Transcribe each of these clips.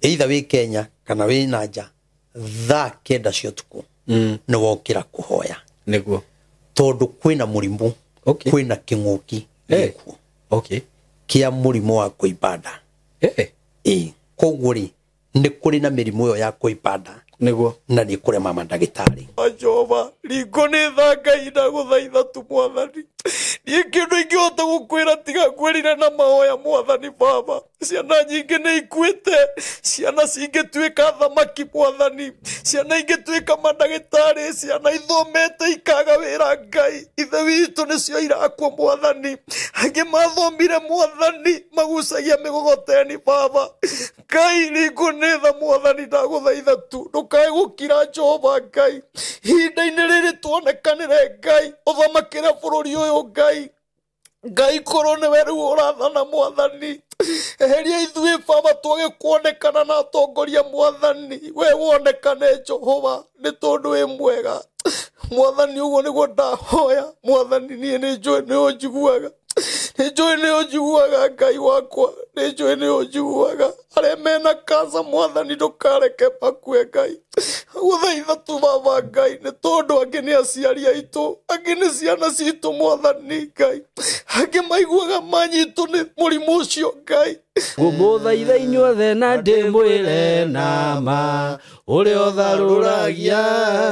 Either wĩ Kenya kana wĩ na nja, thaa 9 cia ũtukũ nĩ wokĩra kũhoya. Tondũ kwĩna mũrimũ, kwĩna kĩng'ũki gĩkuo kĩa mũrimũ wa kũimba nda. Ĩĩ, koguo rĩ, nĩ kũrĩ na mĩrimũ ĩyo ya kũimba nda na nĩ kũrema mandagĩtarĩ. Jehova, ringo nĩ tha Ngai, ndagũthaitha tu mwathani. Niĩ kĩndũ ingĩhota gũkwĩra tiga ngwĩrire na mahoya mwathani. Baba, ciana nyingĩ nĩ ikuĩte, ciana cingĩtuĩka thamaki mwathani, ciana ingĩtuĩka mandagĩtarĩ, ciana ithomete ikaga wĩra. Ngai ithe witũ, nĩcio irakua mwathani. Angĩ mathomire mwathani, magucagia mĩgogoteni. Baba Ngai, ringo nĩ tha mwathani, ndagũthaitha tu ndũkae gũkira. Jehova Ngai, ihinda-inĩ rĩrĩ tuonekanĩre Ngai, ũthamakĩre bũrũri ũyũ Ngai. Ngai, korwo nĩwe rĩu ũrathana mwathani, eheria ithuĩ baba, twage kuonekana na atongoria mwathani, we wonekane Jehova, nĩ tondũ wĩ mwega mwathani. Ũguo nĩguo ndahoya mwathani. Niĩ nĩ njũĩ nĩ ũnjiguaga, nĩ njũĩ nĩ ũnjiguaga Ngai wakwa, nĩ njũĩ nĩ ũnjiguaga. Arĩa mena kansa mwathani, ndũkareke makue Ngai, gũthaitha tu baba Ngai, nĩ tondũ angĩ nĩ aciari aitũ, angĩ nĩ ciana citũ mwathani Ngai, angĩ maiguaga manyitũ nĩ mũrimũ ũcio Ngai. Ngũmũthaitha inyuothe na ndĩmwĩre nama ũrĩa ũtharũragia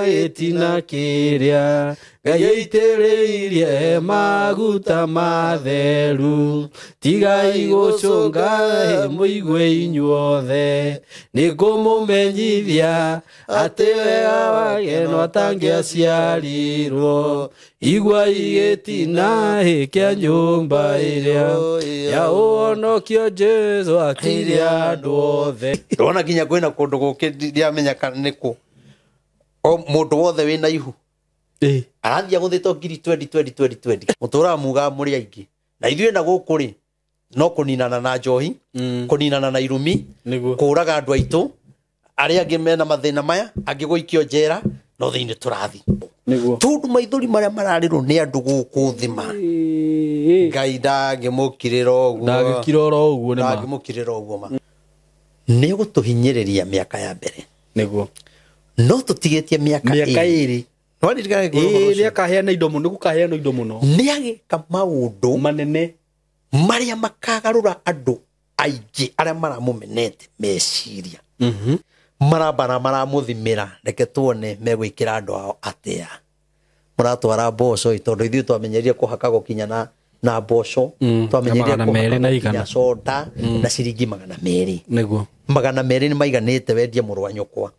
gĩtina kĩrĩa Ngai aitĩrĩirie maguta matheru. Tigai gũcũnga, mũigue inyuothe, nĩngũmũmenyithia atĩ wega wake no atangĩaciarirwo. Igua igĩtina kĩa nyũmba ĩrĩa ya ũhonokio Jesũ akire andũ othe. Ndona nginya kwĩna kũndũ gũkĩ, ndiramenya kana nĩ kũ, o mũndũ wothe wĩna ihu arathiĩ agũthĩtwo ngiri 20 20 20 20. Mũtũraga mugaga mũrĩ aingĩ na ithuĩ na gũkũ rĩ, no kũninana na njohi, kũninana na irumi, kũraga andũ aitũ arĩa angĩ mena mathĩna maya, angĩ gũikio njera, no thĩinĩ tũrathi tondũ maithori marĩa mararĩrwo nĩ andũ gũkũ thĩ ma Ngai ndangĩmũkirĩra ũguo. Ndangĩkira oro ũguo nĩ ma. Ndangĩmũkirĩra ũguo ma. Nĩ gũtũhinyĩrĩria mĩaka ya mbere, no tũtigĩtie mĩaka mĩaka ĩrĩ. Ĩrĩ. Nĩwaririkana ngĩkwĩra ũhoro Ĩĩ, ũcio? nĩ akaheana indo mũno, nĩ gũkaheanwo indo mũno Nĩ agĩka maũndũ manene marĩa makagarũra andũ aingĩ arĩa maramũmenete meciria, marambara maramũthimĩra. Reke tuone megwĩkĩra andũ ao atĩa. Mũratwara mboco ĩ, tondũ ithuĩ twamenyerire kũhaka gũkinya na mboco, twamenyerire na 200 na kũhaka igana. gũkinya soda na ciringi 200. 200 nĩ maiganĩte wendie mũrũ wa nyũkwa.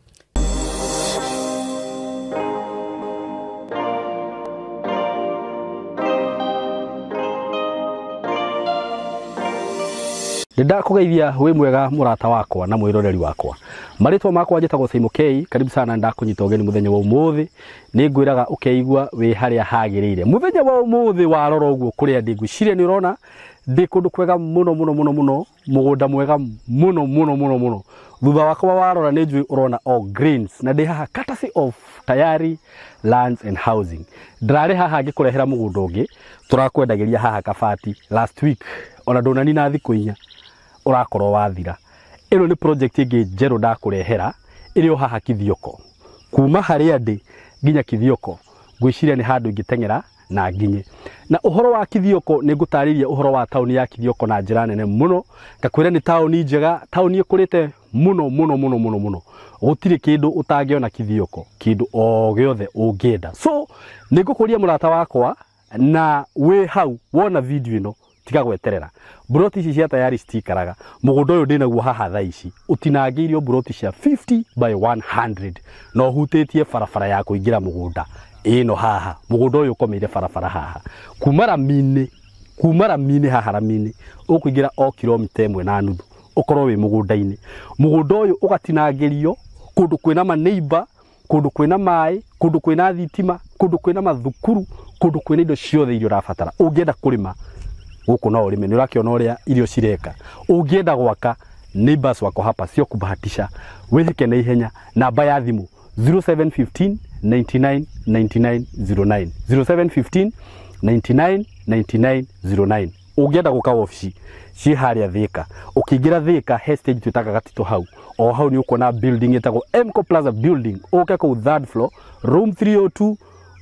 Nĩ ndakũgeithia, wĩ mwega mũrata wakwa na mwĩroreri wakwa. Marĩtwa makwa njĩtagwo Simon K. Karibu sana, ndakũnyita ũgeni mũthenya wa ũmũthĩ. Nĩ ngwĩraga ũkeigua wĩ harĩa hagĩrĩire. Mũthenya wa ũmũthĩ warora ũguo kũrĩa ndĩ, ngwĩciria nĩ ũrona ndĩ kũndũ kwega mũno mũno mũno mũno, mũgũnda mwega mũno mũno mũno mũno. Thutha wakwa warora nĩ njũĩ ũrona all greens, na ndĩ haha courtesy of Tayari Lands and Housing. Ndĩrarĩ haha ngĩkũrehera mũgũnda ũngĩ tũrakwendagĩria haha Kabati last week, ona ndũnanina thikũ 4 ũrakorwo wathira. Ĩno nĩ project ĩngĩ njerũ ndakũrehera ĩrĩ o haha Kithioko. Kuma harĩa ndĩ nginya Kithioko ngwĩciria nĩ handũ ingĩteng'era na nginye. Na ũhoro wa Kithioko, nĩ ngũtarĩria ũhoro wa taũni ya Kithioko na njĩra nene mũno, ngakwĩra nĩ taũni njega, taũni ĩkũrĩte mũno mũno mũno mũno mũno. Gũtirĩ kĩndũ ũtangĩona Kithioko, kĩndũ o gĩothe ũngĩenda. So nĩ ngũkũria mũrata wakwa, na wĩ hau wona video ĩno, tiga gweterera. Mburoti ici cia Tayari citikaraga. Mũgũnda ũyũ ndĩnaguo haha thaa ici ũtinangĩirio mburoti cia 50 by 100 na ũhutĩtie barabara ya kũingĩra mũgũnda ĩno haha. Mũgũnda ũyũ ũkomeire barabara haha, kuma rami-inĩ haha, rami-inĩ ũkũingĩra o kilomita 1.5 ũkorwo wĩ mũgũnda-inĩ. Mũgũnda ũyũ ũgatinangĩrio kũndũ kwĩna maneiba, kũndũ kwĩna maĩ, kũndũ kwĩna thitima, kũndũ kwĩna mathukuru, kũndũ kwĩna indo ciothe iria ũrabatara. Ũngĩenda kũrĩma gũkũ no ũrĩme, nĩ ũrakĩona ũrĩa irio cireka. Ũngĩenda gwaka, neighbors wako hapa, sio kubahatisha. Wĩhĩke na ihenya. Namba ya thimũ 0715 99 99 09, 0715 99 99 09. Ũngĩenda gũka wabici ciĩ harĩa Thika, ũkĩingĩra Thika he stage twĩtaga Gatito hau, o hau nĩ ũkuona building ĩtagwo Mco Plaza building, ũke kũu third floor room 302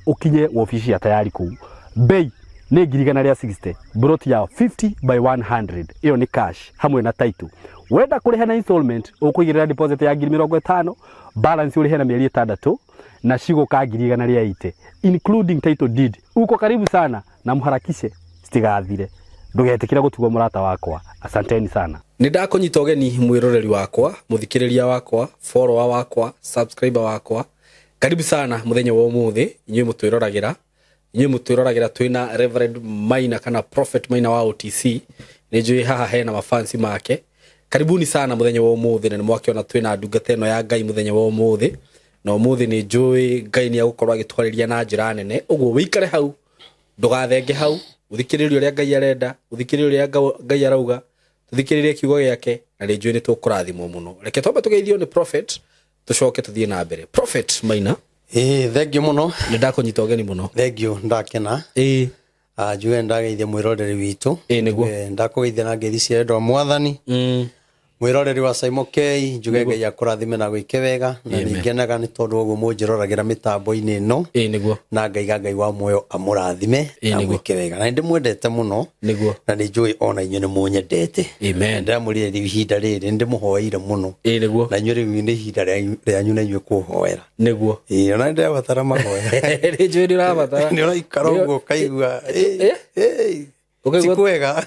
ũkinye wabici ya tayari kũu. Bei nĩ 160,000, broti ya 50 by 100, ĩyo nĩ cash hamwe na title. Wenda kũrĩha na installment ũkũigĩrĩra deposit ya 50,000, balance ũrĩhe na mĩeri 6 na cigũka 180,000 including title deed. Uko karibu sana na mharakishe citigathire, ndugetikira gũtigwo mũrata wakwa. Asanteni sana. Nĩ ndakũnyita ũgeni mwĩroreri wakwa, mũthikĩrĩria wakwa, follower wakwa, subscriber wakwa. Karibu sana mũthenya wa ũmũthĩ, inyuĩ mũtwĩroragĩra, inyuĩ mũtwĩroragĩra twĩna Reverend Maina kana Prophet Maina wa OTC. Nĩ njũĩ haha hena mafansi make. Karibuni sana mũthenya wa ũmũthĩ, na nĩ mwakĩona twĩna ndungata ĩno ya Ngai mũthenya wa ũmũthĩ. Na ũmũthĩ nĩ njũĩ Ngai nĩ egũkorwo agĩtwarĩria na njĩra nene. Ũguo wĩikare hau, ndũgathenge hau, ũthikĩrĩrie ũrĩa Ngai arenda, ũthikĩrĩrie ũrĩa Ngai arauga, tũthikĩrĩrie kiugo gĩake, na nĩ njũĩ nĩ tũkũrathimwo mũno. Reke twambe tũgeithio nĩ Prophet, tũcoke tũthiĩ na mbere. Prophet Maina. Thank you mũno. Nĩ ndakũnyita ũgeni mũno. Thank you, ndakena. Njuge ndageithia mwĩroreri witũ. Nĩguo. Ndakũgeithia na ngeithi cia wendo wa Mwathani. Mwĩroreri wa Saimo K, njuge Ngai akũrathime na gwĩke wega, na nĩngenaga nĩ tondũ ũguo mũnjĩroragĩra mĩtambo-inĩ ĩno. Nĩguo. Na ngaiga Ngai wa muoyo amũrathime na gwĩke wega. Na nĩndĩmwendete mũno. Nĩguo. Na nĩnjũĩ ona inyuĩ nĩmũnyendete. Amen. Ndamũrire rĩu ihinda rĩrĩ nĩndĩmũhoeire mũno. Nĩguo. Na inyuĩ rĩu nĩ ihinda rĩanyu na inyuĩ kũhoera. Nĩguo. Ona nĩndĩrabatara mahoya. Nĩnjũĩ nĩũrabatara. Nĩũraikara ũguo ũkaigua. Tikwega.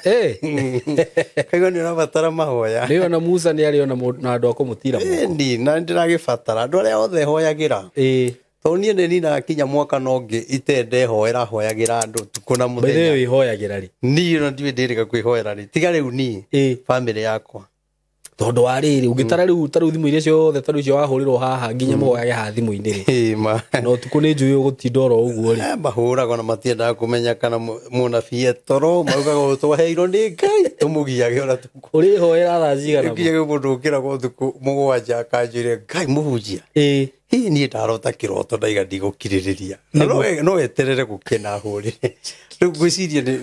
Kaigua nĩ ũrabatara mahoya. Nĩ ona Musa nĩ arĩ ona na andũ a kũmũtira moko. Ĩni, na nĩndĩragĩbatara andũ arĩa othe hoyagĩra. Tondũ niĩ nĩ ninaga kinya mwaka na ũngĩ itendehoera, hoyagĩra andũ ũtukũ na mũthenya. By the way, wĩhoyagĩra rĩ? Niĩ ona ndiũĩ ndĩrĩga kwĩhoera rĩ. Tiga rĩu niĩ, bamĩrĩ yakwa. Tondũ wa rĩrĩ, ũngĩtara rĩu ta rĩu thimũ iria ciothe ta rĩu icio wahũrĩrwo haha nginya mũhoyage haha thimũ-inĩ rĩ. Na ũtukũ nĩ njũĩ ũgũtinda oro ũguo rĩ. Mahũragwo na matiendaga kũmenya kana mũnabii etoro, maugaga ũũ twaheirwo nĩ Ngai, tũmũgiage ona tukũ. Ũrĩhoera thaa cigana? Nginyage mũndũ ũkĩragwo ũtukũ 7 akanjĩre Ngai mũhunjia. Hihi niĩ ndarota kĩroto ndaiga ndigũkirĩrĩria. Na no eterere gũkena hũrĩre. Rĩu ngwĩciria nĩ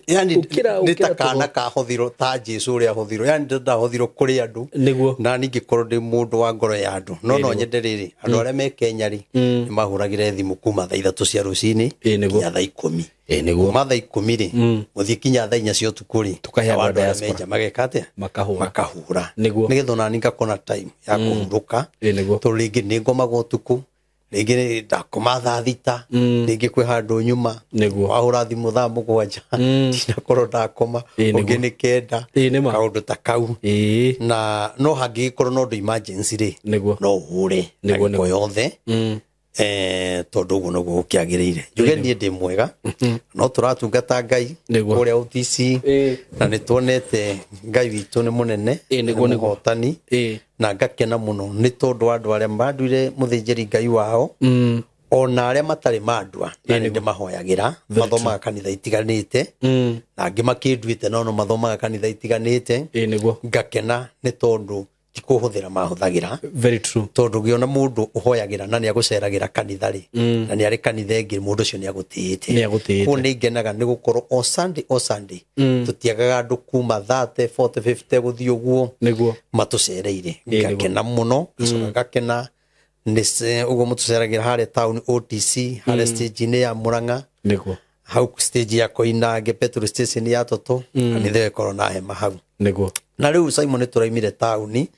yani nĩ ta kana kahothirwo ta Jesu ũrĩa ahothirwo, yani ndahothirwo kũrĩ andũ. Nĩguo. Na ningĩkorwo ndĩ mũndũ wa ngoro ya andũ. No nyende rĩrĩ, andũ arĩa me Kenya rĩ, nĩ mahũragĩre thimũ kuma thaa 3 cia rũcinĩ nginya thaa 10. Nĩguo. Kuma thaa 10 rĩ, mũthiĩ kinya thaa 4 cia ũtukũ rĩ, tũkahe andũ arĩa me nja mageka atĩa? Makahũra. Nĩguo. Nĩgetha ona niĩ ngakona time ya kũhurũka. Nĩguo. Tondũ rĩngĩ nĩ ngomaga ũtukũ, rĩngĩ ndakoma thaa 6, rĩngĩ kwĩ handũ nyuma, wahũra thimũ thaa 7, ndinakorwo ndakoma, ũngĩ nĩ 9, kaũndũ ta kau. Na no hangĩgĩkorwo na ũndũ emergency rĩ, no ũhũre ndagĩka yothe, tondũ ũguo noguo gũkĩagĩrĩire. Njuge niĩ ndĩ mwega, no tũratungata Ngai kũrĩa OTC, na nĩ tuonete Ngai witũ nĩ mũnene, nĩ mũhotani, na ngakena mũno nĩ tondũ wa andũ arĩa manduire mũthĩnjĩri Ngai wao, ona arĩa matarĩ mandua, na nĩ ndĩmahoyagĩra, mathomaga kanitha itiganĩte, na angĩ makĩnduĩte no mathomaga kanitha itiganĩte. Ngakena nĩ tondũ ti kũhũthĩra mahũthagĩra. Very true. Tondũ ũngĩona mũndũ ũhoyagĩra na nĩagũceragĩra kanitha rĩ, na nĩ arĩ kanitha ĩngĩ, mũndũ ũcio nĩagũtĩĩte. Koguo nĩ ngenaga nĩ gũkorwo o Sunday o Sunday tũtiagaga andũ kuma 30, 40, 50 gũthiĩ ũguo matũcereire. Ngakena mũno, ngacoka ngakena nĩ ũguo mũtũceragĩra harĩa town OTC, harĩa stage-inĩ ya Murang'a. Nĩguo. Hau stage ya Koinange petrol station ya Toto, kanitha ĩkorwo na hema hau. Nĩguo. Na rĩu Simon nĩ tũraimire taũni,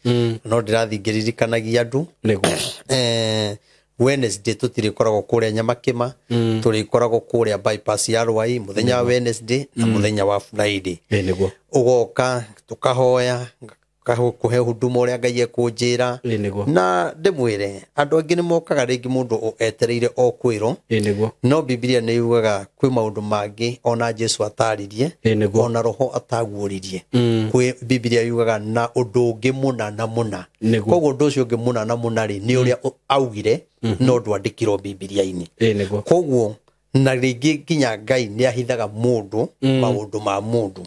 no ndĩrathiĩ ngĩririkanagia andũ. Nĩguo. Wednesday tũtirĩkoragwo kũrĩa Nyamakĩma, tũrĩkoragwo kũrĩa bypass ya Rwai mũthenya wa Wednesday na mũthenya wa Friday. Nĩguo. Ũgoka tũkahoya, kũhe huduma ũrĩa Ngai ekũnjĩra. Na ndĩmwĩre andũ angĩ nĩ mokaga rĩngĩ mũndũ etereire o kwĩrwo. Nĩguo. No Bibilia nĩ yugaga kwĩ maũndũ mangĩ ona Jesu ataririe, ona Roho ataguũririe. Kwĩ Bibilia yugaga na ũndũ ũngĩ mũna na mũna. Koguo ũndũ ũcio ũngĩ mũna na mũna rĩ, nĩ ũrĩa augire, no ndwandĩkirwo Bibilia-inĩ. Nĩguo. Koguo na rĩngĩ nginya Ngai nĩ ahithaga mũndũ maũndũ ma mũndũ.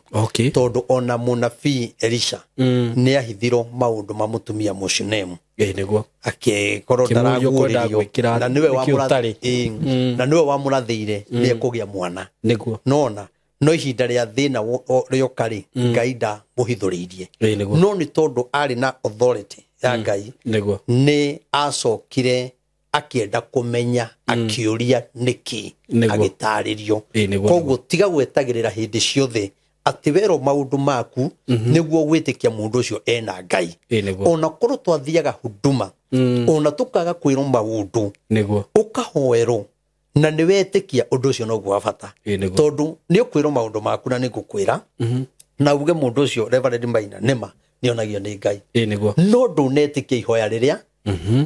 Tondũ ona mũnabii Elisha nĩ ahithirwo maũndũ ma mũtumia Mũshunemu. Nĩguo. Akĩkorwo ndaraguũrĩrio, na nĩwe wamũrathĩire nĩ ekũgĩa mwana. Nĩguo. Nona No ihinda rĩa thĩna rĩoka rĩ, Ngai ndamũhithũrĩirie. Ĩĩ nĩguo. No nĩ tondũ arĩ na authority ya Ngai, Nĩguo. nĩ acokire akĩenda kũmenya, akĩũria nĩkĩ, Nĩguo. agĩtarĩrio. Ĩĩ nĩguo. Koguo tiga gwetagĩrĩra hĩndĩ ciothe atĩ werwo maũndũ maku nĩguo gwĩtĩkia mũndũ ũcio ena Ngai. Ĩĩ nĩguo. Ona korwo twathiaga huduma, ona tũkaga kwĩrwo maũndũ, Nĩguo. ũkahoerwo na nĩ wetĩkia ũndũ ũcio noguo wa bata. Ĩĩ nĩguo. Tondũ nĩ ũkwĩrwo maũndũ maku na nĩ ngũkwĩra, na uge mũndũ ũcio Reverend Maina nĩma nĩonagio nĩ Ngai. Ĩĩ nĩguo. No ndũnetĩkia ihoya rĩrĩa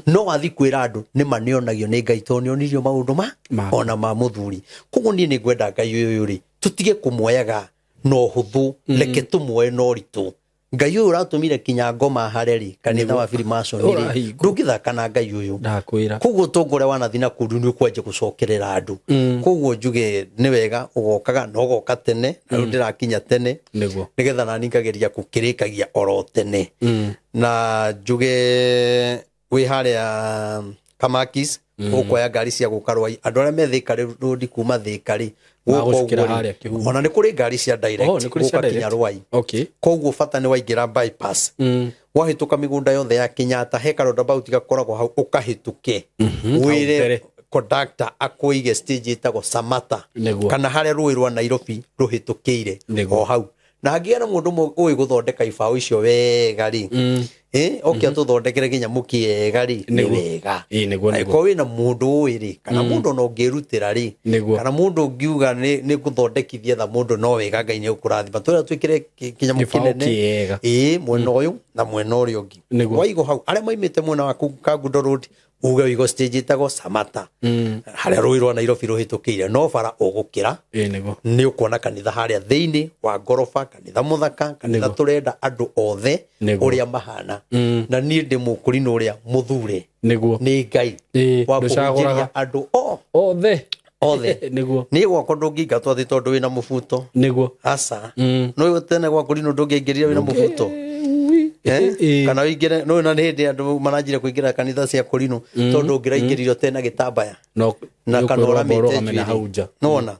no wathi kwĩra andũ nĩma nĩonagio nĩ Ngai tondũ nĩonirio maũndũ ma ona ma mũthuri. Koguo niĩ nĩ ngwenda Ngai ũyũ rĩ, tũtige kũmuoyaga na ũhũthũ, reke tũmuoe na ũritũ. Ngai ũyũ ũratũmire kinya ngoma hare rĩ, kanitha wa Freemason rĩ, Ũrahingwo. ndũngĩthaka na Ngai ũyũ. Ndakwĩra. Koguo ũtongo ũrĩa wanathi na kũndũ nĩ ũkwanjia gũcokerera andũ. Koguo njuge nĩ wega ũgokaga na ũgoka tene, na rĩu ndĩrakinya tene Nĩguo. nĩgetha nani ngageria gũkĩrĩkagia oro tene. Na njuge wĩ harĩa Kamakis, ũkuoya ngari cia gũka Rwai. Andũ arĩa me Thika Road kuma Thika rĩ, gũka Magũcukĩra ũguo rĩ, harĩa Kĩhumo. ona nĩ kũrĩ ngari cia direct Oh, nĩ kũrĩ cia gũka kinya direct. Rwai. Okay. Koguo bata nĩ waingĩra bypass, wahĩtũka mĩgũnda yothe ya Kenyatta, he karoundabout gakoragwo hau, ũkahĩtũke Hau wĩre mbere. conductor akũige stage ĩtagwo Samata, Nĩguo. kana harĩa rũĩ rwa Nairobi rũhĩtũkĩire Nĩguo. o hau. Na hangĩgĩa na mũndũ ũĩ gũthondeka ibaũ icio wega rĩ, oke atũthondekere kĩnyamũ kĩega rĩ, nĩ Nĩguo. wega. Ĩĩ nĩguo, nĩguo. Angĩkorwo wĩna mũndũ ũĩ rĩ, kana mũndũ ona ũngĩrutĩra rĩ, Nĩguo. kana mũndũ ũngiuga nĩ gũthondekithia tha mũndũ, no wega Ngai nĩ ũkũrathima. Twĩra twĩkĩre kĩnyamũ Kĩbaũ kĩnene. kĩega. Ĩĩ, mwena ũyũ na mwena ũrĩa ũngĩ. Nĩguo. Waigwo hau, arĩa maimĩte mwena wa Kangundo Road, uge ũigo stage ĩtagwo Samata, harĩa rũĩ rwa Nairobi rũhĩtũkĩire, no bara ũgũkĩra Ĩĩ nĩguo. nĩ ũkuona kanitha harĩa thĩinĩ wa ngoroba, kanitha mũthaka, kanitha Nĩguo. tũrenda andũ othe Nĩguo. ũrĩa mahana. Na niĩ ndĩ mũkũrinũ ũrĩa mũthure Nĩguo. nĩ Ngai Ĩĩ, wa kũhunjĩria ndũcagũraga. andũ Othe. othe. Nĩguo. Niĩ gwakwa ndũngĩingatwo atĩ tondũ wĩna mũbuto. Nĩguo. Aca. No tene gwa kũrinũ ndũngĩaingĩrire wĩna mũbuto. Ĩĩ. Kana ũingĩre no na nĩ hĩndĩ andũ maranjire kũingĩra kanitha cia kũrinũ tondũ ũngĩraingĩrire ũtena gĩtambaya No na nĩ kana ũkwĩrwo ũramĩte ũrũgame na hau njuĩrĩ. nja. Nĩwona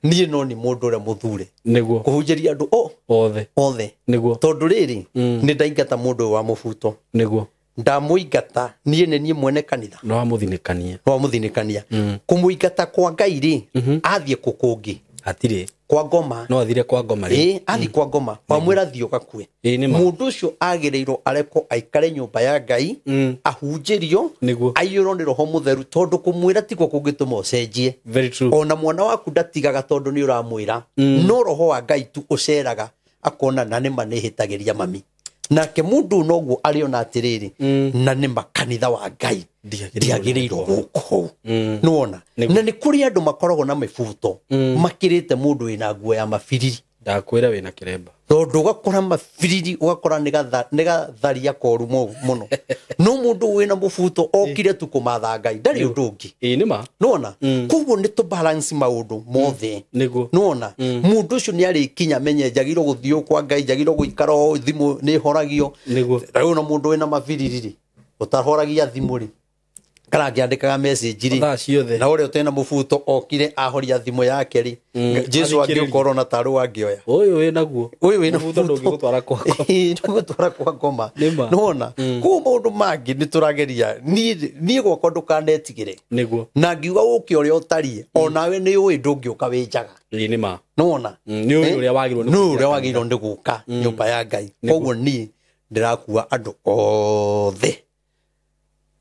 niĩ no nĩ mũndũ ũrĩa mũthure Nĩguo. kũhunjĩria andũ Othe. othe. Nĩguo. Tondũ rĩrĩ, nĩ ndaingata mũndũ ũyũ wa mũbuto, Nĩguo. ndamũingata niĩ nĩ niĩ mwene kanitha. No amũthinĩkanie. No amũthinĩkania. Kũmũingata kwa Ngai rĩ, athiĩ kũ kũngĩ? Hatirĩ. Kwa ngoma. No athire kwa ngoma rĩ. Ĩĩ, athiĩ kwa ngoma wamwĩra thiĩ ũgakue. Ĩĩ nĩ ma. Mũndũ ũcio agĩrĩirwo arekwo aikare nyũmba ya Ngai, ahunjĩrio, Nĩguo. aiyũrwo nĩ roho mũtheru, tondũ kũmwĩra tiguo kũngĩtũma ũcenjie. Very true. Ona mwana waku ndatigaga tondũ nĩ ũramwĩra, no roho wa Ngai tu ũceraga akona na nĩma nĩhĩtagĩria mami. Nake mũndũ ũyũ noguo arĩona atĩrĩrĩ, na nĩma kanitha wa Ngai ndiagĩrĩirwo gũkũ. Nĩwona, na nĩ kũrĩ andũ makoragwo na mĩbuto makĩrĩte mũndũ wĩna nguo ya mabiriri. Ndakwĩra wĩna kĩremba. Tondũ ũgakora mabiriri, ũgakora nĩ gatharia koru mũno, no mũndũ wĩna mũbuto okire tu kũmatha Ngai, ndarĩ ũndũ ũngĩ. Ĩĩ nĩ ma. Nĩwona, koguo nĩ tũ balance maũndũ mothe. Nĩguo. Nĩwona mũndũ ũcio nĩ arĩkinya menye njagĩrĩirwo gũthiĩ kwa Ngai, njagĩrĩirwo gũikara o thimũ nĩ ĩhoragio. Nĩguo. Rĩu na mũndũ wĩna mabiriri rĩ, ũtahoragia thimũ rĩ, kana angĩandĩkaga message rĩ Thaa ciothe. na ũrĩa ũtena mũbuto okire ahoria thimũ yake rĩ, Jesu Athikĩrĩrie. angĩũka ũrona tarĩ angĩoya. Ũyũ wĩnaguo. Ũyũ wĩna Mũbuto ndũngĩgũtwara kwa ngoma. Ĩĩ, ndũngĩgũtwara kwa ngoma. Nĩ ma. Nĩwona, koguo maũndũ mangĩ nĩ tũrageria. Niĩ gwakwa ndũkanetigĩre. Nĩguo. Na ngiuga ũke ũrĩa ũtariĩ, onawe nĩ ũĩ ndũngĩũka wĩ njaga. Ĩĩ nĩ ma. Nĩwona, Nĩ ũĩ ũrĩa wagĩrĩirwo nĩ nĩ kũingĩra ũrĩa wagĩrĩirwo nĩ gũka nyũmba ya Ngai. Koguo niĩ ndĩrakua andũ othe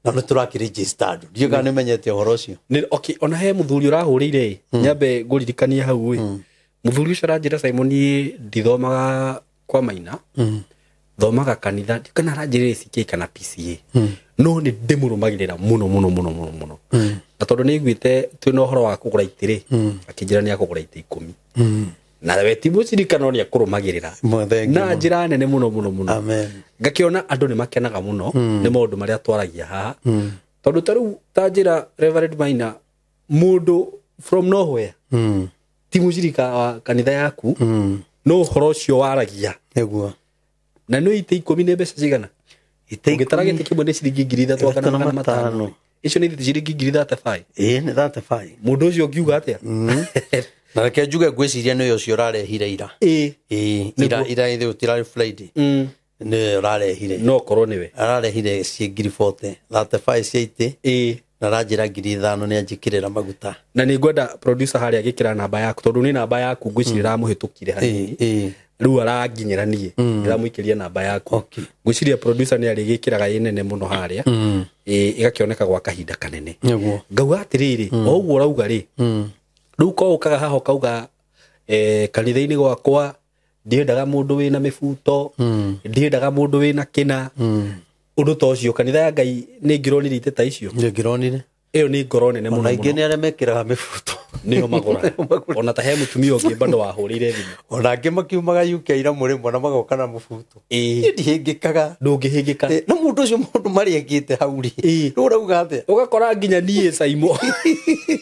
na nĩ tũrakĩrĩgĩsta andũ, ndiũĩ kana nĩ ũmenyete ũhoro ũcio. Okay, ona he mũthuri ũrahũrĩire ĩ, nyambe ngũririkanie hau ĩ. Mũthuri ũcio aranjĩra Simon, niĩ ndithomaga kwa Maina, thomaga kanitha, ndiũĩ kana aranjĩrire ACK kana PCA, no nĩ ndĩmũrũmagĩrĩra mũno mũno mũno mũno mũno. Na tondũ nĩ aiguĩte twĩna ũhoro wa kũgũra itĩ rĩ, akĩnjĩra nĩ akũgũra itĩ 10. Na we ti mũcirika no nĩ akũrũmagĩrĩra Thengiũ na mũno. njĩra nene mũno mũno mũno. Amen. Ngakĩona andũ nĩ makenaga mũno nĩ maũndũ marĩa twaragia haha, tondũ ta rĩu ta njĩra Reverend Maina, mũndũ from nowhere, ti mũcirika wa kanitha yaku, no ũhoro ũcio waragia. Nĩguo. Na nĩ itĩ 10 nĩ mbeca cigana? Itĩ Ũngĩtara ikũmi gĩtĩ kĩmwe nĩ ciringi 3,500. 3,500. Icio nĩ ciringi ngiri 35. Ĩĩ nĩ 35. Mũndũ ũcio ũngiuga atĩa? Na reke njuge ngwĩciria nĩwe ũcio ũrarehire ira. Ĩĩ. Ĩĩ ira ira ithe ũtirarĩ Friday. Nĩwe ũrarehire. No korwo nĩwe. Ararehire ciĩ ngiri 40, 35 cia itĩ. Ĩĩ. Na aranjĩra ngiri 5 nĩ anjĩkĩrĩra maguta. Na nĩ ngwenda producer harĩa agĩkĩra namba yaku tondũ nĩ namba yaku ngwĩciria ĩramũhĩtũkire hanini. Ĩĩ. Rĩu aranginyĩra niĩ ndĩramũikĩria namba yaku. Okay. Ngwĩciria producer nĩ arĩgĩkĩraga ĩ nene mũno harĩa. Ĩgakĩoneka gwa kahinda kanene. Nĩguo. Ngauga atĩrĩrĩ, o ũguo ũrauga rĩ, rĩu ko ũkaga haha ũkauga kanitha-inĩ gwakwa ndiendaga mũndũ wĩna mĩbuto, ndiendaga mũndũ wĩna kĩna, ũndũ ta ũcio. Kanitha ya Ngai nĩ ngĩronire itĩ ta icio. Nĩ ngĩronire. Ĩyo nĩ ngoro nene mũno. Ona aingĩ mũno. nĩ arĩa mekĩraga mĩbuto. Nĩo magũraga. Ona ta he mũtumia ũngĩ bado wahũrĩire thimũ. Ona angĩ makiumaga UK ira mũrĩmo na magoka na mũbuto. Ĩĩ. Niĩ ndihĩngĩkaga. Ndũngĩhĩngĩka. Na mũndũ ũcio maũndũ marĩa ekĩte hau rĩ. Ĩĩ. Rĩu ũrauga atĩa? Ũgakora nginya niĩ Saimo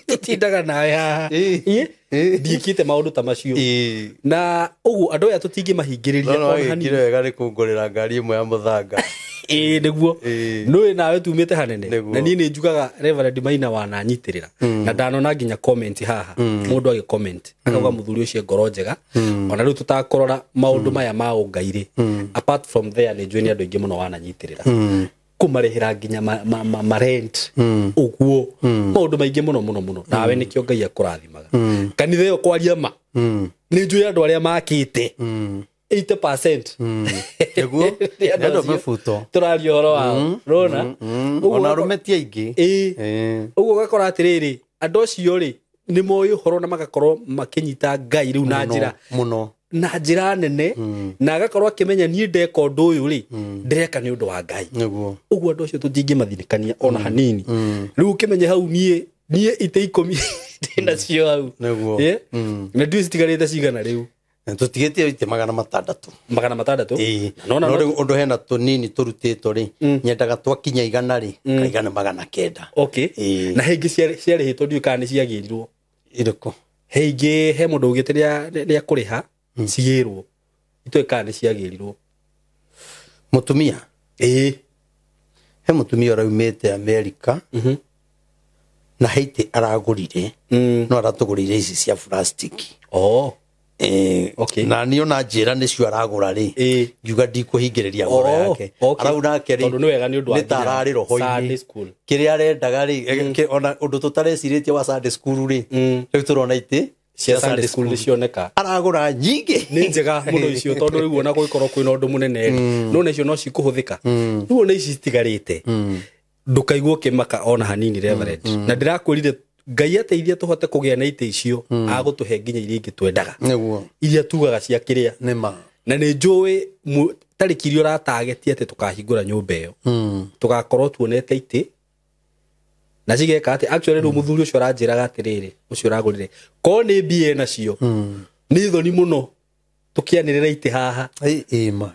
tũtindaga nawe haha. Ĩĩ. Ĩĩ. Ĩĩ. Ndiĩkĩte maũndũ ta macio. Ĩĩ. Na ũguo andũ aya tũtingĩmahingĩrĩria No no ona hanini. wagĩkire wega nĩ kũngũrĩra ngari ĩmwe ya mũthanga. Ĩĩ nĩguo. Ĩĩ. Nũĩ nawe tumĩte hanene. Nĩguo. Na niĩ nĩ njugaga Reverend Maina wananyitĩrĩra. Na ndanona nginya comment haha. Mũndũ agĩ comment akauga mũthuri ũcio ngoro njega. Ona rĩu tũtakũrora maũndũ maya ma ũngai rĩ. Apart from there nĩ njũĩ nĩ andũ aingĩ mũno wananyitĩrĩra. Kũmarĩhĩra nginya ma rent. Ũguo. Maũndũ maingĩ mũno mũno mũno. Nawe nĩkĩo Ngai akũrathimaga. Kanitha ĩyo kwaria ma. Nĩ njũĩ andũ arĩa makĩte. 80%. Nĩguo. Nĩ Nĩ andũ acio mĩbuto. tũraria ũhoro wao. Ũrona? Ũguo Ona arũme ti aingĩ. Ĩĩ. Ĩĩ. Ũguo ũgakora atĩrĩrĩ, andũ acio rĩ nĩ moĩ ũhoro na magakorwo makĩnyita Ngai rĩu na njĩra Mũno. na njĩra nene, na agakorwo akĩmenya niĩ ndeka ũndũ ũyũ rĩ ndĩreka nĩ ũndũ wa Ngai. Nĩguo. Ũguo andũ acio tũtingĩmathinĩkania ona hanini. Rĩu ũkĩmenye hau niĩ itĩ 10 ndĩnacio hau. Nĩguo. Ĩĩ. Na ndiũĩ citigarĩte cigana rĩu. Tũtigĩtie itĩ 600. 600. Ĩĩ. Na No rĩu ũndũ hena tũnini tũrutĩtwo rĩ, nyendaga twakinya 100 rĩ, kaiga nĩ 900. Okay. Ĩĩ. Na he ingĩ ciarĩhĩtwo ndiũĩ kana nĩ ciagĩrirwo. Irĩkũ? He ingĩ he mũndũ ugĩte rĩa kũrĩha cigĩrwo. Itoĩ kana nĩ ciagĩrirwo. Mũtumia. Ĩĩ. He mũtumia ũraumĩte Amerika. Na he itĩ aragũrire. No aratũgũrĩire ici cia plastic. Oh. Okay. Na niĩ ona njĩra nĩcio aragũra rĩ. Ĩĩ. Ngiuga ndikũhingĩrĩria ngoro yake. Okay. Arau nake rĩ. Tondũ nĩ wega nĩ ũndũ wa nĩ ta ararĩ roho-inĩ. Sunday school. Kĩrĩa arendaga rĩ, ona ũndũ tũtarecirĩtie wa Sunday school rĩ, rĩu tũrona itĩ Cia Sunday school nĩ cioneka. Aragũra nyingĩ. Nĩ njega mũno icio tondũ rĩu ona gũgĩkorwo kwĩna ũndũ mũnene rĩ, no na icio no cikũhũthĩka. Rĩu ona ici citigarĩte. Ndũkaigua ũkĩmaka ona hanini Reverend. Na ndĩrakwĩrire Ngai ateithie tũhote kũgĩa na itĩ icio, agũtũhe nginya iria ingĩ twendaga. Nĩguo. Iria tugaga cia kĩrĩa. Nĩ ma. Na nĩ njũĩ tarĩki iria ũratagetia atĩ tũkahingũra nyũmba ĩyo. Tũgakorwo tuonete itĩ. Na cigeka atĩ actually rĩu mũthuri ũcio aranjĩraga atĩrĩrĩ, ũcio ũragũrire, korwo nĩ mbia nacio, nĩ thoni mũno tũkĩanĩrĩra itĩ haha. Ĩĩ ma.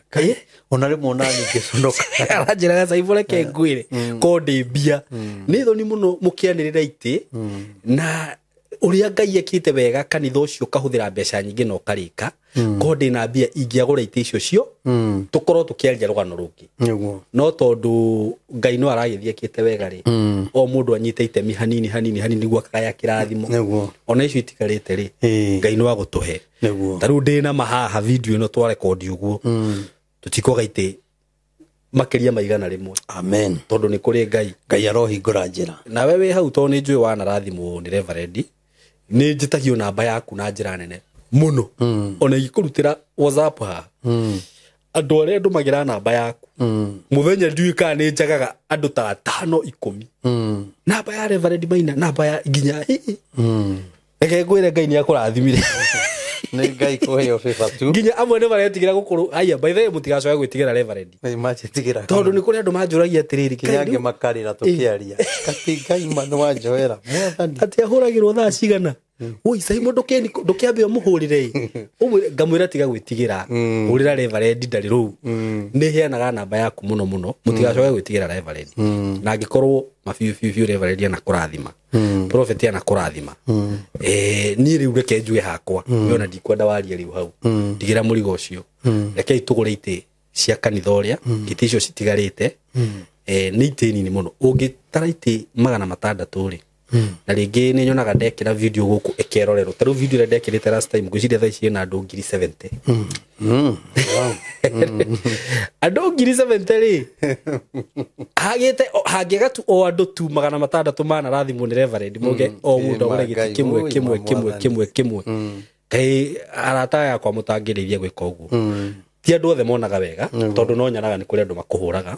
Ona rĩmwe ona niĩ ngĩconoka. Aranjĩraga Saimo reke ngwĩre, korwo ndĩ mbia, nĩ thoni mũno mũkĩanĩrĩra itĩ. Na ũrĩa Ngai ekĩte wega kanitha ũcio ũkahũthĩra mbeca nyingĩ na ũkarĩka, korwo ndĩna mbia ingĩagũra itĩ icio cio, tũkorwo tũkĩaria rũgano rũngĩ. Nĩguo. No tondũ Ngai no aragĩthiĩ ekĩte wega rĩ, o mũndũ anyite itemi hanini hanini hanini nĩguo akagaya kĩrathimo. Nĩguo. Ona icio itigarĩte rĩ, Ngai no agũtũhe. Nĩguo. Ta rĩu ndĩna mahaha video ĩno twarekondi ũguo, tũtikwaga itĩ makĩria ma 100. Amen. Tondũ nĩ kũrĩ Ngai. Ngai arohingũra njĩra. Nawe wĩ hau tondũ nĩ njũĩ wanarathimwo nĩ Reverend, nĩ njĩtagio namba yaku na njĩra nene mũno. Ona ingĩkũrutĩra WhatsApp haha, andũ arĩa ndũmagĩra namba yaku, mũthenya ndiũĩ kana nĩ njagaga andũ ta 5 10. Namba ya Reverend Maina, namba ya nginya Reke ngwĩre Ngai nĩ akũrathimire. Nĩ Ngai kũheo favor tu. Nginya amwe nĩ maretigĩra gũkũrũ. Aya, by the way, mũtigacoke gwĩtigĩra Reverend. Nĩ majetigĩra. Tondũ nĩ kũrĩ andũ manjũragia atĩrĩrĩ, Nginya angĩ makarĩra tũkĩaria. Kati Ngai ma nĩ wanjoera. Mwathani. Atĩ ahũragĩrwo thaa cigana. Woi, Saimo ndũkĩambe ũmũhũrĩre ĩ. Ũmwĩre, ngamwĩra tiga gwĩtigĩra. Hũrĩra Reverend ndarĩ rũu. Nĩ heanaga namba yaku mũno mũno. Mũtigacoke gwĩtigĩra Reverend. Na angĩkorwo mabiũ biũ biũ Reverend anakũrathima. Prophet anakũrathima. Niĩ rĩu reke njuge hakwa. We ona ndikwenda warie rĩu hau. Ndigĩra mũrigo ũcio. Rekei tũgũre itĩ cia kanitha ũrĩa, itĩ icio citigarĩte. Nĩ itĩ nini mũno ũngĩtara itĩ 600 rĩ, na rĩngĩ nĩ nyonaga ndekĩra video gũkũ ĩkerorerwo. Ta rĩu video ĩrĩa ndekĩrĩte last time ngwĩciria thaa ici ĩna andũ 70,000. Andũ 70,000 rĩ, hagĩte hangĩaga tu o andũ tu 600 manarathimwo nĩ reverend muge o mũndũ agũre gĩtĩ kĩmwe kĩmwe kĩmwe kĩmwe kĩmwe. Kaĩ arata yakwa mũtangĩrĩirie gwĩka ũguo. Ti andũ othe monaga wega, tondũ no nyonaga nĩ kũrĩ andũ makũhũraga,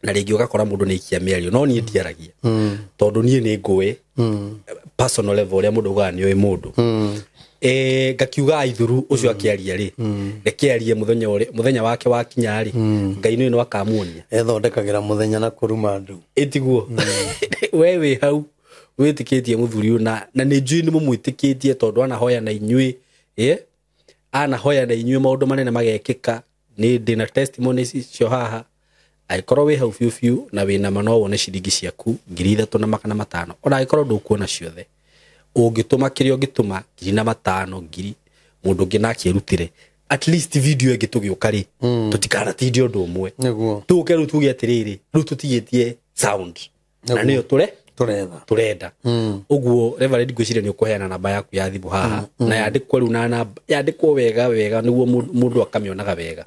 na rĩngĩ ũgakora mũndũ nĩ aikia mĩario, no niĩ ndiaragia tondũ niĩ nĩ ngũĩ personal level ũrĩa mũndũ ugaga nĩ ũĩ mũndũ. Ngakiuga aithuru ũcio akĩaria rĩ, reke arie mũthenya ũrĩa mũthenya wake wakinya rĩ, Ngai nĩ no akamuonia. Ethondekagĩra mũthenya na kũruma andũ. Ĩtiguo we wĩ hau wĩtĩkĩtie mũthuri ũyũ, na nĩ njũĩ nĩ mũmwĩtĩkĩtie tondũ anahoya na inyuĩ, anahoya na inyuĩ maũndũ manene magekĩka. Nĩ ndĩna testimonies icio haha. Angĩkorwo wĩ hau biũ biũ na wĩna ma no wone ciringi ciaku 3,500, ona angĩkorwo ndũkuona ciothe, ũngĩtũma kĩrĩa ũngĩtũma 1,500, 1,000, mũndũ ũngĩ nake erutĩre. At least video ĩngĩ tũgĩũka rĩ, tũtikanatinde ũndũ ũmwe. Tũke rĩu tuge atĩrĩrĩ, rĩu tũtigĩtie sound na nĩyo tũrenda. Ũguo Reverend ngwĩciria nĩ ũkũheana namba yaku ya thimũ haha, na yandĩkwo rĩu na namba yandĩkwo wega wega nĩguo mũndũ akamĩonaga wega,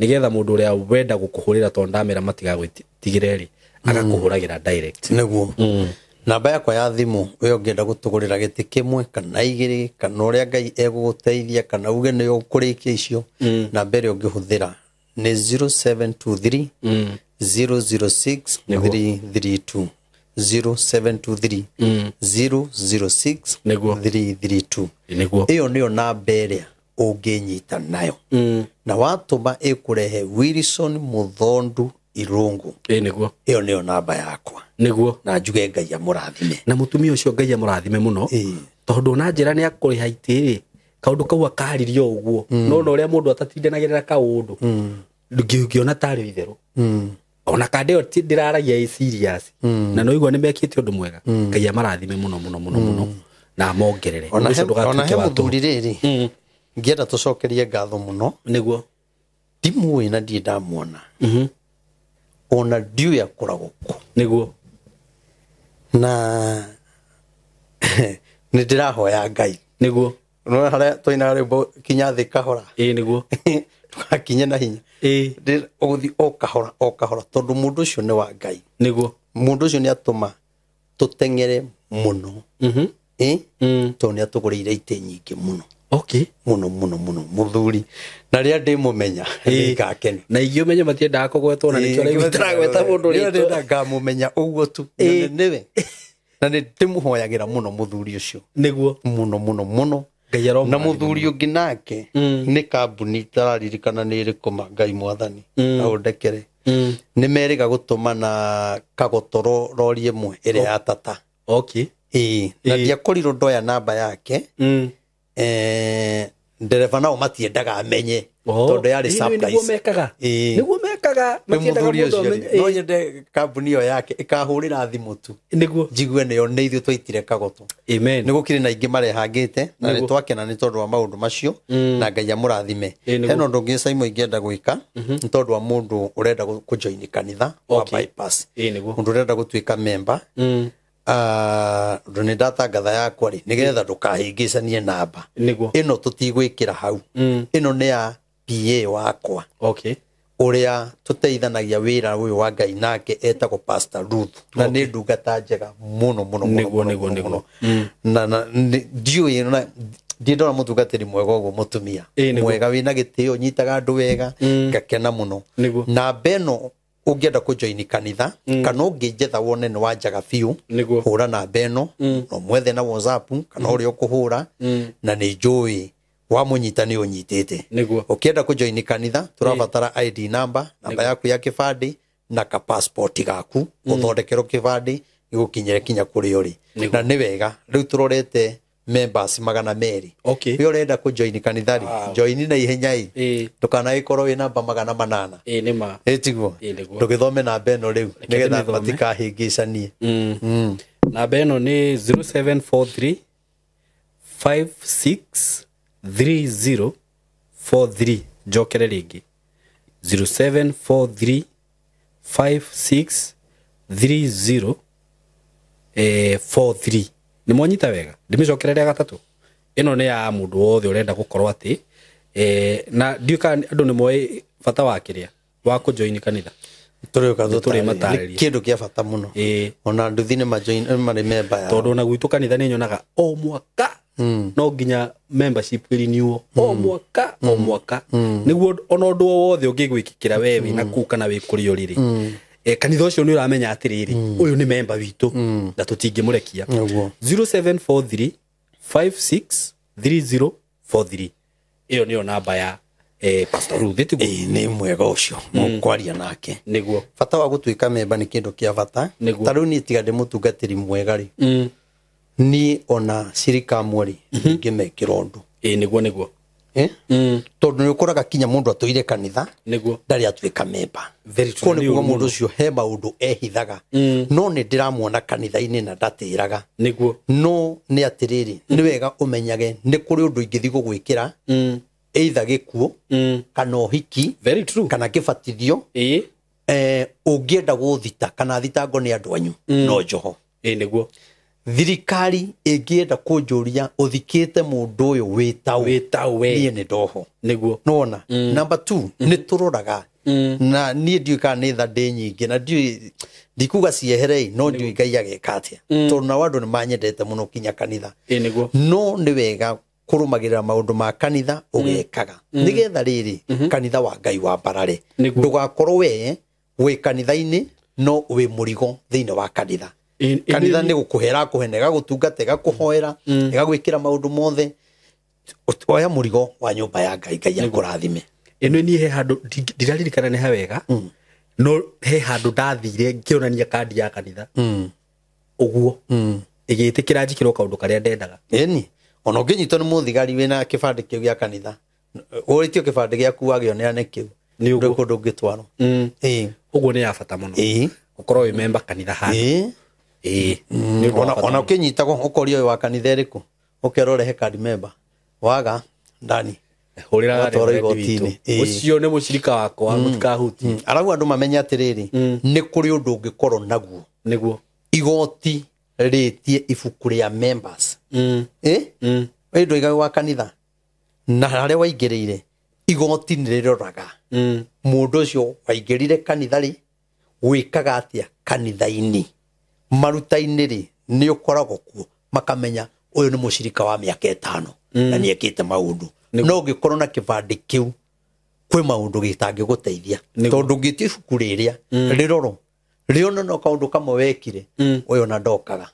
nĩgetha mũndũ ũrĩa wenda gũkũhũrĩra tondũ ndamera matigagwĩtigĩre rĩ, agakũhũragĩra direct. Nĩguo. Namba yakwa ya thimũ, we ũngĩenda gũtũgũrĩra gĩtĩ kĩmwe kana igĩrĩ, kana ũrĩa Ngai egũgũteithia, kana uge nĩ ũkũrĩkia icio, namba ĩrĩa ũngĩhũthĩra nĩ 0723 006 332. 0723 006 332. Ĩyo nĩyo namba ĩrĩa ũngĩnyita nayo, na watũma ĩkũrehe Wilson Muthondu Irungu. Nĩguo. Ĩyo nĩyo namba yakwa. Nĩguo. Na njuge Ngai amũrathime. Na mũtumia ũcio Ngai amũrathime mũno, tondũ ona njĩra nĩ akũrĩha itĩ rĩ, kaũndũ kau akaririo ũguo, no ũrĩa mũndũ atatindanagĩrĩra kaũndũ ndũngĩona tarĩ itherũ. Ona kande ĩyo ndĩraragia ĩ serious, na no igua nĩ mekĩte ũndũ mwega. Ngai amarathime mũno mũno mũno mũno na amongerere. Ona he mũthuri rĩrĩ, ngĩenda tũcokerie ngatho mũno. Nĩguo. Ndimũĩ na ndirĩ ndamuona, ona ndiũĩ akoragwo kũ. Nĩguo. Na nĩ ndĩrahoya Ngai. Nĩguo. Nĩ harĩa twainaga rwĩmbo kinya thĩ kahora. Nĩguo. Tũgakinye na hinya. Ũgũthiĩ o kahora o kahora, tondũ mũndũ ũcio nĩ wa Ngai. Nĩguo. Mũndũ ũcio nĩ atũma tũteng'ere mũno. Tondũ nĩ atũgũrĩire itĩ nyingĩ mũno. Okay. Mũno mũno mũno mũthuri. Na rĩrĩa ndĩmũmenya nĩngakena. Na ingĩ ũmenye matiendaga kũgwetwo, na nĩkĩo rĩu tũragweta mũndũ rĩtwa. Rĩrĩa ngamũmenya ũguo tu, nĩwe. Na nĩ ndĩmũhoyagĩra mũno mũthuri ũcio. Nĩguo. Mũno mũno mũno. Na mũthuri ũngĩ nake nĩ kambuni itararirikana nĩ ĩrĩkũ, Ngai mwathani aũndekere. Nĩ merĩga gũtũma na kagotoro rori ĩmwe ĩrĩa ya tata. Okay. Na ndiakorirwo ndoya namba yake. Ndereba nao matiendaga amenye, tondũ yarĩ surprise. Nĩguo mekaga. Nĩguo mekaga, matiendaga mũndũ amenye. No nyende kambuni ĩyo yake ĩkahũrĩra thimũ tu. Nĩguo. Njigue nĩyo nĩ ithuĩ twaitire kagoto. Amen. Nĩ gũkĩrĩ na aingĩ marehangĩte, na nĩ twakena nĩ tondũ wa maũndũ macio, na Ngai amũrathime. Hena ũndũ ũngĩ Simon ingĩenda gwĩka, nĩ tondũ wa mũndũ ũrenda kũjoin kanitha wa bypass. Mũndũ ũrenda gũtuĩka member. Ndũ nĩ ndatangatha yakwa rĩ, nĩgetha ndũkahĩngĩcanie namba. Ĩno tũtigwĩkĩra hau. Ĩno nĩ ya PA wakwa. Okay. Ũrĩa tũteithanagia wĩra ũyũ wa Ngai nake etagwo Pastor Ruth. Na nĩ ndungata njega mũno mũno mũno mũno. Na ndiũĩ na ndirĩ ndona mũtungatĩri mwega ũguo, mũtumia mwega wĩna gĩtĩo, nyitaga andũ wega, ngakena mũno. Namba ĩno ũngĩenda kũjoin kanitha, kana ũngĩnjetha wone nĩ wanjaga biũ, hũra namba ĩno, no mwethe na WhatsApp kana ũrĩa ũkũhũra, na nĩ njũĩ wamũnyita nĩ ũnyitĩte. Ũkĩenda kũjoin kanitha, tũrabatara ID number, namba yaku ya kĩbandĩ na ka passport gaku, ũthondekerwo kĩbandĩ gĩgũkinyĩre kinya kũrĩa ũrĩ. Na nĩ wega rĩu tũrorete members 200. Okay. We ũrenda kũjoin kanitha rĩ, join na ihenya ĩ, ndũkanagĩkorwo wĩ namba 800. Nĩ ma. Tiguo. Ndũgĩthome namba ĩno rĩu nĩgetha matikahĩngĩcanie. Namba ĩno nĩ 0743 563043. Njokere rĩngĩ. 0743 56 30 43. Nĩ mwanyita wega, ndĩmĩcokere rĩa gatatũ. Ĩno nĩ ya mũndũ wothe ũrenda gũkorwo atĩ na ndiũĩ kana andũ nĩ moĩ bata wa kĩrĩa wa kũjoin kanitha. Tũrĩ kĩndũ kĩa bata mũno. Ona nduthi nĩ majoin marĩ member yao. Tondũ ona gwitũ kanitha nĩ nyonaga o mwaka no nginya membership renew o mwaka o mwaka, nĩguo ona ũndũ o wothe ũngĩgwĩkĩkĩra we wĩna kũu kana wĩ kũrĩa ũrĩ rĩ, kanitha ũcio nĩ ũramenya atĩrĩrĩ, ũyũ nĩ member witũ na tũtingĩmũrekia. 0743 56 3043. Ĩyo nĩyo namba ya Pastor Ruth. Nĩ mwega ũcio mũkwaria nake. Nĩguo bata wa gũtuĩka memba nĩ kĩndũ kĩa bata. Ta rĩu niĩ tiga ndĩ mũtungatĩri mwega rĩ, niĩ ona cirika mweri ingĩmekĩra ũndũ. Nĩguo nĩguo. Tondũ nĩ ũkoraga kinya mũndũ atũire kanitha nĩguo ndarĩ atuĩka memba. Kũu nĩ kuga mũndũ ũcio he maũndũ ehithaga, no nĩ ndĩramuona kanitha-inĩ na ndatĩraga. Nĩguo. No nĩ atĩrĩrĩ, nĩ wega ũmenyage nĩ kũrĩ ũndũ ingĩthiĩ gũgwĩkĩra, either gĩkuũ kana ũhiki, very true, kana kĩbatithio. Ũngĩenda gũthita kana thitango nĩ andũ anyu, no njoho. Nĩguo. Thirikari ĩngĩenda kũnjũria ũthikĩte mũndũ ũyũ wĩtaũ, niĩ nĩ ndoho. Nĩguo. Nĩwona? Number 2, nĩ tũroraga na niĩ ndiũĩ kana nĩ tha ndĩ nyingĩ, na ndiũĩ ndikuga cieherei, no ndiũĩ Ngai ageka atĩa, tondũ nao andũ nĩ manyendete mũno kinya kanitha. Nĩguo. No nĩ wega kũrũmagĩrĩra maũndũ ma kanitha ũgekaga, nĩgetha rĩrĩ kanitha wa Ngai wambarare. Ndũgakorwo we wĩ kanitha-inĩ no wĩ mũrigo thĩinĩ wa kanitha. Kanitha nĩ gũkũhera kũhene, ĩgagũtungata, ĩgakũhoera, ĩgagwĩkĩra maũndũ mothe. Oya mũrigo wa nyũmba ya Ngai, Ngai akũrathime. Ĩno niĩ he handũ ndiraririkana nĩ ha wega, no he handũ ndathire ngĩonania kandi ya kanitha ũguo, ĩgĩtĩkĩra njĩkĩrwo kaũndũ karĩa ndendaga. Ĩni ona ũngĩnyitwo nĩ mũthigari wĩna kĩbandĩ kĩu gĩa kanitha, ũrĩtio kĩbandĩ gĩaku wagĩoneane kĩu, ndũrĩ kũndũ ũngĩtwarwo. Ũguo nĩ ya bata mũno gũkorwo wĩ memba kanitha handũ. Ona ũkĩnyitagwo ũkorio ũyũ wa kanitha ĩrĩkũ, ũkerwo ũrehe kandi member, waga ndani hũrĩra igoti-inĩ. Ũcio nĩ mũcirika wakwa, mũtikahutie. Arabu andũ mamenye atĩrĩrĩ, nĩ kũrĩ ũndũ ũngĩkorwo naguo. Nĩguo. Igoti rĩtie ibuku rĩa members. Wĩ ndũigaga wa kanitha na harĩa waingĩrĩire, igoti nĩ rĩroraga mũndũ ũcio waingĩrire kanitha rĩ, wĩkaga atĩa kanitha-inĩ, maruta-inĩ rĩ, nĩ ũkoragwo kuo, makamenya ũyũ nĩ mũcirika wa mĩaka 5 na nĩ ekĩte maũndũ. No ũngĩkorwo na kĩbandĩ kĩu, kwĩ maũndũ gĩtangĩgũteithia, tondũ ũngĩtia ibuku rĩrĩa rĩrorwo rĩona no kaũndũ kamwe wekire, ũyũ ona ndokaga.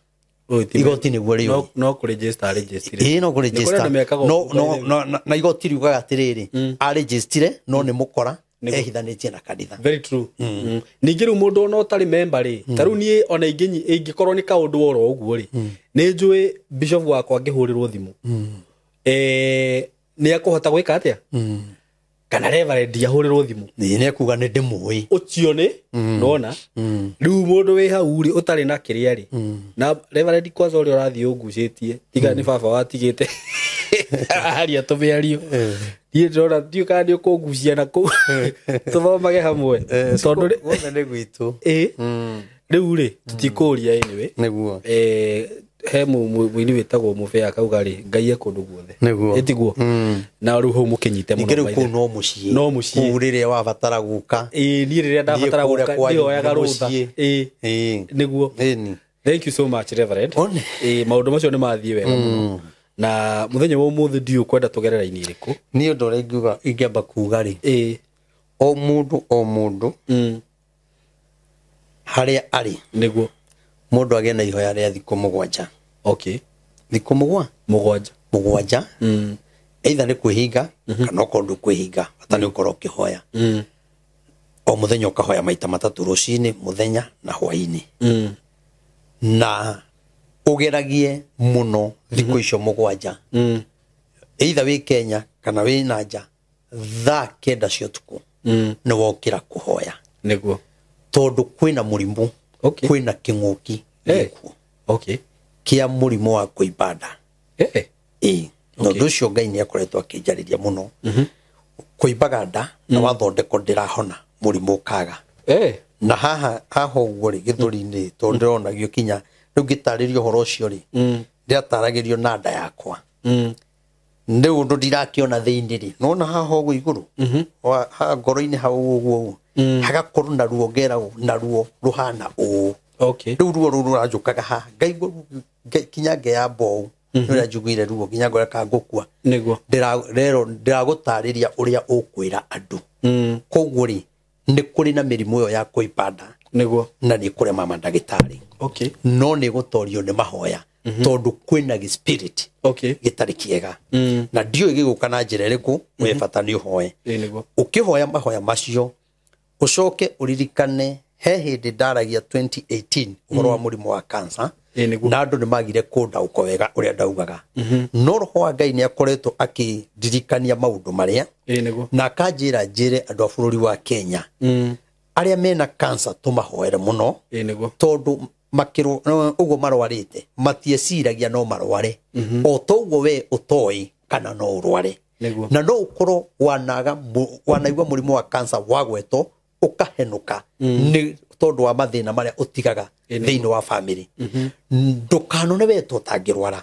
Igoti nĩguo rĩũĩ. No kũregister register. No kũregister. No na igoti riugaga atĩrĩrĩ, aregistire no nĩ mũkora ehithanĩtie na kanitha. Very true. Ningĩ rĩu mũndũ ona ũtarĩ member rĩ, ta rĩu niĩ ona ingĩkorwo nĩ kaũndũ oro ũguo rĩ, nĩ njũĩ bishop wakwa angĩhũrĩrwo thimũ, nĩ ekũhota gwĩka atĩa? Kana reverend ahũrĩrwo thimũ, nĩ ekuga nĩ ndĩmũĩ ũcio nĩ nona. Rĩu mũndũ wĩ hau rĩ ũtarĩ na kĩrĩa rĩ, na reverend kwanza ũrĩa ũrathiĩ ũngucĩtie, tiga nĩ baba watigĩte aria tũmĩario, niĩ ndĩrona ndiũĩ kana nĩ ũkũngucia na kũu tũthomage hamwe, tondũ guothe nĩ gwitũ. Rĩu rĩ tũtikũria anyway. Nĩguo. He mũini wĩtagwo Mũbĩa akauga rĩ, Ngai e kũndũ guothe. Nĩguo. Ĩtiguo. Na rĩu hau mũkĩnyite mũno. Ningĩ rĩu kũu no mũciĩ. No mũciĩ. Kũu rĩrĩa wabatara gũka. Niĩ rĩrĩa ndabatara gũka ndĩoyaga rũtha. Nĩguo. Thank you so much Reverend. Maũndũ macio nĩ mathiĩ wega mũno. Na mũthenya wa ũmũthĩ ndiũĩ ũkwenda tũgerera-inĩ ĩrĩkũ. Niĩ ũndũ ũrĩa ingiuga ingĩamba kuga rĩ, o mũndũ o mũndũ harĩa arĩ, nĩguo, mũndũ agĩe na ihoya rĩa thikũ 7. Okay. Thikũ 7. 7. Either nĩ kwĩhinga kana okorwo ndũkwĩhinga, bata nĩ ũkorwo ũkĩhoya. O mũthenya ũkahoya maita 3, rũcinĩ, mũthenya na hwaĩ-inĩ. Na ũgeragie mũno thikũ icio 7. Either wĩ Kenya kana wĩ na nja, thaa 9 cia ũtukũ nĩ wokĩra kũhoya. Nĩguo. Tondũ kwĩna mũrimũ, kwĩna kĩng'ũki gĩkuo. Kĩa mũrimũ wa kũimba nda. Na ũndũ ũcio Ngai nĩ akoretwo akĩnjarĩria mũno. Kũimbaga nda na wathondekwo ndĩrahona, mũrimũ ũkaga. Na haha haha ũguo rĩ, gĩthũri-inĩ, tondũ ndĩronagio kinya rĩu ngĩtarĩrio ũhoro ũcio rĩ, ndĩrataragĩrio na nda yakwa. Rĩu ũndũ ndirakĩona thĩinĩ rĩ, nona haha ũguo igũrũ, haha ngoro-inĩ hau ũguo ũguo, hagakorwo na ruo, ngeragwo na ruo rũhana ũũ. Rĩu ruo rũu rũranjũkaga haha, ngaigua kinya ngeyamba ũũ, nĩ ũrĩa njiguire ruo nginya ngoreka kana ngũkua. Nĩguo. Rero ndĩragũtarĩria ũrĩa ũkwĩra andũ. Koguo rĩ, nĩ kũrĩ na mĩrimũ ĩyo ya kũibanda. Nĩguo. Na nĩ kũrema mandagĩtarĩ. No nĩ gũtorio nĩ mahoya, tondũ kwĩna gĩ spirit gĩtarĩ kĩega. Na ndiũĩ gĩgũka na njĩra ĩrĩkũ, we bata nĩ ũhoe. Nĩguo. Ũkĩhoya mahoya macio, ũcoke ũririkane he hĩndĩ ndaragia 2018 ũhoro wa mũrimũ wa cancer. Nĩguo. Na andũ nĩ magire kũndaũko wega ũrĩa ndaugaga. No roho wa Ngai nĩ akoretwo akĩndirikania maũndũ marĩa. Nĩguo. Na akanjĩra njĩre andũ a bũrũri wa Kenya, arĩa mena cancer tũmahoere mũno. Nĩguo. Tondũ makĩrwo ũguo marwarĩte, matieciragia no marware. O toguo we ũtoĩ kana no ũrware. Nĩguo. Na no ũkorwo wanaigua mũrimũ wa cancer wagwetwo, ũkahenũka nĩ tondũ wa mathĩna marĩa ũtigaga thĩinĩ wa family. Ndũkanone we to ũtangĩrwara.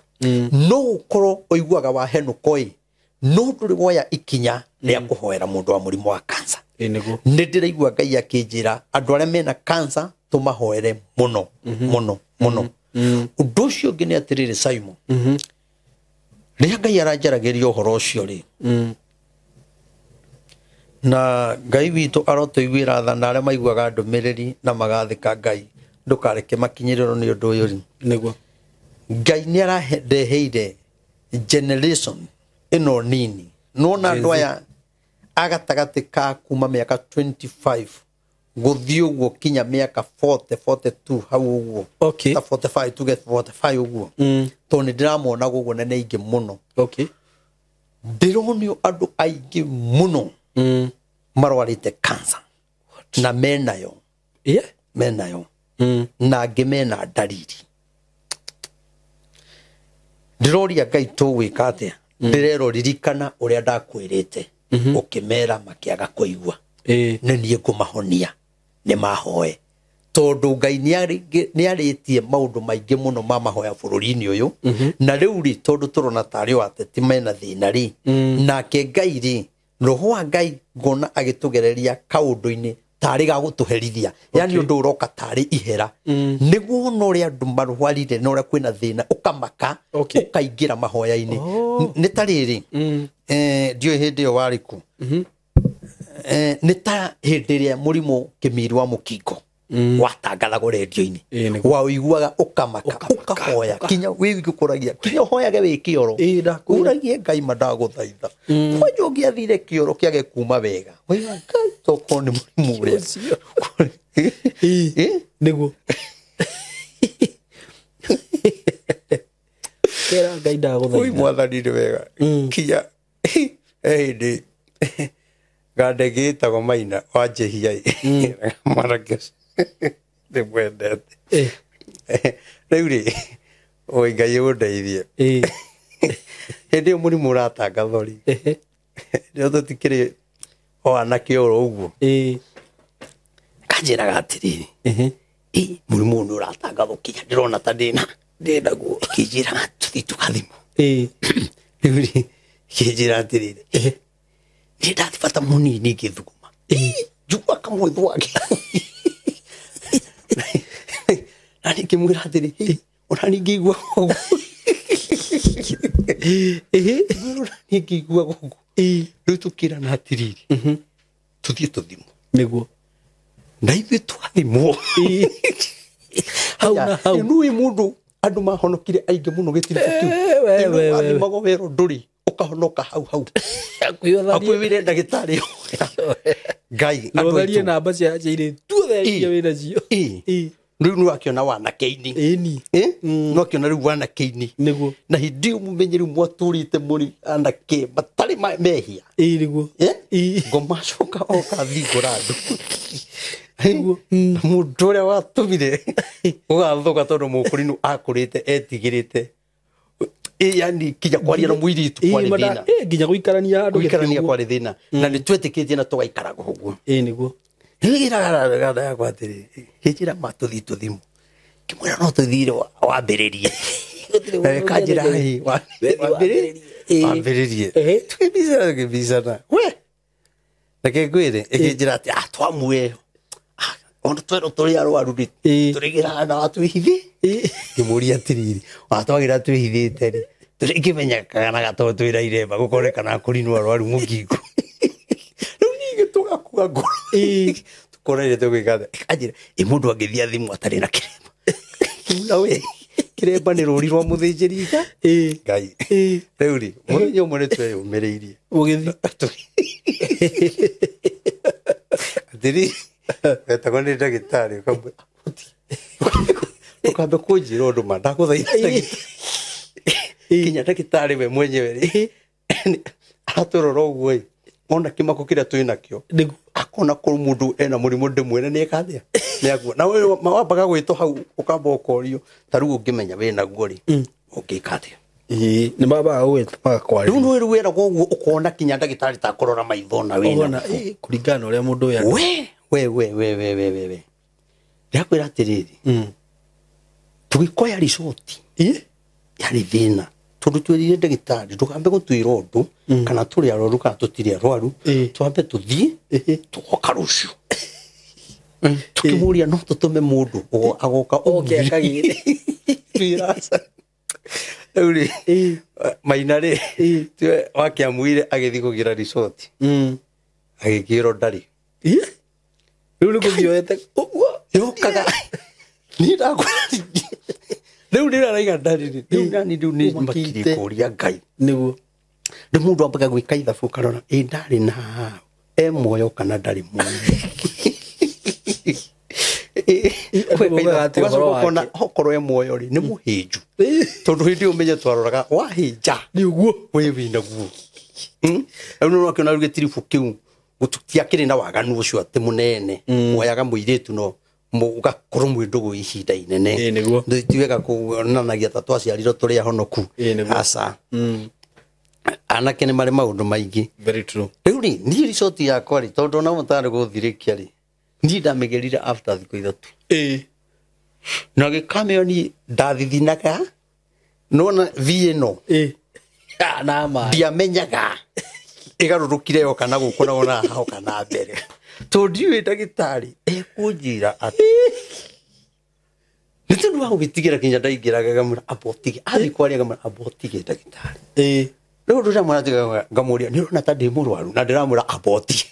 No ũkorwo ũiguaga wahenũka ĩ, no ndũrĩ woya ikinya rĩa kũhoera mũndũ wa mũrimũ wa cancer. Nĩguo. Nĩ ndĩraigua Ngai akĩnjĩra andũ arĩa mena cancer tũmahoere mũno, mũno, mũno. Ũndũ ũcio ũngĩ nĩ atĩrĩrĩ, Simon. Rĩrĩa Ngai aranjaragĩria ũhoro ũcio rĩ, na Ngai witũ arotũiguĩra tha na arĩa maiguaga ndũmĩrĩri na magathĩka Ngai, ndũkareke makinyĩrĩrwo nĩ ũndũ ũyũ rĩ. Nĩguo. Ngai nĩ arandeheire generation ĩno nini. Nĩwona andũ aya a gatagatĩ ka kuma mĩaka 25 gũthiĩ ũguo kinya mĩaka 40, 42 hau ũguo. Ta 45, tuge 45 ũguo. Tondũ nĩ ndĩramona ũguo na nĩ aingĩ mũno. Ndĩronio andũ aingĩ mũno marwarĩte cancer. Na menayo. Menayo. Na angĩ mena ndariri. Ndĩroria Ngai tũgwĩka atĩa? Ndĩrerwo ririkana ũrĩa ndakwĩrĩte. Ũkĩmera makĩaga kũigua. Nĩ niĩ ngũmahonia. Nĩ mahoe. Tondũ Ngai nĩ arĩtie maũndũ maingĩ mũno ma mahoya bũrũri-inĩ ũyũ. Na rĩu rĩ, tondũ tũrona tarĩ o ateti mena thĩna rĩ, nake Ngai rĩ, roho wa Ngai ngona agĩtũgereria kaũndũ-inĩ tarĩ ga gũtũherithia. Yani ũndũ ũroka tarĩ ihera. Nĩguo wona ũrĩa andũ marwarire na ũrĩa kwĩna thĩna, ũkamaka, ũkaingĩra mahoya-inĩ. Nĩ ta rĩrĩ, ndiũĩ hĩndĩ ĩyo warĩ kũ. Nĩ ta hĩndĩ ĩrĩa mũrimũ kĩmiri wa mũkingo watangathagwo rendio-inĩ. Nĩguo. Waũiguaga ũkamaka, ũkahoya, kinya wĩgũkũragia, kinya ũhoyage wĩ kĩoro. Ndakwĩra. Ũragie Ngai ma ndagũthaitha. Kwanja ũngĩathire kĩoro kĩage kuma wega. Waiga Ngai tokorwo nĩ mũrimũ ũrĩa. Nĩguo. Kera Ngai ndagũthaitha. Oi mwathani nĩ wega. Kinya he hĩndĩ gandege gĩtagwo Maina wa Njehia ĩ. Mwanake ũcio ndĩmwendete. Rĩu rĩ, oi Ngai ũndeithie. Hĩndĩ ĩyo mũrimũ ũratangathwo rĩ, rĩo tũtikĩrĩ o anake oro ũguo. Kanjĩraga atĩrĩrĩ, mũrimũ ũyũ nĩ ũratangathwo kinya ndĩrona ta ndĩna Ndĩnaguo. Ĩkĩnjĩra tũthiĩ tũgathimwo. Rĩu rĩ, ĩkĩnjĩra atĩrĩrĩ, nĩ ndathi bata mũnini ngĩthuguma. Njugua kamwetho wake. Na ningĩmwĩra atĩrĩ, ona ningĩigua ũguo. Ona ningĩigua ũguo. Rĩu tũkĩrana atĩrĩrĩ, tũthiĩ tũthimwo. Nĩguo. Na ithuĩ twathimwo. Hau na hau. Nĩũĩ mũndũ andũ mahonokire aingĩ mũno gĩtiribũ kĩu. We. Wathimagwo werwo ndũrĩ, ũkahonoka hau hau. Hakuhĩ wĩre ndagĩtarĩ. Ngai, Na andũ ũtharie aitũ. namba cia airĩtu othe iria wĩnacio. Rĩu nĩ wakĩona wanake-inĩ. Ĩni. Nĩ wakĩona rĩu wanake-inĩ. Nĩguo. Na hĩndĩ ĩyo mũmenye rĩu mwatũrĩte mũrĩ anake matarĩ mehia. Nĩguo. Ngoma acoka oka thingũra andũ. Nĩguo. Mũndũ ũrĩa watũmire ũgathũka tondũ mũkũrinũ akũrĩte etigĩrĩte. Yani kinya kwaria na mũirĩtu kwarĩ thĩna. Nginya gũikarania andũ Gũikarania gĩtĩ ũguo. kwarĩ thĩna. Na nĩ twetĩkĩtie na tũgaikaraga ũguo. Nĩguo. Nĩgĩraga yakwa atĩrĩ kĩnjĩra ma tũthiĩ tũthimũ kĩmwĩra no tũthire wambĩrĩrie kanjĩra wambĩrĩrie tũkĩbicana tũkĩbicana we reke ngwĩre ĩkĩnjĩra atĩ twamue ona twerwo tũrĩ arwaru rĩ tũrĩgĩraga na twĩhithĩ ngĩmũria atĩrĩrĩ watwagĩra twĩhithĩte rĩ tũrĩkĩmenya kana tondũ twĩra iremba gũkonekana kũrinwo arwaru mũkingo rĩu ningĩ tũgakua ngoro tũkoreire tũgwĩka atĩa ĩkanjĩra ĩ mũndũ angĩthiĩ athimwo atarĩ na kĩremba na we kĩremba nĩ rũri rwa mũthĩnjĩri Ngai rĩu rĩ mũthenya ũmwe nĩ tweyũmĩrĩirie Ũgĩthiĩ atĩrĩ wetagwo nĩ ndagĩtarĩ ũkamwĩra ũkambe kũnjĩra ũndũ ma ndagũthaitha ndagĩtarĩ kinya ndagĩtarĩ we mwenyewe rĩ aratũrora ũguo ĩ ona kĩmako kĩrĩa twĩ nakĩo akona korwo mũndũ ena mũrimũ ndĩmwĩre nĩ eka atĩa nĩ akua na we wambaga gwĩtwo hau ũkamba ũkorio ta rĩu ũngĩmenya wĩ naguo rĩ ũngĩka atĩa nĩ mambaga gũgwĩta magakwarĩria rĩu nĩ rĩu weragwo ũguo ũkona kinya ndagĩtarĩ takũrora maitho na wĩna Ũkona, kũringana na ũrĩa mũndũ ũyũ we we we we we we we we ndakwĩra atĩrĩrĩ tũgĩkoya ricoti yarĩ thĩna tondũ twĩrire ndagĩtarĩ ndũkambe gũtwĩra ũndũ kana tũrĩ arwaru kana tũtirĩ arwaru twambe tũthiĩ tũgoka rũciũ tũkĩmũria no tũtũme mũndũ agoka Oke akagĩre. twĩra aca rĩu rĩ maina rĩ tiwe wakĩamuire agĩthiĩ kũgĩra ricoti agĩkĩrwo ndarĩ Rĩu nĩ gũthiĩ oete ũguo yokaga niĩ ndakwĩra rĩu rĩrĩa araiga ndarĩ rĩ rĩu nani rĩu nĩ Ũmakĩte. makiri kũria Ngai nĩguo rĩ mũndũ ambaga gwĩka ithabu ũkarora ĩ ndarĩ na e muoyo kana ndarĩ muoyo Andũ maugaga atĩ ũhoro ũgacoka ũkona wake. okorwo e muoyo rĩ nĩ mũhĩnju tondũ hĩndĩ ĩyo ũmenye twaroraga wahĩnja nĩ ũguo wĩ wĩnaguo rĩu nĩ ũrakĩona rĩu gĩtiribũ kĩu gũtiakĩrĩ na waganu ũcio atĩ mũnene woyaga mũirĩtu no mũgakorwo mwĩ ndũgũ ihinda inene Ĩĩ, nĩguo. Ti wega kuonanagia ta twaciarirwo tũrĩ ahonoku Ĩĩ, nĩguo. aca anake nĩ marĩ maũndũ maingĩ very true rĩu rĩ niĩ ricoti yakwa rĩ tondũ ona mũtarĩ gũthirĩkia rĩ niĩ ndamĩgerire after thikũ ithatũ na gĩkameo niĩ ndathithinaga nona vi ĩno na maĩ ndiamenyaga ĩgarũrũkire yoka na gũkũ na wona hoka na mbere tondũ ndiũĩ ndagĩtarĩ ekũnjĩra atĩ nĩ tondũ wa gũgĩtigĩra kinya ndaingĩraga ngamwĩra amba ũtige athiĩ kwaria ngamwĩra amba ũtige ndagĩtarĩ rĩu ũndũ ũrĩa mwana ngamũria nĩ ũrona ta ndĩ mũrwaru na ndĩramwĩra amba ũtige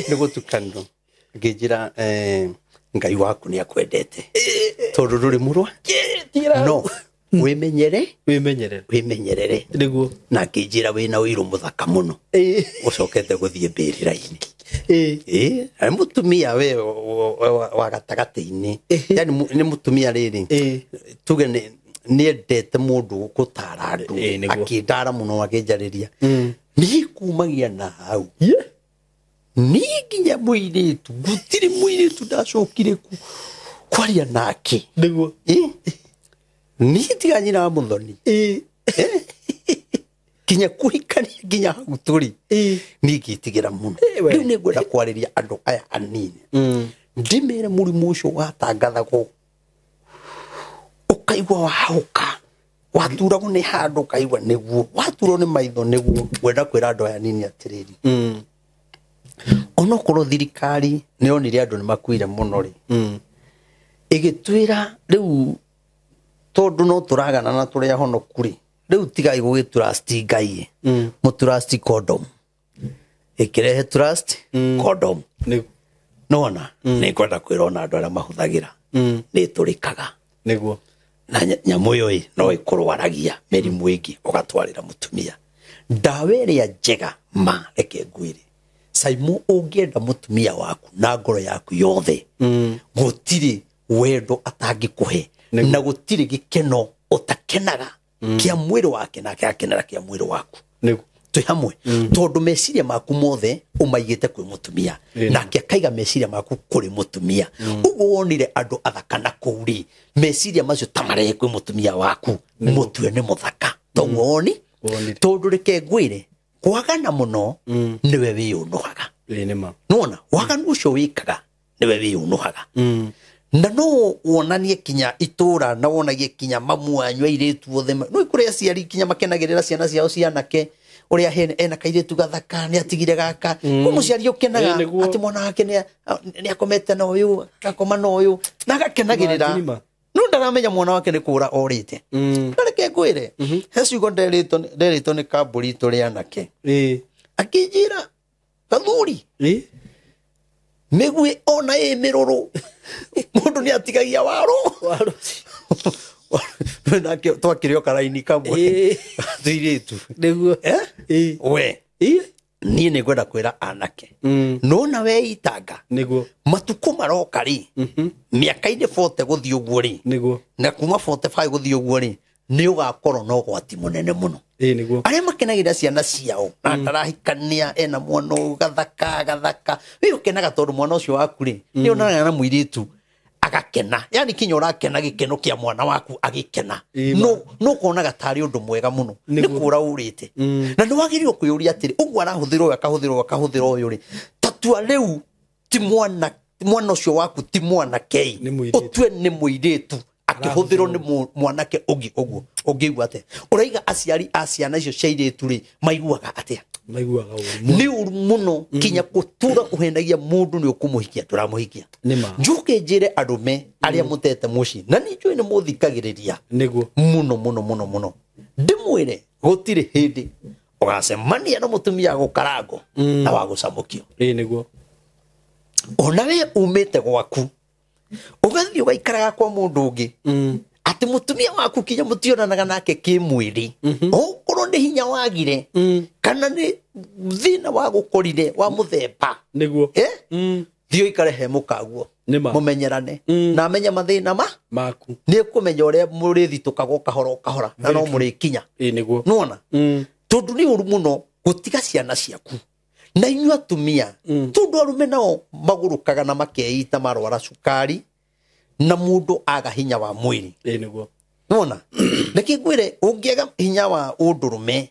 nĩ gũtukanio ngĩnjĩra Ngai waku nĩ akwendete tondũ ndũrĩ mũrwaru no wĩmenyere wĩmenyerere wĩmenyerere nĩguo na ngĩnjĩra wĩna ũirũ mũthaka mũno ũcokete gũthiĩ mbĩrĩra-inĩ ĩĩ nĩ mũtumia we wa gatagatĩ-inĩ yani nĩ mũtumia rĩrĩ tuge nĩ nĩendete mũndũ gũtara andũ Ĩĩ, nĩguo. akĩndara mũno akĩnjarĩria niĩ kumagia na hau niĩ nginya mũirĩtu gũtirĩ mũirĩtu ndacokire kwaria nake nĩguo Ĩ? Niĩ tiga nyina wa mũthoni kinya kũhikania nginya hau tũrĩ niĩ ngĩtigĩra mũno we. rĩu nĩ ngwenda kwarĩria andũ aya anini ndĩmere mũrimũ ũcio watangathagwo ũkaigua wahũka waturagwo nĩ handũ ũkaigua nĩguo waturwo nĩ maitho nĩguo ngwenda kwĩra andũ aya anini atĩrĩrĩ onokorwo thirikari nĩ yonire andũ nĩ makuire mũno rĩ ĩgĩtwĩra rĩu tondũ no tũragana na tũrĩ ahonoku rĩ rĩu tigai gũgĩturasti ngai mũturasti condom ĩkĩrehe trust condom nĩguo nona nĩ ngwenda kwĩra ona andũ arĩa mahũthagĩra nĩ ĩtũrĩkaga nĩguo na nyamũ ĩyo ĩ no ĩkũrwaragia mĩrimũ ĩngĩ ũgatwarĩra mũtumia ndawa ĩrĩa njega ma reke ngwĩre Saimo ũngĩenda mũtumia waku na ngoro yaku yothe gũtirĩ wendo atangĩkũhe na gũtirĩ gĩkeno ũtakenaga kĩa mwĩrĩ wake nake akenera kĩa mwĩrĩ waku nĩguo twĩ hamwe tondũ meciria maku mothe ũmaigĩte kwĩ mũtumia nake akaiga meciria maku kũrĩ mũtumia ũguo wonire andũ athaka na kũu rĩ meciria macio ta marehe kwĩ mũtumia waku mũtue nĩ mũthaka toguo woni Wonire. tondũ reke ngwĩre kwagana mũno nĩwe wĩyũnũhaga ĩĩ nĩ ma nona waganu ũcio wĩkaga nĩwe wĩyũnũhaga. Na no wonanie kinya itũra na wonagie kinya mamu wanyu airĩtu othe, no kũrĩ aciari kinya makenagĩrĩra ciana ciao cianake ũrĩa ena kairĩtu gathaka nĩ atigire gaka. Kwĩ mũciari ũkenaga atĩ mwana wake nĩ akomete na ũyũ agakoma na ũyũ na agakenagĩrĩra, no ndaramenya mwana wake nĩ kũra orĩte. Na reke ngwĩre, he ciugo nderĩtwo nĩ kambũri tũrĩ anake, akĩnjĩra gathuri mĩguĩ ona ĩ mĩrũrũ mũndũ nĩ atigagia waro. Nake twakĩrĩ o karaini kamwe tũirĩtu. Nĩguo. We niĩ nĩ ngwenda kwĩra anake, nona weitanga nĩguo matukũ maroka rĩ, mĩaka-inĩ 40 gũthiĩ ũguo rĩ, nĩguo na kuma 45 gũthiĩ ũguo rĩ, nĩ ũgakorwo na ũgwati mũnene mũno. Nĩguo arĩa makenagĩrĩra ciana ciao na ndarahikania ena mwana ũyũ gathaka gathaka, we ũkenaga tondũ mwana ũcio waku rĩ nĩ onanaga na mũirĩtu agakena, yani kinya ũrakena gĩkeno kĩa mwana waku agĩkena, no ũkonaga tarĩ ũndũ mwega mũno, nĩ kũra ũrĩte. Na nĩ wagĩrĩirwo kwĩyũria atĩrĩ, ũguo arahũthĩra ũyũ akahũthĩra ũyũ akahũthĩra ũyũ rĩ, tatua rĩu ti mwana ũcio waku ti mwanake, ũtue nĩ mũirĩtu akĩhũthĩrwo nĩ mwanake ũngĩ ũguo, ũngĩigua atĩa? Ũraiga aciari a ciana icio cia airĩtu rĩ maiguaga atĩa? Maiguaga ũru nĩ ũru mũno, kinya gũtũra ũhenagia mũndũ nĩ ũkũmũhikia ndũramũhikia. Njũke njĩre arũme arĩa mũtete mũciĩ, na nĩ njũĩ nĩ mũthikagĩrĩria nĩguo mũno mũno mũno mũno, ndĩmwĩre gũtirĩ hĩndĩ ũgacemania na mũtumia gũkarango na wa gũcamũkio. Nĩguo ona we umĩte gwaku ũgathiĩ ũgaikaraga kwa mũndũ ũngĩ, atĩ mũtumia waku kinya mũtionanaga nake kĩmwĩrĩ, okorwo nĩ hinya wagire kana nĩ thĩna wa gũkorire wa mũthemba, nĩguo thiĩ ũikare he mũkaguo mũmenyerane na amenye mathĩna maku, nĩ ekũmenya ũrĩa mũrĩthitũkaga o kahora o kahora na no mũrĩkinya. Nĩguo nĩwona tondũ nĩ ũru mũno gũtiga ciana ciaku na inyuĩ atumia, tondũ arũme nao magũrũkaga na makeita marwara cukari na mũndũ aga hinya wa mwĩrĩ. Nĩguo nĩwona reke ngwĩre, ũngĩaga hinya wa ũndũrũme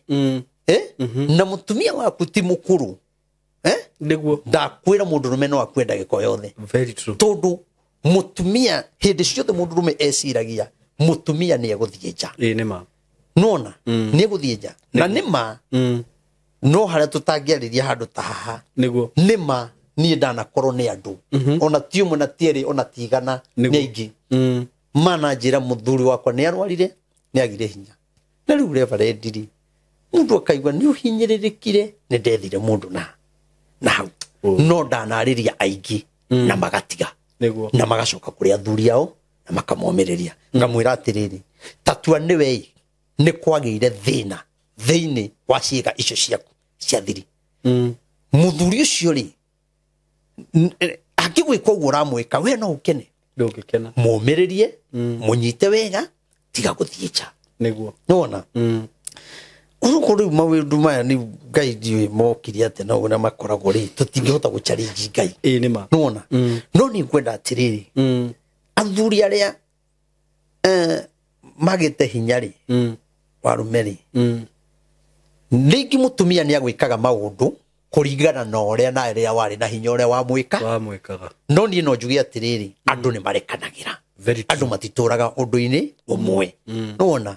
na mũtumia waku ti mũkũrũ, nĩguo ndakwĩra mũndũrũme no akue ndagĩka o yothe. Very true. Tondũ mũtumia hĩndĩ ciothe mũndũrũme eciragia mũtumia nĩ egũthiĩ nja. Nĩ nĩwona nĩ egũthiĩ nja na nĩ ma no harĩa tũtangĩarĩria handũ ta haha. Nĩguo nĩ ma niĩ ndanakorwo nĩ andũ ona ti ũmwe na ti erĩ ona ti igana nĩ aingĩ, mana njĩra mũthuri wakwa nĩ arwarire nĩ agire hinya, na rĩu reverend rĩ mũndũ akaigua nĩ ũhinyĩrĩrĩkire, nĩ ndethire mũndũ na hau no ndanarĩria aingĩ na magatiga. Nĩguo na magacoka kũrĩ athuri ao na makamomĩrĩria. Ngamwĩra atĩrĩrĩ, tatua nĩwe nĩ kwagĩire thĩna thĩinĩ wa ciĩga icio ciaku cia thiri. Mũthuri ũcio rĩ angĩgwĩka ũguo ũramwĩka we no ũkene? Ndũngĩkena. Mũmĩrĩrie, mũnyite wega, tiga gũthiĩ nja. Nĩguo nĩwona ũrũkũ rĩu maũndũ maya nĩ Ngai ndiũĩ mokire atĩa na ũrĩa makoragwo rĩ, tũtingĩhota gũchallenge Ngai. Nĩ ma nĩwona no nĩ ngwenda atĩrĩrĩ, athuri arĩa magĩte hinya rĩ warume rĩ, rĩngĩ mũtumia nĩ agwĩkaga maũndũ kũringana na ũrĩa na rĩrĩa warĩ na hinya ũrĩa wamwĩkaga. No niĩ no njuge atĩrĩrĩ, andũ nĩ marekanagĩra, andũ matitũraga ũndũ-inĩ ũmwe. Nĩwona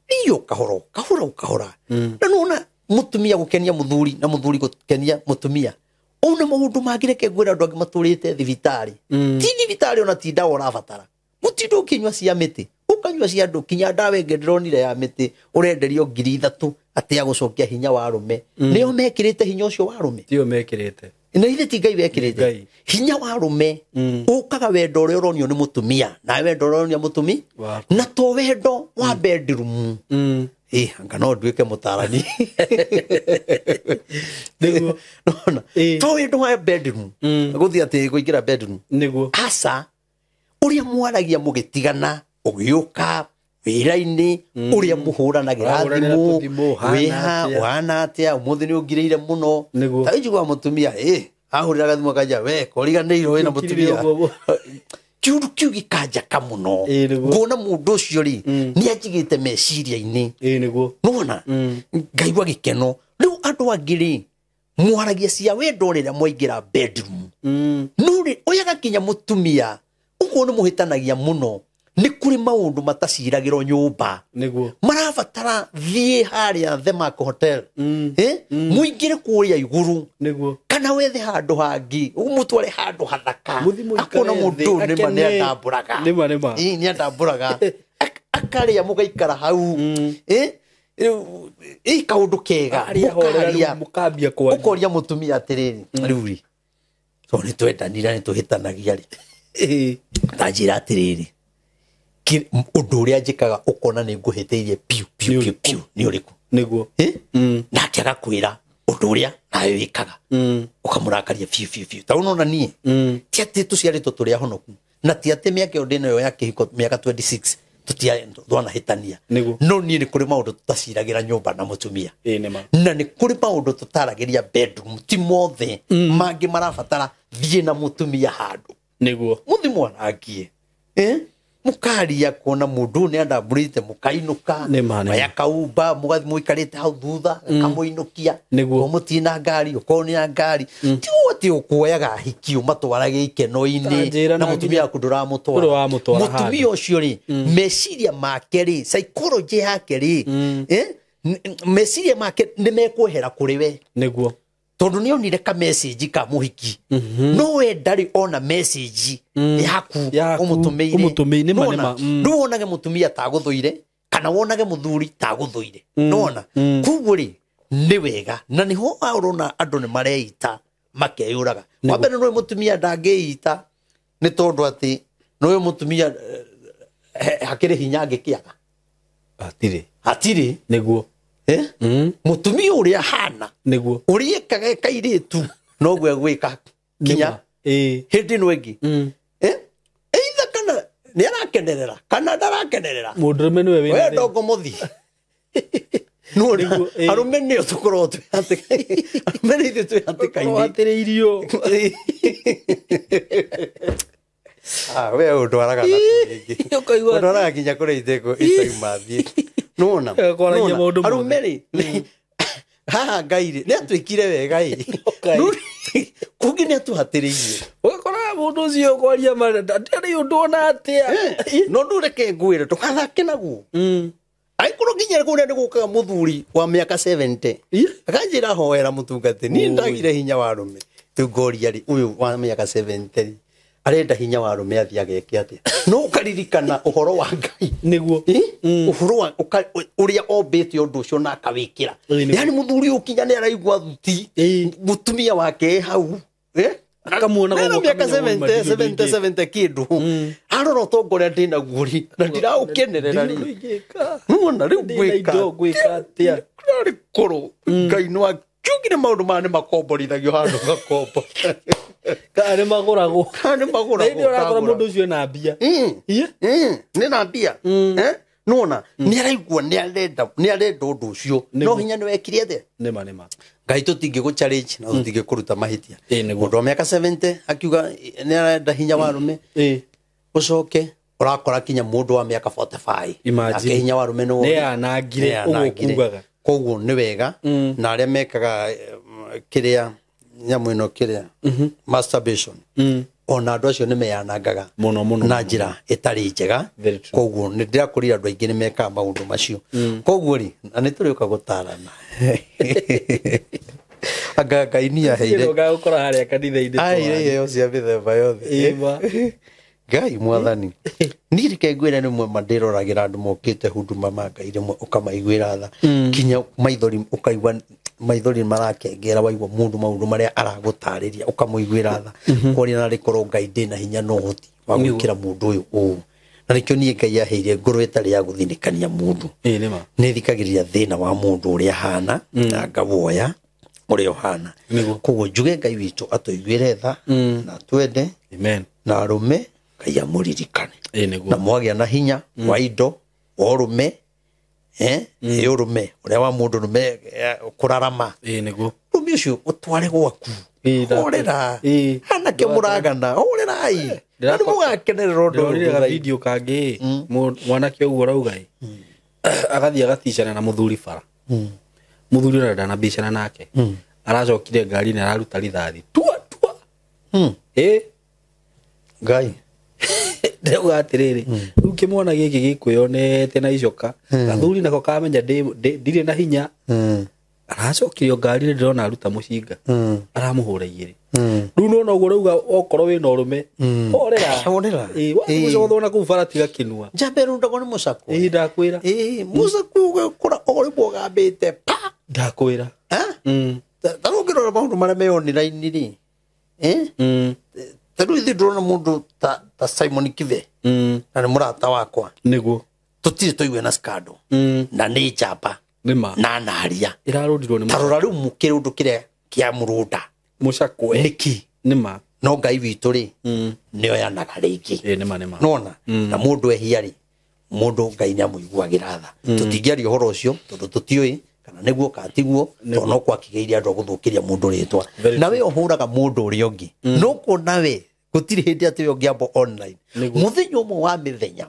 thiĩ kahora kahora kahora, na nĩwona mũtumia gũkenia mũthuri na mũthuri gũkenia mũtumia, ona maũndũ mangĩ reke ngwĩre andũ angĩ matũrĩte thibitarĩ, ti thibitarĩ ona ti ndawa ũrabatara, mũtindo ũkĩnyua cia mĩtĩ ũkanyua cia andũ, kinya ndawa ĩngĩ ndĩronire ya mĩtĩ ũrenderio 3,000 atĩ ya gũcokia hinya wa arũme. Nĩo mekĩrĩte hinya ũcio wa arũme? Tio mekĩrĩte. Na ithe ti Ngai wekĩrĩte hinya wa arũme. Ũkaga wendo ũrĩa ũronio nĩ mũtumia nawe wendo ũrĩa ũronio mũtumi, na to wendo wa bedroom. Anga no nduĩke mũtarani. Nĩguo nona to wendo wa bedroom gũthiĩ atĩ kũingĩra bedroom. Nĩguo aca ũrĩa mwaragia mũgĩtigana ũgĩũka wĩra-inĩ ũrĩa mũhũranagĩra thimũ, wĩha ũhana atĩa, ũmũthĩ nĩ ũngirĩire mũno. Ta njiguaga mũtumia ahũrĩra gathimũ akanja we koriganĩirwo wĩna mũtumia, kiũndũ kĩu gĩkanjaka mũno. Nguona mũndũ ũcio rĩ nĩ anjigĩte meciria-inĩ. Nĩguo nĩwona ngaigua gĩkeno. Rĩu andũ angĩ rĩ Mwaragia cia wendo rĩrĩa mwaingĩra bedroom. No rĩ oyaga kinya mũtumia ũguo nĩ mũhĩtanagia mũno nĩ kũrĩ maũndũ mataciragĩrwo nyũmba. Nĩguo. Marabatara thiĩ harĩa The Mark Hotel. Mũingĩre kũrĩa igũrũ. Nĩguo. Kana wethe handũ hangĩ ũmũtware handũ hathaka. Mũthiĩ mũikare Akona mũndũ thĩ, nĩma akene. nĩandambũraga. Nĩma, nĩma. Ĩĩ, nĩandambũraga. Akarĩa mũgaikara hau. Ĩ kaũndũ kega. Arĩa horera Mũkaria. rĩu mũkambia kwaria. Ũkoria mũtumia atĩrĩrĩ, rĩu rĩ, tondũ nĩtwendanire nĩtũhĩtanagia rĩ. Ta njĩra atĩrĩrĩ, ũndũ ũrĩa njĩkaga ũkona nĩ ngũhĩtĩirie piu piu piu piu nĩ ũrĩkũ? Nĩguo. Nake agakwĩra ũndũ ũrĩa nawe wĩkaga. Ũkamũrakaria biũ biũ biũ. Ta ũnona niĩ, ti atĩ tũciarĩtwo tũrĩ ahonoku, na ti atĩ mĩaka ĩyo ndĩnayo ya kĩhiko mĩaka 26 twanahĩtania. Nĩguo. No niĩ nĩ kũrĩ maũndũ tũtaciragĩra nyũmba na mũtumia. Nĩma. Na nĩ kũrĩ maũndũ tũtaragĩria bedroom, ti mothe mangĩ marabatara thiĩ na mũtumia handũ. Nĩguo. Mũthi mwarangie. Mũkaria kuona mũndũ ũyũ nĩandambũrĩte mũkainũka. Nĩma, nĩma. Oya kaumba, mũgathiĩ mũikarĩte hau thutha, kamũinũkia. Nĩguo. Okorwo mũtirĩ na ngari, okorwo nĩ na ngari. Ti ũguo atĩ ũkuoyaga ahiki ũmatwarage ikeno-inĩ, Ta njĩra na na mũtumia nginya waku ndũramũtwara. Ndũrĩ wamũtwara Mũtumia handũ. ũcio rĩ, meciria make rĩ, psychology yake rĩ, meciria make nĩ mekwehera kũrĩ we. Nĩguo. Tondũ nĩ onire ka message ka mũhiki. No we ndarĩ ona message yaku Yaku, ũmũtũmĩire. ũmũtũmĩire, nĩma, Nĩwona? nĩma, Rĩu wonage mũtumia tagũthũire kana wonage mũthuri tagũthũire. Nĩwona? Koguo rĩ, nĩ wega na nĩho ũrona andũ nĩ mareita makeyũraga. Wa mbere nĩ mũtumia ndangĩita nĩ tondũ atĩ nĩ mũtumia hakĩrĩ hinya angĩkĩaga. Hatirĩ. Hatirĩ. Nĩguo. Mũtumia ũrĩa hana. Nĩguo. Ũrĩa ekaga kairĩtu noguo egwĩka kinya hĩndĩ ĩno ĩngĩ. Either kana nĩ arakenerera kana ndarakenerera. Mũndũrũme nĩwe wĩna We thĩna. ndongo mũthi. Nĩwona? Nĩguo, Arũme nĩo tũkoragwo twĩ hatĩka-inĩ. Arũme nĩ ithuĩ twĩ hatĩka-inĩ. Hatĩrĩirio. We ũndwaraga na kũrĩa ingĩ. Ũkaigua atĩ- Ũndwaraga nginya kũrĩa itauma thiĩ. Nĩwona? Kwaragia Nĩwona? maũndũ mothe. Arũme rĩ, haha Ngai rĩ, nĩ atwĩkire wega ĩ. Ngai. Kũngĩ nĩ atũhatĩrĩirie. Ũgakora mũndũ ũcio kwaria ma ndarĩ ũndũ ona atĩa. No ndũreke ngwĩre ndũgathake naguo. Angĩkorwo nginya kũrĩa nĩ gũkaga mũthuri wa mĩaka 70. Akanjĩra hoera mũtungatĩri, niĩ ndagire hinya wa arũme. Rĩu ngoria rĩ, ũyũ wa mĩaka 70 rĩ, arenda hinya wa arũme athiĩ ageke atĩa? No ũkaririkana ũhoro wa Ngai. Nĩguo. Ũhoro wa ũrĩa ombĩte ũndũ ũcio na akawĩkĩra. Nĩguo. Yaani mũthuri ũyũ kinya nĩ araigua thuti, mũtumia wake e hau. Akamuona Mena ũguo, mĩaka akamenya ũyũ 70, ndirĩ ũndũ 70, ingĩka. 70 kĩndũ. Arora ũtonga ũrĩa ndĩnaguo rĩ, na ndiraũkenerera rĩ. Ndirĩ ũndũ ingĩka. Nĩwona rĩu Ndĩna ngwĩka indo ngwĩka atĩa? Rarĩ kũrũ. Ngai no akiugire maũndũ maya nĩ makomborithagio handũ gakombo. Kana nĩ magũragwo. Kana nĩ magũragwo, Na hĩndĩ ĩyo ũrakora ndagũra. mũndũ ũcio ena mbia. Nĩ na mbia. Nĩwona? Nĩ araigua nĩ arenda ũndũ ũcio. No hinya nĩ wekire atĩa? Nĩma, nĩma. Ngai tũtingĩgũ challenge na tũtingĩkũruta mahĩtia. Nĩguo. Mũndũ wa mĩaka 70 akiuga nĩ arenda hinya wa arũme. Ũcoke ũrakora kinya mũndũ wa mĩaka 45. Imagine. Nake hinya wa arũme nĩ wothe. Nĩ anangire, ũguo Nĩ anangire. kugaga. Koguo nĩ wega na arĩa mekaga kĩrĩa nyamũ ĩno kĩrĩa masturbation. Ona andũ acio nĩ meyanangaga Mũno, mũno, na mũno. njĩra ĩtarĩ njega. Very true. Koguo nĩ ndĩrakũrire andũ aingĩ nĩ mekaga maũndũ macio. Koguo rĩ, na nĩ tũrĩũka gũtarana. Anga Ngai nĩ aheire. Ĩno ngagũkora harĩa kanitha-inĩ Aheire twarĩ. iheo cia mĩthemba yothe. Ĩma. Ngai mwathani. Niĩ reke ngwĩre rĩmwe ma ndĩroragĩra andũ mokĩte huduma ma Ngai rĩmwe ũkamaiguĩra tha. Kinya maithori ũkaigua maithori marakengera waigua mũndũ maũndũ marĩa aragũtarĩria ũkamũiguĩra tha. Kwaria na rĩkorwo Ngai ndĩna hinya na ũhoti wa gwĩkĩra mũndũ ũyũ ũũ. Na nĩkĩo niĩ Ngai aheire ngoro ĩtarĩ ya gũthinĩkania mũndũ. Nĩma. Nĩ thikagĩrĩria thĩna wa mũndũ ũrĩa ahana na ngawoya ũrĩa ũhana. Nĩguo. Koguo njuge Ngai witũ atũiguĩre tha na atwende Amen. na arũme Ngai amũririkane. Nĩguo. Na mwagĩa na hinya wa indo wa ũrũme, ĩ ũrũme ũrĩa wa mũndũ rũme kũrarama. Nĩguo. Ũrũme ũcio ũtware gwaku. Horera. Anake mũragana, horerai. Na nĩ mũgakenerera ũndũ ũyũ. Ndĩronire ga video kangĩ, mwanake ũguo ũrauga ĩ, agathiĩ agaticana na mũthuri bara. Mũthuri ũrĩa ndanambicana nake. Aracokire ngari-inĩ araruta rithathi tua tua. Ngai ndĩrauga atĩrĩrĩ, rĩu kĩmwana gĩkĩ gĩkwĩonete na icoka, gathuri nako kamenya ndirĩ na hinya. Aracokirio ngari-inĩ, ndĩrona aruta mũcinga, aramũhũra igĩrĩ. Rĩu nona ũguo rauga okorwo wĩna ũrũme, horera. Horera. Wagũcothwo na kũu bara tiga kĩnua. Njamba ĩrundagwo nĩ mũcakwe. Ĩĩ, ndakwĩra. Mũcakwe ũgekora o rĩmwe ũgambĩte pa. Ndakwĩra. Ta rĩu ũngĩrora maũndũ marĩa me online rĩ, ta rĩu ithuĩ ndĩrona mũndũ ta Simon Kibe, na nĩ mũrata wakwa. Nĩguo. Tũtirĩ tũigue na scandal. Na nĩ njamba. Nĩma. Na naria. Ĩrarũndirwo nĩ Ta rora rĩu kĩrũndũ kĩrĩa kĩa mũrũnda. Mũcakwe. Nĩkĩ? Nĩma. No Ngai witũ rĩ, nĩoyanaga rĩngĩ. Nĩma, nĩma. Nona? Na mũndũ ehia rĩ, mũndũ Ngai nĩamũiguagĩra tha. Tũtingĩaria ũhoro ũcio tondũ tũtiũĩ kana nĩguo kana tiguo, tondũ no gwakĩgĩire andũ a gũthũkĩria mũndũ rĩtwa. Na we ũhũraga mũndũ ũrĩa ũngĩ. No kuona we gũtirĩ hĩndĩ atĩ we ũngĩamba online. Mũthenya ũmwe wa mĩthenya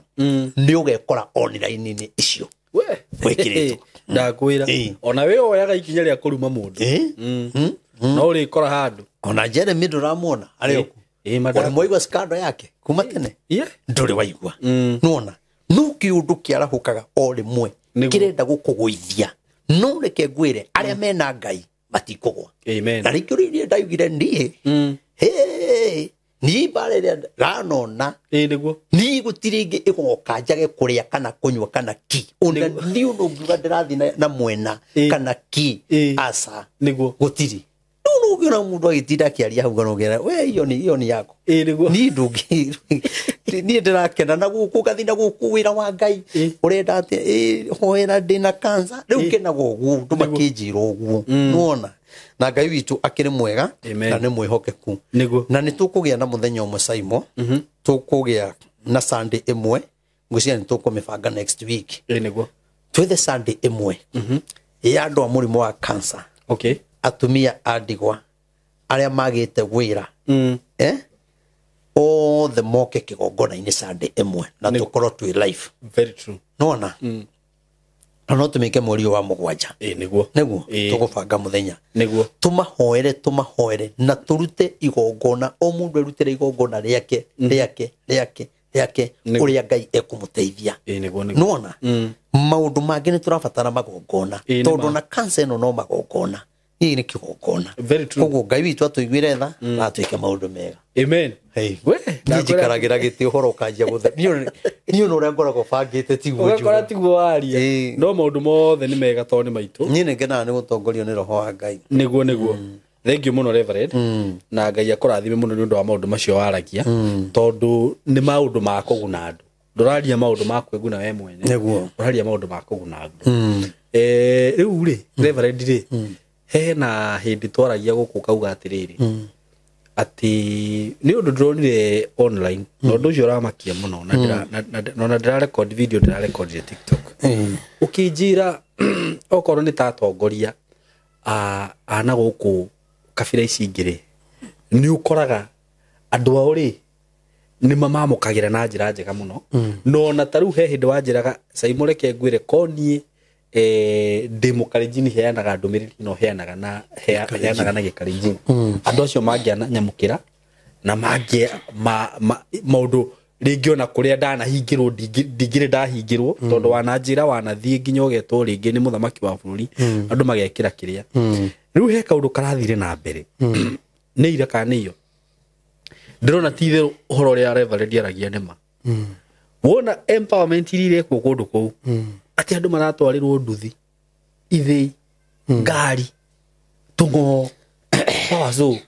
nĩ ũgekora online-inĩ icio. We. Wĩkĩrĩtwo. Ndakwĩra. Ona we woyaga ikinya rĩa kũruma mũndũ. No ũrĩkora handũ. Ona Jeremy ndũramuona arĩ oku. Ona mwaigua scandal yake kuma tene. Ndũrĩ waigua. Nĩwona? No kĩũndũ kĩarahũkaga o rĩmwe kĩrenda gũkũgũithia. No reke ngwĩre arĩa mena Ngai matikũgwa. Amen. Na rĩngĩ ũrĩa ndaugire niĩ. Niĩ mbara ĩrĩa ranona. Nĩguo. Niĩ gũtirĩ ĩngĩ ĩgoka njage kũrĩa kana kũnyua kana ki. Ona niĩ ũndũ ngiuga ndĩrathiĩ na mwena kana ki. Aca. Nĩguo. Gũtirĩ. Rĩu ũngĩona mũndũ agĩtinda akĩaria hau kana ũngĩona, we iyo nĩ yako. Nĩguo. Niĩ ndũngĩ. Niĩ ndĩrakena na gũkũ ngathiĩ na gũkũ wĩra wa Ngai. Ũrenda atĩa? Hoera ndĩna cancer. Rĩu ngenaga ũguo, andũ makĩnjĩra ũguo. Nĩwona? Na Ngai witũ akĩrĩ mwega na nĩ mwĩhokeku. Nĩguo. Na nĩ tũkũgĩa na mũthenya ũmwe Simon. Tũkũgĩa na Sunday ĩmwe. Ngwĩciria nĩ tũkũmĩbanga next week. Nĩguo. Twethe Sunday ĩmwe ya andũ a mũrimũ wa cancer. Okay. Atumia a ndigwa arĩa magĩte wĩra. Othe moke kĩgongona-inĩ Sunday ĩmwe na tũkorwo twĩ live. Very true. Nĩwona? Na no tũmĩke mweri ũyũ wa 7. Nĩguo. Nĩguo. Tũgũbanga mũthenya. Nĩguo. Tũmahoere na tũrute igongona, o mũndũ erutĩre igongona rĩake, rĩake, rĩake, rĩake, ũrĩa Ngai ekũmũteithia. Nĩguo, nĩguo. Nĩwona? Maũndũ mangĩ nĩ tũrabatara magongona. Tondũ na cancer ĩno no magongona. Gĩkĩ nĩ kĩgongona. Very true. Koguo Ngai witũ atũiguĩre tha na atwĩke maũndũ mega. Amen. We, niĩ njikaragĩra gĩtĩ ũhoro ũkanjia gũthe. Niĩ ona ũrĩa ngoragwo bangĩte tiguo njũĩ. Ũgakora tiguo waria. No maũndũ mothe nĩ mega tondũ nĩ maitũ. Niĩ nĩ ngenaga nĩ gũtongorio nĩ Roho wa Ngai. Nĩguo, nĩguo. Thank you mũno Reverend. Na Ngai akũrathime mũno nĩ ũndũ wa maũndũ macio waragia. Tondũ nĩ maũndũ ma kũguna andũ. Ndũraria maũndũ ma kwĩguna we mwene. Nĩguo. Ũraria maũndũ ma kũguna andũ. Rĩu rĩ, Reverend rĩ, hena hĩndĩ twaragia gũkũ kauga atĩrĩrĩ, atĩ nĩ ũndũ ndĩronire online, na ũndũ ũcio ũramakia mũno, na ndĩra record video, ndĩrarekondire TikTok. Ũkĩnjĩra okorwo nĩ ta atongoria a na gũkũ kabira ici ingĩ rĩ, nĩ ũkoraga andũ ao rĩ nĩ mamamũkagĩra na njĩra njega mũno. No ona ta rĩu he hĩndĩ wanjĩraga, Simon reke ngwĩre ko niĩ ndĩ mũkalenjini heanaga ndũmĩrĩri no heanaga na heanaga na gĩkalenjini. Andũ acio mangĩanyamũkĩra na mangĩ maũndũ rĩngĩ ona kũrĩa ndanahingĩrwo ndingĩrĩ ndahingĩrwo, tondũ wananjĩra wanathiĩ nginya ũgetwo rĩngĩ nĩ mũthamaki wa bũrũri, andũ magekĩra kĩrĩa. Rĩu he kaũndũ karathire na mbere. Nĩ ira kana nĩ iyo ndĩrona ti itherũ ũhoro ũrĩa Reverend aragia nĩ ma. Wona empowerment iria irekwo kũndũ kũu, atĩ andũ maratwarĩrwo nduthi, ithĩi, ngari, tũng'oo, power,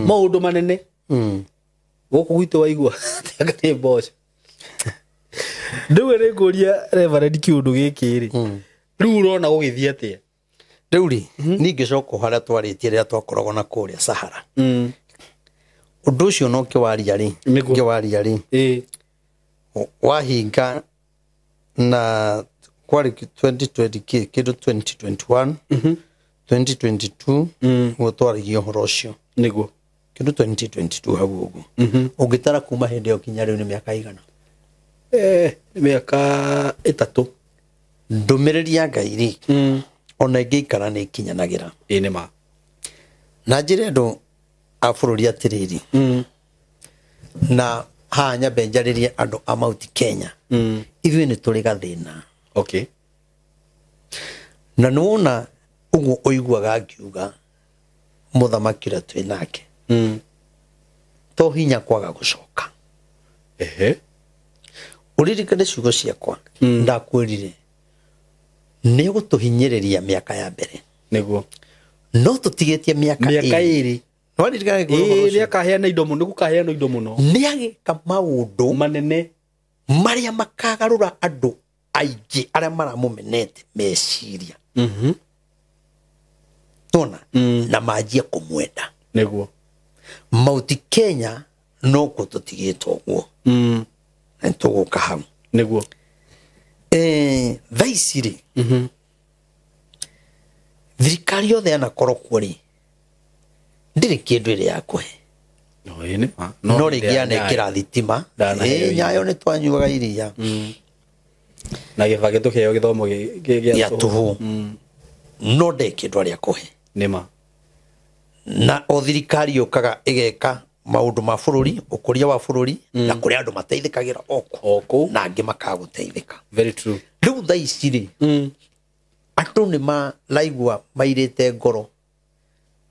maũndũ manene. Gũkũ gwitũ waigua anga nĩ mboco. Rĩu nĩ ngũria Reverend kĩũndũ gĩkĩ rĩ, rĩu ũrona gũgĩthiĩ atĩa? Rĩu rĩ, niĩ ngĩcoka harĩa twarĩtie rĩrĩa twakoragwo na kũrĩa Sahara. Ũndũ ũcio no ngĩwaria rĩ, ngĩwaria rĩ, wahinga na kwarĩ 2020 kĩndũ 2021, 2022, nĩguo twaragia ũhoro ũcio. Nĩguo. Kĩndũ 2022 hau ũguo. Ũngĩtara kuma hĩndĩ ĩyo nginya rĩu nĩ mĩaka igana? Nĩ mĩaka 3. Ndũmĩrĩri ya Ngai rĩ, ona ĩngĩikara nĩ ĩkinyanagĩra. Ĩĩ nĩ ma. Na njĩre andũ a bũrũri atĩrĩrĩ, na haha nyambe njarĩrie andũ a Mount Kenya. Ithuĩ nĩ tũrĩ gathĩna. Okay. Na nĩwona ũguo ũiguaga ngiuga mũthamaki ũrĩa twĩ nake, to hinya kwaga gũcoka. Ehe. Ũririkane ciugo ciakwa, ndakwĩrire nĩ gũtũhinyĩrĩria mĩaka ya mbere, Nĩguo. no tũtigĩtie mĩaka Mĩaka ĩrĩ. Nĩwaririkana ngĩkwĩra ũhoro Ĩĩ, ũcio? nĩ akaheana indo mũno, nĩ gũkaheanwo indo mũno. Nĩ agĩka maũndũ Manene. marĩa makagarũra andũ aingĩ arĩa maramũmenete meciria. Tona na manjie kũmwenda. Nĩguo. Mount Kenya no kuo tũtigĩtwo ũguo, na nĩtũgũka hau. Nĩguo. Thaa ici rĩ, thirikari yothe yanakorwo kuo rĩ, ndĩrĩ kĩndũ ĩrĩ ya kũhe. No, ĩĩ nĩ ma. No rĩngĩ yanekĩra thitima. Ndanaheo Ĩĩ, Nyayo nĩ twanyuaga iria. Na Gĩbakĩ tũkĩheo gĩthomo gĩa tũhũ, no ndĩ kĩndũ arĩa kũhe. Nĩ ma. Na o thirikari yũkaga ĩgeka maũndũ ma bũrũri, ũkũria wa bũrũri, na kũrĩa andũ mateithĩkagĩra o O kũu. na angĩ makaga gũteithĩka. Very true. Rĩu thaa ici rĩ, andũ nĩ maraigua mairĩte ngoro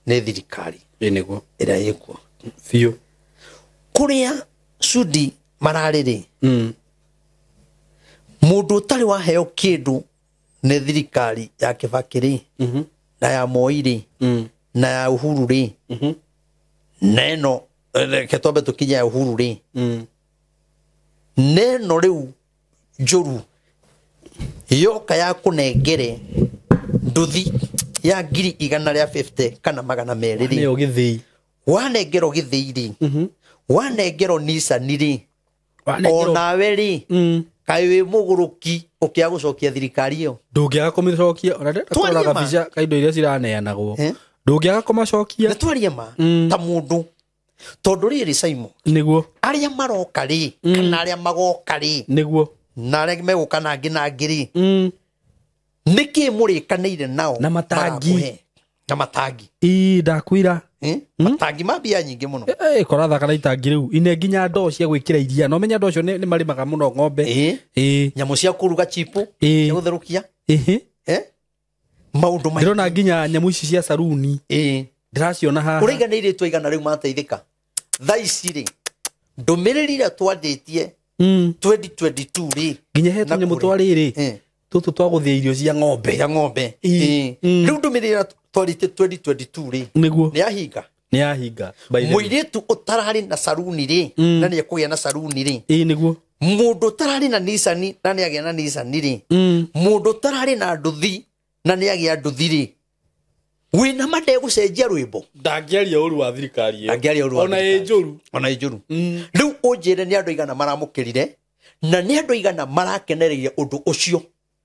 nĩ thirikari Ĩĩ nĩguo. ĩrĩa ĩkuo. Biũ. Kũrĩa Sudi mararĩ rĩ, mũndũ ũtarĩ waheo kĩndũ nĩ thirikari ya Kĩbakĩ rĩ, na ya Moi rĩ, na ya Uhuru rĩ, na ĩno reke twambe tũkinye ya Uhuru rĩ, na ĩno rĩu njũru yoka ya kũnengere nduthi ya 150,000 kana 200 rĩ, Nĩyo gĩthĩi. wanengerwo gĩthĩi rĩ, wanengerwo Nissan rĩ, onawe rĩ, kaĩ wĩ mũgũrũki ũkĩaga gũcokia thirikari ĩyo. Ndũngĩaga kũmĩcokia. Ona ndĩrenda Twarie kũrora ma. kabica ka indo iria ciraneanagwo. Eh? Ndũngĩaga kũmacokia. Nĩ twarie ma ta mũndũ, tondũ rĩrĩ Simon, Nĩguo. arĩa maroka rĩ, kana arĩa magoka rĩ, Nĩguo. na arĩa megũka na angĩ na angĩ rĩ, nĩkĩ mũrĩkanĩire nao Na matangi. marakũhe? Na matangi. Ii, ndakwĩra. Eh? Matangi ma mbia nyingĩ mũno. Korathaka na itangi rĩu ine nginya ndoo cia gwĩkĩra iria no menya andũ acio nĩ marĩmaga mũno ng'ombe. Ĩĩ. Ĩĩ. Nyamũ cia kũruga chipu, Ĩĩ. cia gũtherũkia. Ĩhĩ. Eh? Maũndũ maingĩ. Ndĩrona nginya nyamũ ici cia saruni. Ĩĩ. Ndĩraciona haha. Ũraiga nĩ irĩtu aigana rĩu mateithĩka thaa ici rĩ, ndũmĩrĩri ĩrĩa twandĩtie 2022 rĩ, Nginya he na tũnyamũ kũrĩ. twa rĩrĩ, Eh. tũtũ twa gũthĩa irio cia ng'ombe. Ya ng'ombe. Ĩĩ. Ĩĩ. Rĩu ndũmĩrĩri ĩrĩa twarĩtie 2022 rĩ, Nĩguo. nĩ yahinga. Nĩ yahinga, by the way. Mũirĩtu ũtararĩ na saruni rĩ, na nĩ ekũgĩa na saruni rĩ, Ĩĩ nĩguo. mũndũ ũtararĩ na Nissan na nĩ agĩa na Nissan rĩ, mũndũ ũtararĩ na nduthi na nĩ agĩa nduthi rĩ, wĩna ma ndegũcenjia rwĩmbo. Ndangĩaria ũru wa thirikari ĩyo. Ndangĩaria ũru wa Ona ĩ thirikari. njũru. Ona ĩ njũru. Rĩu ũnjĩre nĩ andũ aigana maramũkĩrire na nĩ andũ aigana marakenereire ũndũ ũcio,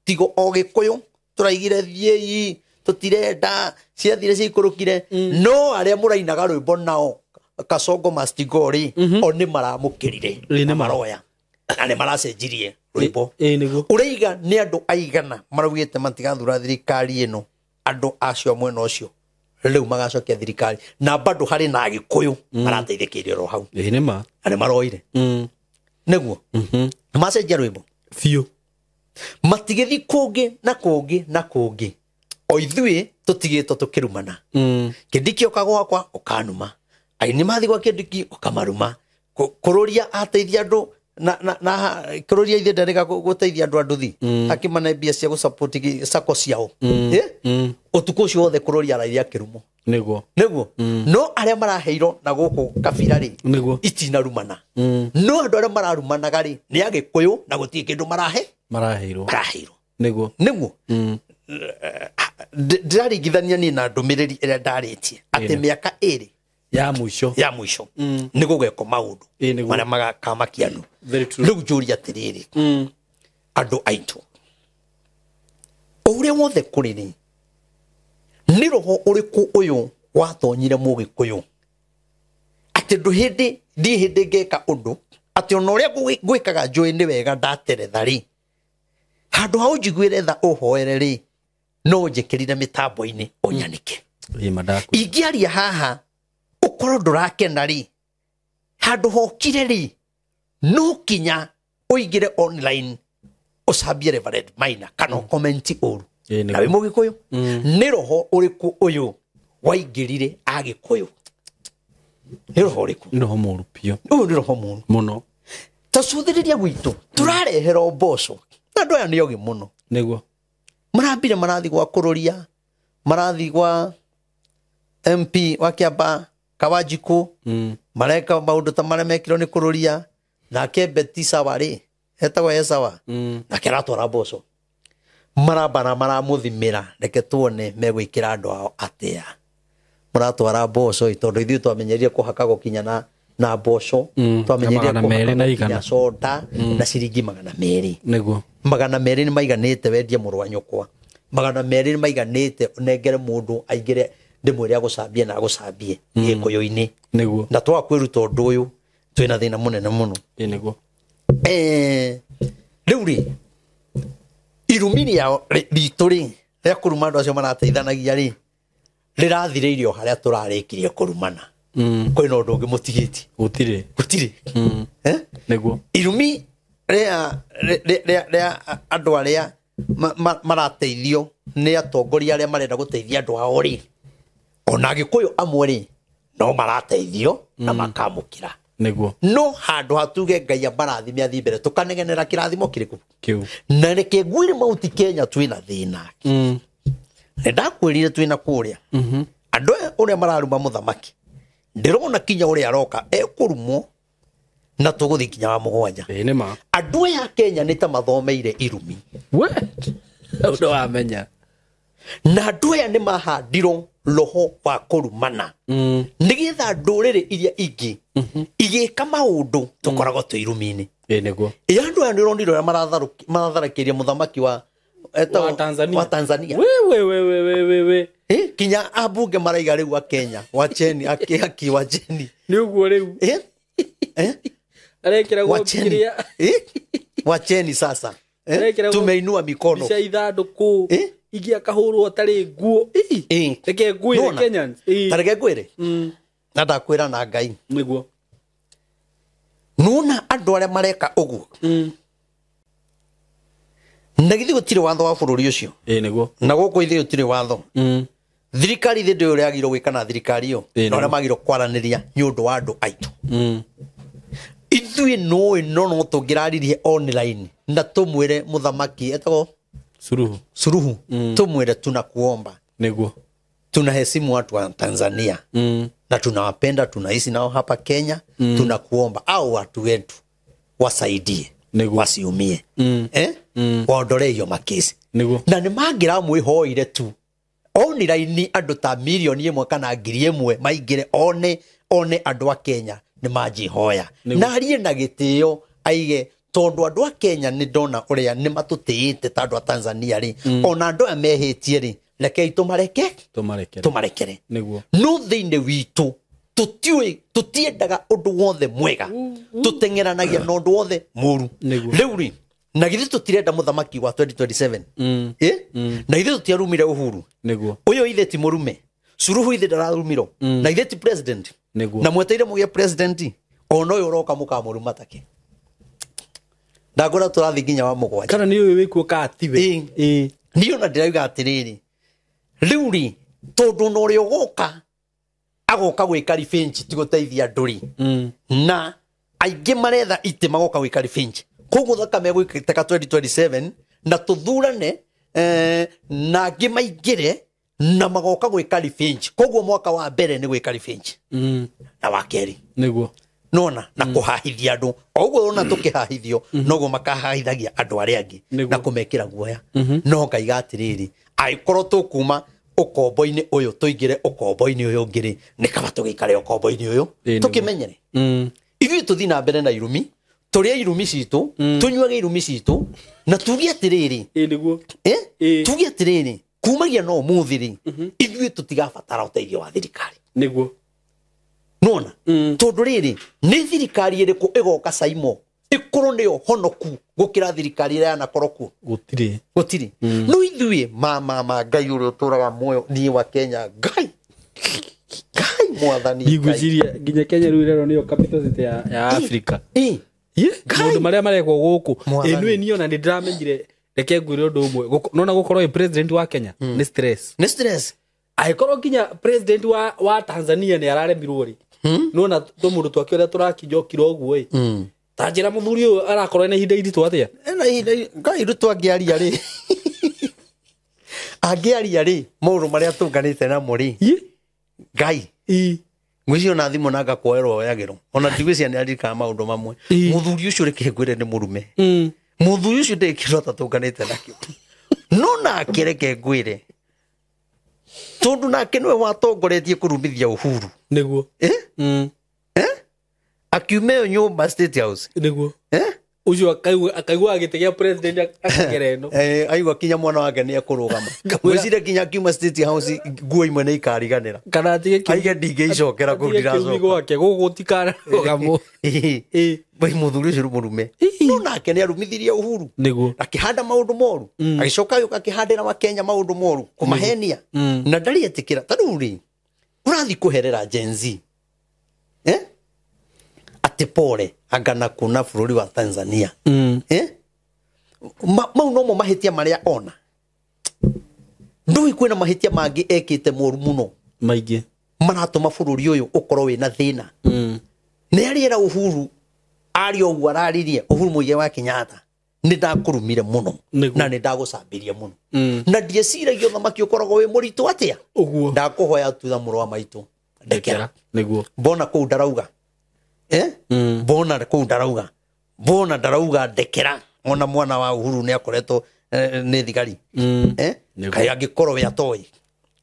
tigo o Gĩkũyũ tũraigire thiĩi tũtirenda ciathire ciikũrũkire, no arĩa mũrainaga rwĩmbo nao Kasongo must go rĩ, o nĩ maramũkĩrire Ĩ, nĩ na ma. maroya na nĩ maracenjirie rwĩmbo. Ĩĩ nĩguo. Ũraiga nĩ andũ aigana maraugĩte matigathura thirikari ĩno, andũ acio a mwena ũcio rĩu magacokia thirikari, na bado harĩ na Agĩkũyũ marateithĩkĩire oro hau. Ĩĩ nĩ ma. Na nĩ maroire. Nĩguo macenjia rwĩmbo. Biũ. Matigĩthi kũngĩ na kũngĩ na kũngĩ, o ithuĩ tũtigĩtwo tũkĩrumana. Kĩndiki oka gwakwa ũkanuma, aini mathi gwa Kĩndiki ũkamaruma, kũrũria ateithia andũ na kũrũria ithe ndarĩga gũteithia andũ a nduthi, akĩmane mbia cia gũsupport sako ciao. Eh? Ũtukũ ũcio wothe kũrũria arairie akĩrumwo. Nĩguo. Nĩguo no arĩa maraheirwo na gũkũ kabira rĩ, Nĩguo. itinarumana, no andũ arĩa mararumanaga rĩ nĩ Agĩkũyũ na gũtirĩ kĩndũ marahe. Maraheirwo. Maraheirwo. Nĩguo. Nĩguo ndĩraringithania niĩ na ndũmĩrĩri ĩrĩa ndarĩtie atĩ mĩaka ĩrĩ Ya mũico. Ya mũico nĩ gũgekwo maũndũ Ĩĩ, nĩguo. marĩa magakamakia andũ. Very true. Rĩu njũria atĩrĩrĩ, andũ aitũ, o ũrĩa wothe kũrĩ rĩ, nĩ roho ũrĩkũ ũyũ watonyire mũgĩkũyũ atĩ ndũ hĩndĩ ndiĩ hĩndĩ ngeka ũndũ atĩ ona ũrĩa ngwĩkaga njũĩ nĩ wega ndateretha rĩ, handũ ha ũnjiguĩre tha ũhoere rĩ, no ũnjĩkĩrire mĩtambo-inĩ ũnyanĩke. Ingĩaria haha ũkorwo ndũrakena rĩ, handũ hokire rĩ, no kinya ũingĩre online ũcambie Reverend Maina kana ũkomenti ũru. Na wĩ Mũgĩkũyũ, nĩ roho ũrĩkũ ũyũ waingĩrire Agĩkũyũ? Nĩ roho ũrĩkũ? Nĩ roho mũru biũ. Ũyũ nĩ roho mũru mũno. Ta cũthĩrĩria gwitũ tũrareherwo mboco na andũ aya nĩ ogĩ mũno. Nĩguo marambire marathi gwa Kũrũria, marathi gwa MP wa Kĩamba Kawanjikũ, mareka maũndũ ta marĩa mekirwo nĩ Kũrũria. Nake Betty Sawa rĩ, etagwo Esawa, nake aratwara mboco. Marambara maramũthimĩra, reke tuone megwĩkĩra andũ ao atĩa. Mũratwara mboco tondũ ithuĩ twamenyerire kũhaka gũkinya na mboco, twamenyerire kũhaka gũkinya soda na ciringi 200. Nĩguo 200 nĩ maiganĩte wendie mũrũ wa nyũkwa, 200 nĩ maiganĩte ũnengere mũndũ aingĩre ndĩmwĩre agũcambie na agũcambie Gĩkũyũ-inĩ. Nĩguo na twaga kwĩruta ũndũ ũyũ twĩna thĩna mũnene mũno. Nĩguo Rĩu rĩ, irumi rĩao ritũ rĩ rĩa kũruma andũ acio marateithanagia rĩ, rĩrathirĩirio harĩa tũrarĩkirie kũrumana. Kwĩna ũndũ ũngĩ mũtigĩtie? Gũtirĩ. Gũtirĩ. Nĩguo irumi rĩa andũ arĩa marateithio nĩ atongoria arĩa marenda gũteithia andũ ao rĩ, ona Agĩkũyũ amwe rĩ no marateithio na makamũkĩra. Nĩguo no handũ hatuge Ngai amarathime athiĩ mbere, tũkanegenera kĩrathimo kĩrĩkũ kĩu. Na reke ngwĩre Mount Kenya twĩna thĩna. Nĩ ndakwĩrire twĩna kũrĩa andũ aya ũrĩa mararuma mũthamaki, ndĩrona kinya ũrĩa aroka ekũrumwo na tũgũthiĩ kinya wa 7. Nĩ ma andũ aya Kenya nĩ ta mathomeire irumi. We ũndũ wamenya. Na andũ aya nĩ mahandirwo roho wa kũrumana nĩgetha ndũrĩrĩ iria ingĩ igĩka maũndũ tũkoragwo twĩ irumi-inĩ. Nĩguo ĩ andũ aya nĩ ũronire ũrĩa maratharĩkĩria mũthamaki wa wa Tanzania. We kinya ambunge maraiga rĩu a Kenya wacheni aki wacheni. Nĩ ũguo rĩu arekĩragwo kĩrĩa wacheni sasa. Tumeinua mikono mbica ithandũkũ ingĩ akahũrwo atarĩ nguo. Reke ngwĩre Kenyans. Ta reke ngwĩre na ndakwĩra na Ngai. Nĩguo nona andũ arĩa mareka ũguo na githĩ gũtirĩ watho wa bũrũri ũcio. Nĩguo na gũkũ ithuĩ gũtirĩ watho. Thirikari ithuĩ ndĩũĩ ũrĩa yagĩrĩirwo gwĩka na thirikari ĩyo na ũrĩa magĩrĩirwo kwaranĩria nĩ ũndũ wa andũ aitũ. Ithuĩ nũĩ no tũngĩraririe online na tũmwĩre mũthamaki etagwo Suluhu, tumwĩre tunakuomba. Nĩguo tunaheshimu watu wa Tanzania na tunawapenda, tunaishi nao hapa Kenya. Tunakuomba au watu wetu wasaidie, wasiumie, waondolee hiyo makesi. Nĩguo na nĩ mangĩramwĩhoire tu online andũ ta 1,000,000 kana 1,000 maingĩre one andũ a Kenya nĩ manjihoya na arie na gĩtĩo aige tondũ andũ a Kenya nĩ ndona ũrĩa nĩ matũtĩĩte ta andũ a Tanzania rĩ, ona andũ aya mehĩtie rĩ, rekei tũmarekere. Nĩguo no thĩinĩ witũ tũtiũĩ, tũtiendaga ũndũ wothe mwega, tũteng'eranagia na ũndũ wothe mũru. Rĩu rĩ, na githĩ tũtirenda mũthamaki wa 2027? Na githĩ tũtiarumire Uhuru? Nĩguo ũyũ ithe ti mũrume, Suluhu ithe ndararumirwo, na ithe ti president. Nĩguo na mweteire mũgĩe president, ona ũyũ ũroka mũkamũruma take. Ndangwĩra tũrathiĩ nginya wa 7. Kana nĩ ũyũ wĩkuo ka tiwe? Niĩ ona ndĩrauga atĩrĩrĩ, rĩu rĩ, tondũ ona ũrĩa ũgoka agoka gwĩka revenge ti gũteithia andũ rĩ, na aingĩ maretha itĩ magoka gwĩka revenge, koguo thakame ĩgũitĩka 2027 na tũthurane, na angĩ maingĩre na magoka gwĩka revenge. Koguo mwaka wa mbere nĩ gwĩka revenge na wa kerĩ Nĩguo nona na kũhahithia andũ o ũguo ona tũkĩhahithio noguo makahahithagia andũ arĩa angĩ na kũmekĩra guoya. No ngaiga atĩrĩrĩ, angĩkorwo tũkuma ũkombo-inĩ ũyũ tũingĩre ũkombo-inĩ ũyũ ũngĩ rĩ, nĩ kaba tũgĩikare ũkombo-inĩ ũyũ tũkĩmenyere. Ithuĩ tũthiĩ na mbere na irumi, tũrĩe irumi citũ, tũnyuage irumi citũ, na tuge atĩrĩrĩ, Nĩguo tuge atĩrĩrĩ, kumagia no ũmũthĩ rĩ, ithuĩ tũtigabatara ũteithio wa thirikari. Nĩguo nona tondũ rĩrĩ, nĩ thirikari ĩrĩkũ ĩgoka Saimo ĩkorwo nĩyo honoku gũkĩra thirikari ĩrĩa yanakorwo kuo? Gũtirĩ. Gũtirĩ. No ithuĩ ma Ngai ũrĩa ũtũraga muoyo, niĩ wa Kenya Ngai Ngai mwathani Ngai. Ngwĩciria nginya Kenya rĩu ĩrerwo nĩyo capital city ya Africa. Ĩ, Maũndũ marĩa marekwo gũkũ. Mwathani. Ĩ niĩ ona nĩ ndĩramenyire, reke ngwĩre ũndũ ũmwe. Nona gũkorwo wĩ president wa Kenya nĩ stress. Nĩ stress. Angĩkorwo nginya president wa Tanzania nĩ araremirwo rĩ, nona tũmũndũ twake ũrĩa tũrakinjokire ũguo ĩ, ta njĩra mũthuri ũyũ arakorwo ena ihinda iritũ atĩa? Ena ihinda Ngai Ruto angĩaria rĩ, angĩaria rĩ, maũndũ marĩa tũnganĩte namo rĩ, Ngai ngwĩciria ona thimũ na ngakuoerwo oyagĩrwo, ona ndigwĩciria nĩ aririkanaga maũndũ mamwe. Mũthuri ũcio reke ngwĩre nĩ mũrume. Mũthuri ũcio ndĩrĩ kĩndũ atatũnganĩte nakĩo, no nake reke ngwĩre, tondũ nake nĩwe watongoretie kũrumithia Uhuru. Nĩguo. Eh? Akiuma ĩyo nyũmba State House. Nĩguo. Eh? Ũcio akaigua gĩtĩ gĩa president akagera ĩno. Eh, aigua kinya mwana wake nĩ ekũrũgama. Ngwĩciria kinya akiuma State House nguo imwe nĩ ikariganĩra. Kana atige Aige ndingĩicokera kũu atige kĩrumi ndiracoka. gwake gũkũ gũtikarũgamwo. Ĩ, mũthuri ũcio nĩ mũrume, no nake nĩ arumithirie Uhuru. Nĩguo. Akĩhanda maũndũ moru, agĩcoka agĩũka akĩhandĩra Wakenya maũndũ moru, kũmahenia, na ndarĩ etĩkĩra. Ta rĩu rĩ, ũrathiĩ kũherera Gen Z, eh? Atĩ pole anga na kuna bũrũri wa Tanzania. Eh? Mau nomo mahĩtia marĩa ona ndũĩ kwĩna mahĩtia mangĩ ekĩte moru mũno Maingĩ. maratũma bũrũri ũyũ ũkorwo wĩna thĩna. Nĩ arĩera Uhuru aria ũguo araririe Uhuru Muigai wa Kenyatta, nĩ ndakũrumire mũno Nĩguo. na nĩ ndagũcambirie mũno na ndieciragia ũthamaki ũkoragwo wĩ mũritũ atĩa. Ũguo. Ndakũhoya tutha mũrũ wa maitũ, ndekera. Nĩguo. Mbona kũu ndarauga, eh? Mbona kũu ndarauga, mbona ndarauga ndekera, ona mwana wa Uhuru nĩ akoretwo nĩ thigari. Eh? Nĩguo. Kaĩ angĩkorwo we atoĩ?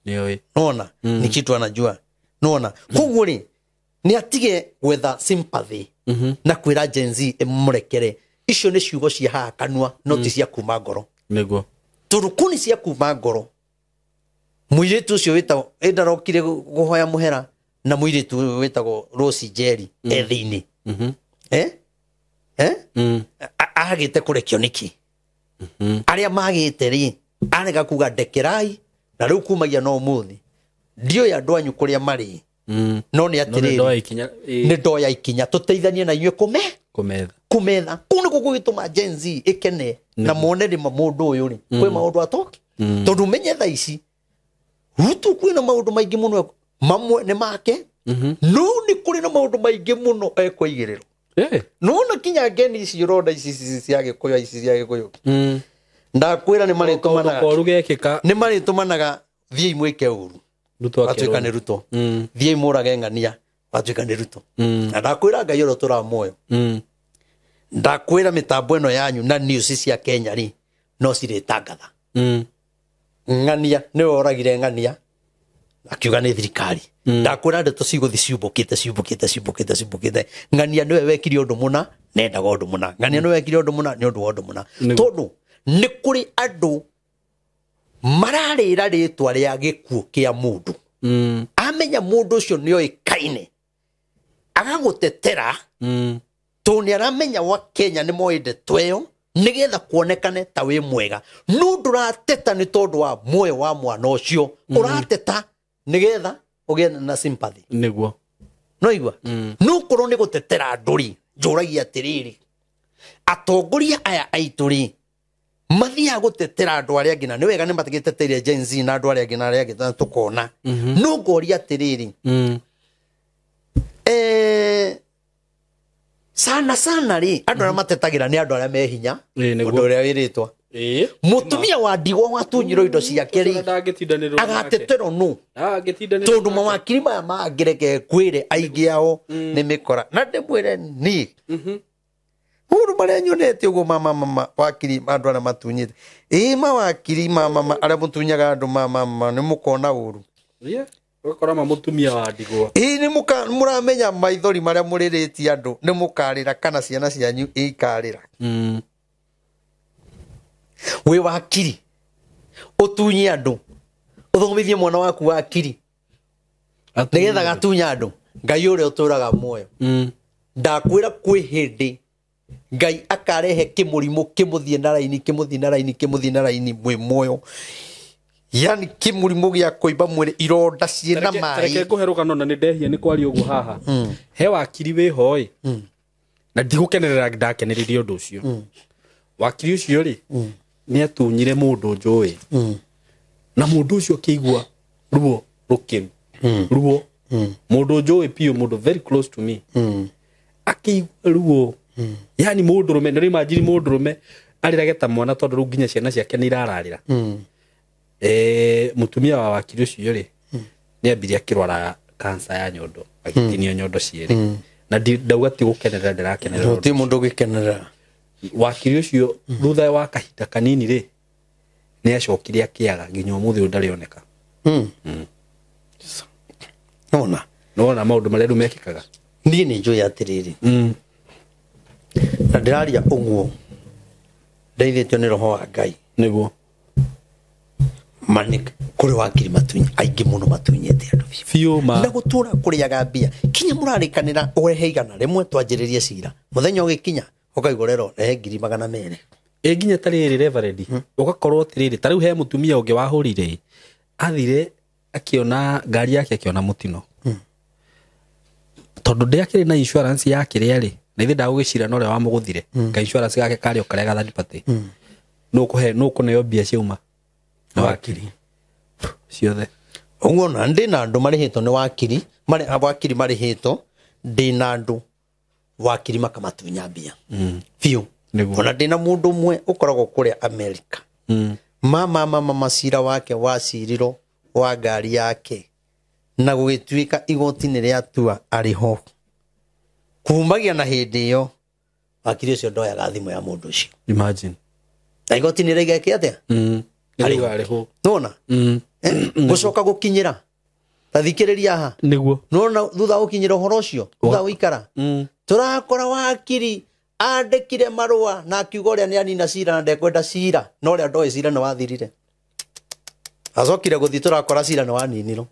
Nĩoĩ. Nona ni kitu anajua, nona koguo rĩ, nĩ atige gwetha sympathy na kwĩra Gen Z ĩmũrekere. Icio nĩ ciugo cia haha kanua, no ti cia kuma ngoro. Nĩguo. Tondũ kũ nĩ cia kuma ngoro, mũirĩtu ũcio wĩtagwo ĩ ndarokire kũhoya mũhera na mũirĩtu ũyũ wĩtagwo Rose Njeri e thĩinĩ. Eh? Eh? Agĩte kũrekio nĩkĩ? Arĩa magĩte rĩ, arega kuga ndekerai, na rĩu kumagia no ũmũthĩ ndiũĩ andũ anyu kũrĩa marĩ, no nĩ No nĩ ndoya atĩrĩrĩ, ikinya nĩ ndoya ikinya tũteithanie na inyuĩ kũme kũmetha. Kũmetha. Kũu nĩkuo gũgĩtũma Gen Z ĩkene na mone rĩma mũndũ ũyũ rĩ, kwĩ maũndũ atoki, tondũ menye thaa ici Ruto kwĩna maũndũ maingĩ mũno, mamwe nĩ make, no nĩ kũrĩ na maũndũ maingĩ mũno ekũigĩrĩrwo. Nona kinya ngeni ici ũrona ici ici cia Gĩkũyũ, ici cia Gĩkũyũ, ndakwĩra nĩ marĩtũmanaga. Koru gekĩka. Nĩ marĩtũmanaga, thiĩi mwĩke ũru. Ruto watuĩka nĩ akerwo. Ruto, thiĩi mũrage ng'ania, watuĩka nĩ Ruto. Na ndakwĩra Ngai ũrĩa ũtũraga muoyo, ndakwĩra mĩtambo ĩno yanyu na news cia Kenya rĩ, no cirĩtangatha ng'ania nĩwe oragire ng'ania, akiuga nĩ thirikari. Ndakwĩra ndeto cigũthi ciumbũkĩte ciumbũkĩte ciumbũkĩte ciumbũkĩte, ng'ania nĩwe wekire ũndũ mũna, nendaga ũndũ mũna, ng'ania nĩwe wekire ũndũ mũna nĩ ũndũ wa ũndũ mũna. Nĩguo. Tondũ nĩ kũrĩ andũ mararĩra rĩtwa rĩa gĩkuũ kĩa mũndũ, amenya mũndũ ũcio nĩoĩkaine, agagũtetera, tondũ nĩ aramenya wa Kenya nĩ moĩ ndeto ĩyo, nĩgetha kuonekane ta wĩ mwega. No ndũrateta nĩ tondũ wa muoyo wa mwana ũcio, ũrateta nĩgetha ũgĩe na sympathy. Nĩguo. No igua no korwo nĩ gũtetera andũ rĩ, njũragia atĩrĩrĩ, atongoria aya aitũ rĩ, mathiaga gũtetera andũ arĩa angĩ, na nĩ wega nĩ matigĩteteire Gen Z na andũ arĩa angĩ na arĩa angĩ na tũkona, no ngoria atĩrĩrĩ, sana sana rĩ, andũ arĩa matetagĩra nĩ andũ arĩa me hinya. Ĩĩ, nĩguo. Ũndũ ũrĩa wĩrĩtwo mũtumia wa ndigwa watunyirwo indo ciake rĩ, Ndangĩtindanĩrwo nake. agateterwo nũ? Ndangĩtindanĩrwo Tondũ nake. mawakiri maya mangĩreke kwĩre aingĩ ao nĩ mĩkora, na ndĩmwĩre niĩ maũndũ marĩa nyonete ũguo, mama mama wakiri, andũ arĩa matunyĩte, ĩ mawakiri mama mama arĩa mũtunyaga andũ, mama mama, nĩ mũkona ũru. Yeah. Ũgakora ma mũtumia wa ndigwa. Ĩ nĩ mũramenya maithori marĩa mũrĩrĩtie andũ, nĩ mũkarĩra kana ciana cianyu ikarĩra. Wĩ wakiri ũtunye andũ, ũthomithie mwana waku wakiri nĩgetha gatunya andũ. Ngai ũrĩa ũtũraga muoyo, ndakwĩra kwĩ hĩndĩ Ngai akarehe kĩmũrimũ kĩmũthiĩ na raini, kĩmũthiĩ na raini, kĩmũthiĩ na raini mwĩ muoyo. Yani kĩmũrimũ gĩa kũimba mwĩrĩ ironda ciĩna maĩ. Reke ngũhe rũgano na nĩ ndehia nĩ kwaria ũguo haha. He wakiri wĩho ĩ, na ndigũkenerera ndakenereire ũndũ ũcio. Wakiri ũcio rĩ, nĩ atunyire mũndũ njũĩ, na mũndũ ũcio akĩigua ruo rũkĩru. Ruo. Mũndũ njũĩ biũ, mũndũ very close to me. Akĩigua ruo. Yani mũndũrũme, nĩ imagine mũndũrũme arĩrage ta mwana tondũ rĩu nginya ciana ciake nĩ irararĩra. Mũtumia wa wakiri ũcio rĩ, nĩ ambirie akĩrwara kansa ya nyondo, agĩtinio nyondo cierĩ. Na ndauga ti gũkenerera ndĩrakenerera. Gũtirĩ mũndũ ũgĩkenerera. Wakiri ũcio thutha wa kahinda kanini rĩ, nĩ acokire akĩaga nginya ũmũthĩ ũyũ ndarĩ oneka. Nona. Nona maũndũ marĩa rĩu mekĩkaga. Niĩ nĩ njũĩ atĩrĩrĩ. Na ndĩraria ũguo ndeithĩtio nĩ roho wa Ngai. Nĩguo. Mani kũrĩ wakiri matunyi aingĩ mũno matunyĩte andũ biũ ma. Na gũtũra kũrĩaga mbia kinya mũrarĩkanĩra ũrehe 100 twanjĩrĩrie cira mũthenya ũgĩkinya ũkaigua rero rehe 200,000. Ĩ nginya ta rĩrĩ Reverend, ũgakorwo atĩrĩrĩ ta rĩu he mũtumia ũngĩ wahũrire, athire akĩona ngari yake akĩona mũtino. Tondũ ndĩakĩrĩ na insurance ya kĩrĩa rĩ, na ithe ndagũgĩcira na ũrĩa wamũgũthire, ka insurance gake karĩ o karĩa ga third party. Nũ kũneo mbia ciauma na wakiri ciothe. Ũguo na ndĩ na andũ marĩhĩtwo nĩ wakiri, wakiri marĩhĩtwo, ndĩ na andũ wakiri makamatunya mbia. Biũ. Ona ndĩ na mũndũ ũmwe ũkoragwo kũrĩa Amerika. Mama cira wake waciriro wa ngari yake na gũgĩtuĩka igoti-inĩ rĩatua arĩho. Kumagia na hĩndĩ ĩyo wakiri ũcio ndoyaga thimũ ya mũndũ ũcio. Imagine. Na igoti-inĩ rĩgeke atĩa? Arĩho. Nona? Gũcoka gũkinyĩra. Ta thikĩrĩria haha. Nĩguo. Nona thutha gũkinyĩra ũhoro ũcio, thutha gũikara. Tũrakora wakiri andĩkire marũa na akiuga ũrĩa nĩ anina cira na ndekwenda cira, na ũrĩa ndoĩ cira nĩ wathirire. Acokire gũthiĩ tũrakora cira nĩ waninirwo.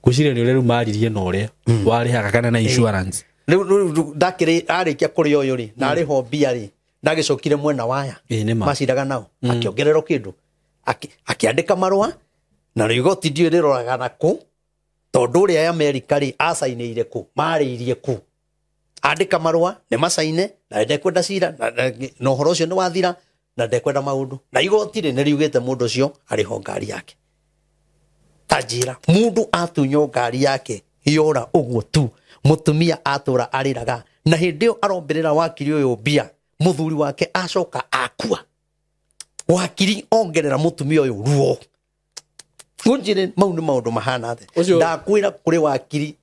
Ngwĩciria nĩ ũrĩa rĩu maririe na ũrĩa warĩhaga kana na insurance. Rĩu ndakĩrĩ arĩkia kũrĩa ũyũ rĩ, na arĩho mbia rĩ, ndagĩcokire mwena waya. Maciraga nao, akĩongererwo kĩndũ. Akĩandĩka marũa na rĩu igoti ndiũĩ rĩroraga na kũ, tondũ ũrĩa Amerika rĩ acainĩire kũ, marĩirie kũ. Andĩka marũa nĩ macaine na ndekwenda cira na ũhoro ũcio nĩ wathira na ndekwenda maũndũ. Na igoti rĩ nĩ riugĩte mũndũ ũcio arĩho ngari yake. Ta njĩra mũndũ atunywo ngari yake yora ũguo tu, mũtumia atũra arĩraga na hĩndĩ ĩyo arombĩrĩra wakiri ũyũ mbia, mũthuri wake acoka akua. Wakiri ongerera mũtumia ũyũ ruo. Ngũnjĩre mau nĩ maũndũ mahana atĩa. Ndakwĩra kũrĩ wakiri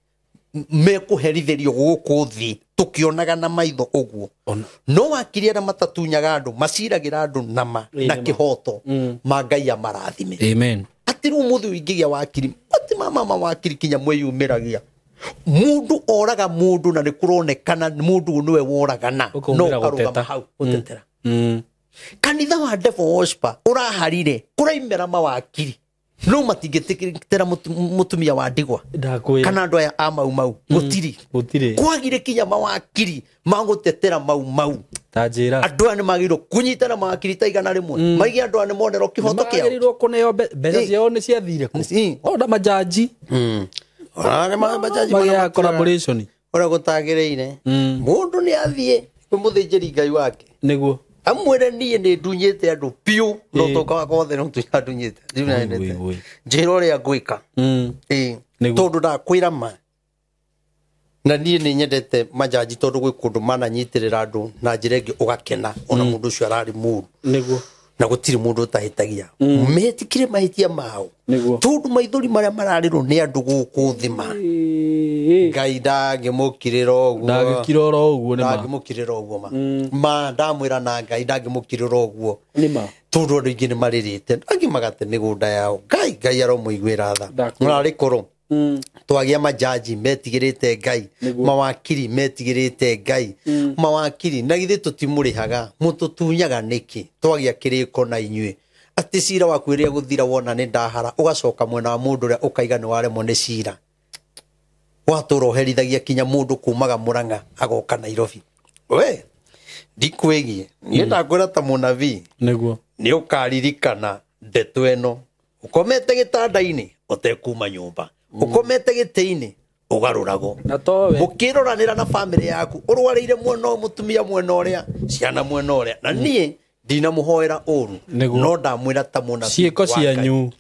mekũherithĩrio gũkũ thĩ tũkĩonaga na maitho ũguo. No wakiri arĩa matatunyaga andũ maciragĩra andũ nama na kĩhoto, ma Ngai amarathime. Amen. Atĩ rĩu ũmũthĩ ũingĩgia wakiri, atĩ mama wakiri kinya mwĩyumĩragia. Mũndũ oraga mũndũ na nĩ kũronekana mũndũ ũyũ nĩwe woragana, no ũkarũgama hau gũtetera. Kanitha wa Devil Worshiper ũraharire kũraimĩra mawakiri no matingĩtĩkĩra mũtumia wa ndigwa kana andũ aya a Mau Mau. Gũtirĩ kwagire kinya mawakiri magũtetera Mau Mau. Ta njĩra andũ aya nĩ magĩrĩirwo kũnyitana mawakiri ta 100 maige andũ aya nĩ monerwo kĩhoto kĩao. Magĩrĩirwo kũneo mbeca ciao nĩ ciathire kũ. Ona majaji majaji magĩa collaboration ũrĩa gũtagĩrĩire. Mũndũ nĩ athiĩ kwĩ mũthĩnjĩri Ngai wake. Nĩguo. Amwĩre niĩ nĩ ndunyĩte andũ biũ, no ũtonga wakwa wothe no ndunyĩte. Njĩra ũrĩa ngwĩka. Tondũ ndakwĩra ma. Na niĩ nĩ nyendete majaji tondũ gwĩ kũndũ mananyitĩrĩra andũ na njĩra ĩngĩ ũgakena ona mũndũ ũcio ararĩ mũru. Nĩguo. Na gũtirĩ mũndũ ũtahĩtagia. Metĩkire mahĩtia mao. Tondũ maithori marĩa mararĩrwo nĩ andũ gũkũ thĩ ma. Ngai ndangĩmũkirĩra ũguo. Ndangĩkira oro ũguo nĩ ma. Ndangĩmũkirĩra ũguo ma. Ma ndamwĩra na Ngai ndangĩmũkirĩra ũguo. Nĩ ma. Tondũ andũ aingĩ nĩ marĩrĩte, angĩ magate mĩgũnda yao. Ngai aromũiguĩra tha. Mũrarĩ kũrũ. Twagia majaji metigĩrĩte Ngai, mawakiri metigĩrĩte Ngai, mawakiri na githĩ tũtimũrĩhaga, mũtũtunyaga nĩkĩ? Twagia kĩrĩko na inyuĩ atĩ cira waku ĩrĩa gũthira wona nĩ ndahara, ũgacoka mwena wa mũndũ ũrĩa ũkaiga nĩ waremwo nĩ cira. Watũra ũherithagia kinya mũndũ kumaga Mũrang'a agoka Nairobi. We ndikwĩgie niĩ ndakwĩra ta mũnabii Nĩguo. nĩ ũkaririkana Ndeto ĩno ũkomete gĩtanda-inĩ ũtekuma nyũmba, ũkomete gĩtĩ-inĩ ũgarũragwo. Na towe. Mũkĩroranĩra na bamĩrĩ yaku, ũrwarĩire mwena ũyũ, mũtumia mwena ũrĩa, ciana mwena ũrĩa. Na niĩ ndinamũhoera ũru, Nĩguo. no ndamwĩra ta mũnabii Ciĩko wa Ngai. cianyu.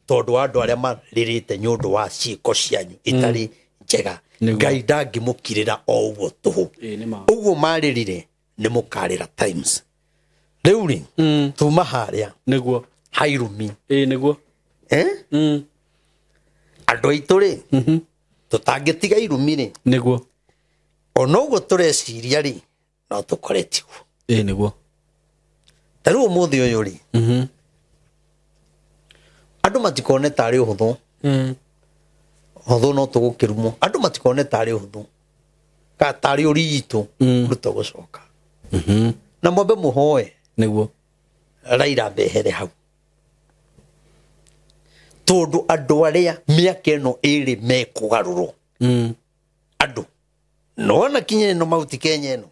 Tondũ wa andũ arĩa marĩrĩte nĩ ũndũ wa ciĩko cianyu itarĩ njega. Nĩguo. Ngai ndangĩmũkirĩra o ũguo tũhũ. Ĩĩ nĩ ma. Ũguo marĩrire nĩ mũkarĩra times. Rĩu rĩ, tuma harĩa Nĩguo. hairumi. Ĩĩ nĩguo. Eh? Andũ aitũ rĩ, tũtangĩtiga irumi rĩ, Nĩguo. ona ũguo tũreciria rĩ, no tũkore tiguo. Ĩĩ nĩguo. Ta rĩu ũmũthĩ ũyũ rĩ, andũ matikone tarĩ ũhũthũ. Ũhũthũ no tũgũkĩrumwo. Andũ matikone tarĩ ũhũthũ, ka tarĩ ũritũ Ruto gũcoka. Na mwambe mũhoe Nĩguo. Raila mbehere hau, tondũ andũ arĩa mĩaka ĩno ĩrĩ mekũgarũrwo, andũ nona kinya ĩno Mount Kenya ĩno,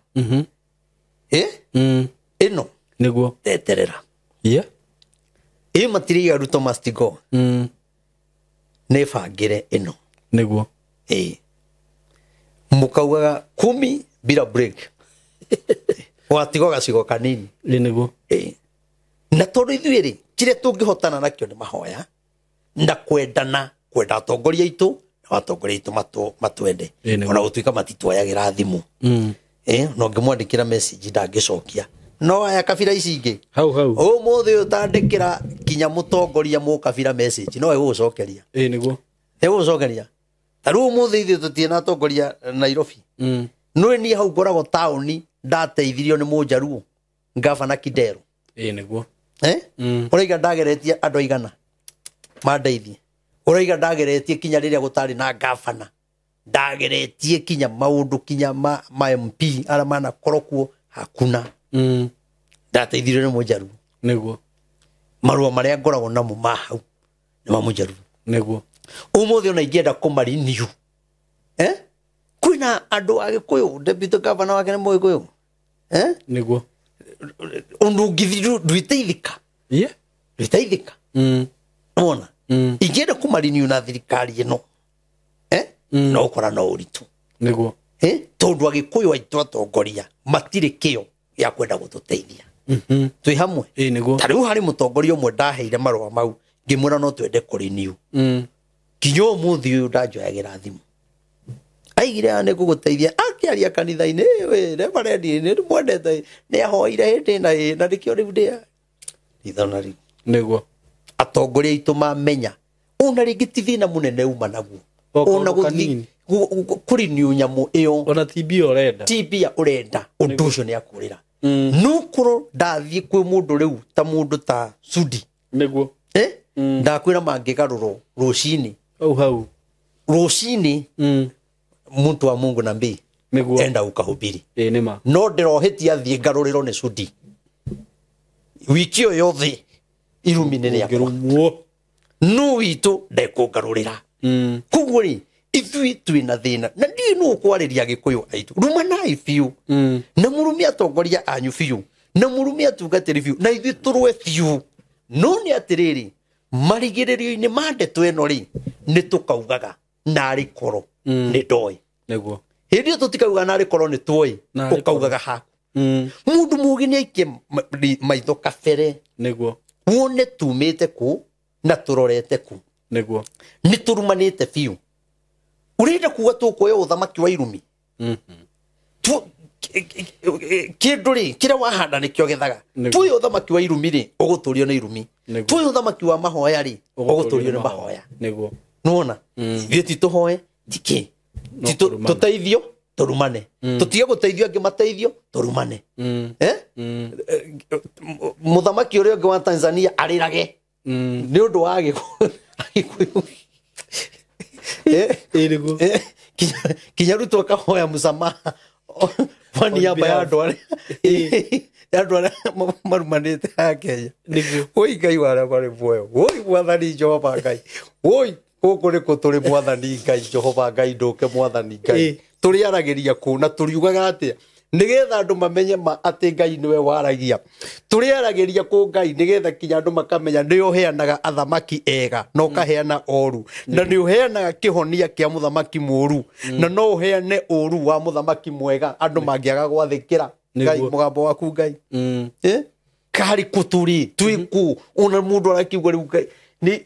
ĩno Nĩguo. teterera. Yeah. Ĩ matirĩiga Ruto must go. Nĩ bangĩre ĩno. Nĩguo. Ĩ mũkaugaga kumi bila break. Watigwo gacigo kanini. Ĩĩ nĩguo. Ĩ na tondũ ithuĩ rĩ, kĩrĩa tũngĩhotana nakĩo nĩ mahoya na kwendana, kwenda atongoria aitũ na atongoria aitũ matwende, Ĩ nĩguo. ona gũtuĩka matitwoyagĩra thimũ. No ngĩmwandĩkĩra message ndangĩcokia. No aya kabira ici ingĩ, Hau hau. ũmũthĩ ũtandĩkĩra kinya mũtongoria mũkabira message no ĩgũgũcokeria. Ĩĩ nĩguo. Ĩgũgũcokeria. Ta rĩu ũmũthĩ ithuĩ tũtirĩ na atongoria Nairobi. Nĩ niĩ hau ngoragwo taũni ndateithirio nĩ mũnjaruo ngabana Kidero. Ĩĩ nĩguo. Ũraiga ndageretie andũ aigana mandeithie. Ũraiga ndageretie kinya rĩrĩa gũtarĩ na ngabana, ndageretie kinya maũndũ kinya ma MP arĩa manakorwo kuo hakuna. Ndateithirio nĩ mũnjaruo. Nĩguo. Marũa marĩa ngoragwo namo ma hau nĩ ma mũnjaruo. Nĩguo. Ũmũthĩ ona ingĩenda kũmariniu, kwĩna andũ a Gĩkũyũ, deputy governor wake nĩ Mũgĩkũyũ. Nĩguo. Ũndũ ũngĩthiĩ ndwĩteithĩka. Yeah. Ndwĩteithĩka. Wona? Ingĩenda kũmariniu na thirikari ĩno, no ũkora no ũritũ. Nĩguo. Tondũ Agĩkũyũ aitũ atongoria matirĩ kĩo gĩa kwenda gũtũteithia. Twĩ hamwe. Ĩĩ nĩguo. Ta rĩu harĩ mũtongoria ũmwe ndaheire marũa mau ngĩmwĩra no twende kũriniu. Kinya ũmũthĩ ũyũ ndanjoyagĩra thimũ. Aigire haha nĩ ngũgũteithia, akĩaria kanitha-inĩ, we reverend nĩ ndĩmwendete, nĩ ahoire hĩndĩ na ĩ, na nĩkĩo rĩu ndĩ ithona rĩu. Nĩguo. Atongoria aitũ mamenya ona rĩngĩ ti thĩna mũnene uma naguo. O kaũndũ Ona gũthiĩ kanini. kũriniu nyamũ ĩyo. Ona ti mbia ũrenda. Ti mbia ũrenda, ũndũ ũcio nĩ akũrĩra. No korwo ndathiĩ kwĩ mũndũ rĩu ta mũndũ ta Sudi. Nĩguo. Ndakwĩra mangĩgarũrwo rũcinĩ. Hau hau. Rũcinĩ mtu wa Mungu na mbii. Nĩguo. Enda ukahubiri. Ĩĩ nĩ ma. No ndĩrohĩtia thiĩ ngarũrĩrwo nĩ Sudi. Wiki ĩyo yothe irumi nĩ rĩakwa. Ũngĩrumwo. No witũ ndekũngarũrĩra. Koguo rĩ, ithuĩ twĩna thĩna na ndiũĩ nũ ũkwarĩria Agĩkũyũ aitũ. Rumanai biũ. Na mũrume atongoria anyu biũ. Na mũrume atungatĩri biũ. Na ithuĩ tũrũe biũ. No nĩ atĩrĩrĩ, marigĩrĩrio-inĩ ma ndeto ĩno rĩ, nĩ tũkaugaga narĩ korwo nĩ ndoĩ. Nĩguo. Hĩndĩ ĩyo tũtikauga narĩ korwo nĩ tuoĩ, Narĩ korwo. ũkaugaga haku. Mũndũ mũũgĩ nĩ aikie maitho kabere. Nĩguo. Wone tumĩte kũ na tũrorete kũ. Nĩguo. Nĩ tũrumanĩte biũ. Ũrenda kuga tũkuoya ũthamaki wa irumi? Kĩndũ rĩ, kĩrĩa wahanda nĩkĩo gethaga. Nĩguo. Tuoya ũthamaki wa irumi rĩ, ũgũtũrio nĩ irumi. Nĩguo. Tuoya ũthamaki wa mahoya rĩ, ũgũtũrio nĩ mahoya. Nĩguo. Nĩwona? Ithuĩ ti tũhoe, ti kĩ. No Ti kũrumana. tũteithio, tũrumane. Tũtige gũteithio angĩ mateithio, tũrumane. Mũthamaki ũrĩa ũngĩ wa Tanzania arĩrage nĩ ũndũ wa Agĩkũyũ. Ĩĩ nĩguo. Kinya Ruto akahoya msamaha kwa niaba ya andũ arĩa andũ arĩa marumanĩte haha Kenya. Nĩguo. Woi Ngai wa arĩa marĩ muoyo. Woi Mwathani Jehova Ngai. Woi gũkũ nĩkũ tũrĩ Mwathani Ngai Jehova Ngai ndũke Mwathani Ngai. Tũrĩaragĩria kũ na tũriugaga atĩa? Nĩgetha andũ mamenye ma atĩ Ngai nĩwe waragia. Tũrĩaragĩria kũ Ngai nĩgetha kinya andũ makamenya nĩ ũheanaga athamaki ega na ũkaheana oru, na nĩ ũheanaga kĩhonia kĩa mũthamaki mũru, na no ũheane ũru wa mũthamaki mwega andũ mangĩaga gwathĩkĩra Ngai mũgambo waku Ngai. Karĩ kũ tũrĩ twĩ kũ ona mũndũ arakiuga rĩu Ngai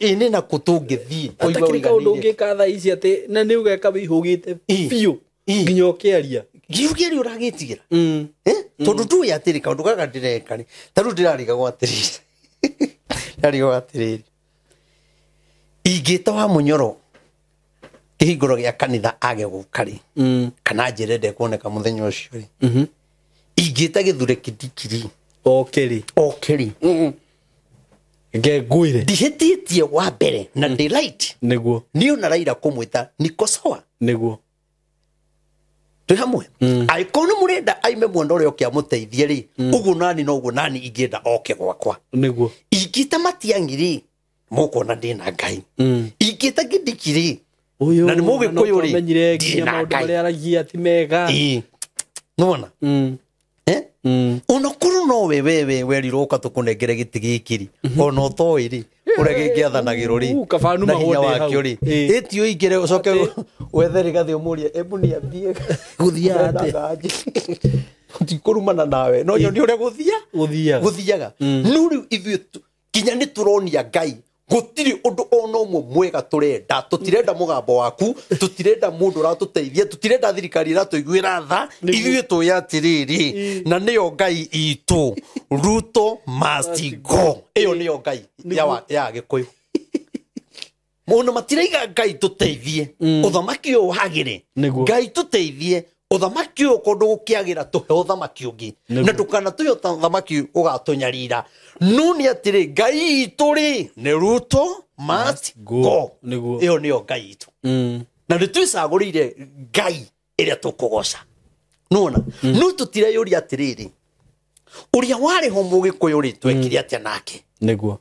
nĩ na kũ tũngĩthiĩ atakĩrĩ kaũndũ ũngĩka thaa ici atĩ na nĩ ũgeka wĩihũgĩte biũ nginya ũkĩaria ngiugia ũragĩtigĩra tondũ tuĩ atĩrĩ kaũndũ gaka ndĩreka rĩ ta rĩu ndĩrarigagwo atĩrĩrĩ ndĩrarigagwo atĩrĩrĩ ingĩta wa Mũnyoro kĩhingũro gĩa kanitha age gũka rĩ kana njĩre ndekuoneka mũthenya ũcio rĩ ingĩta Gĩthure Kindiki oke rĩ oke rĩ ngengwĩre ndihĩtĩtie wa mbere na ndĩ right nĩguo niĩ ona Raila kũmwĩta niko sawa nĩguo twĩ hamwe angĩkorwo nĩ mũrenda aime mwena ũrĩa oke amũteithie rĩ ũguo nani noguo nani ingĩenda oke gwakwa nĩguo ingĩta Matiang'i rĩ mũkuona ndĩna Ngai ingĩta Kindiki rĩ ũyũ na nĩ Mũgĩkũyũ rĩ menyire ndirĩ nginya na maũndũ Ngai marĩa aragia ti mega nĩwona onakorwo no we wewe werirwo ũka tũkũnengere gĩtĩ gĩkĩ rĩ ona ũtoĩ rĩ ũrĩa gĩngĩathanagĩrwo rĩ Kaba numa na hinya wone hau. wakĩo rĩ Ĩ. ĩti ũingĩre ũcoke wethe rĩgathĩ ũmũrie ebu niambie Gũthiaga atĩa? tikũrumana nawe no nyonie ũrĩa gũthia Gũthiaga. gũthiaga no rĩu ithuĩ kinya nĩ tũronia Ngai gũtirĩ ũndũ ona ũmwe mwega tũrenda tũtirenda mũgambo waku tũtirenda mũndũ ũratũteithia tũtirenda thirikari ĩratũiguĩra tha ithuĩ tũĩ atĩrĩrĩ na nĩyo Ngai itũ Ruto must go ĩyo nĩyo Ngai ya Gĩkũyũ mũno matiraiga Ngai tũteithie ũthamaki ũyũ wagĩre Nĩguo. Ngai tũteithie ũthamaki ũyũ kũndũ gũkĩagĩra tũhe ũthamaki ũngĩ na ndũkanatũhe ũthamaki ũgatũnyarira no nĩ atĩrĩ Ngai itũ rĩ nĩ Ruto must go Nĩguo. ĩyo nĩyo Ngai itũ na nĩ twĩcagũrĩire Ngai ĩrĩa tũkũgoca nona no tũtireyũria atĩrĩrĩ ũrĩa warĩ ho Mũgĩkũyũ rĩ twekire atĩa nake nĩguo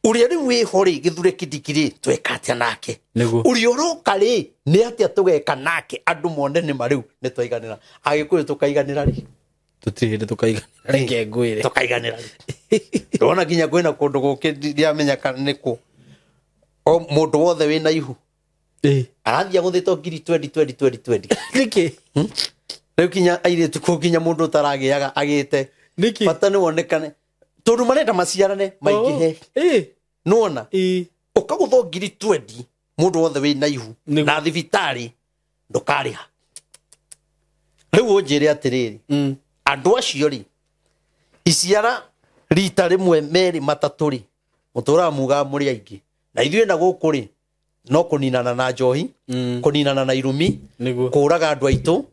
ũrĩa rĩu wĩho rĩ Gĩthure Kindiki rĩ tweka atĩa nake Nĩguo. ũrĩa ũroka rĩ nĩ atĩa tũgeka nake andũ mone nĩ ma rĩu nĩ twaiganĩra Agĩkũyũ tũkaiganĩra rĩ tũtirĩ hĩndĩ tũkaiganĩra reke ngwĩre tũkaiganĩra rĩ ndona nginya kwĩna kũndũ gũkĩ ndiamenya kana nĩ kũ o mũndũ wothe wĩna ihu arathiĩ agũthĩtwo ngiri 20 20 20 20 nĩkĩ rĩu kinya airĩtu kũ kinya mũndũ ũtaragĩaga agĩte nĩkĩ bata nĩ wonekane tondũ marenda maciarane maingĩhe nĩwona ũkagũthwo ngiri 20 mũndũ wothe wĩna ihu Nĩguo. na thibitarĩ ndũkarĩha rĩu ũnjĩre atĩrĩrĩ andũ acio rĩ iciara rita rĩmwe merĩ matatũ rĩ mũtũraga mugaga mũrĩ aingĩ na ithuĩ na gũkũ rĩ no kũninana na njohi kũninana na irumi Nĩguo. kũraga andũ aitũ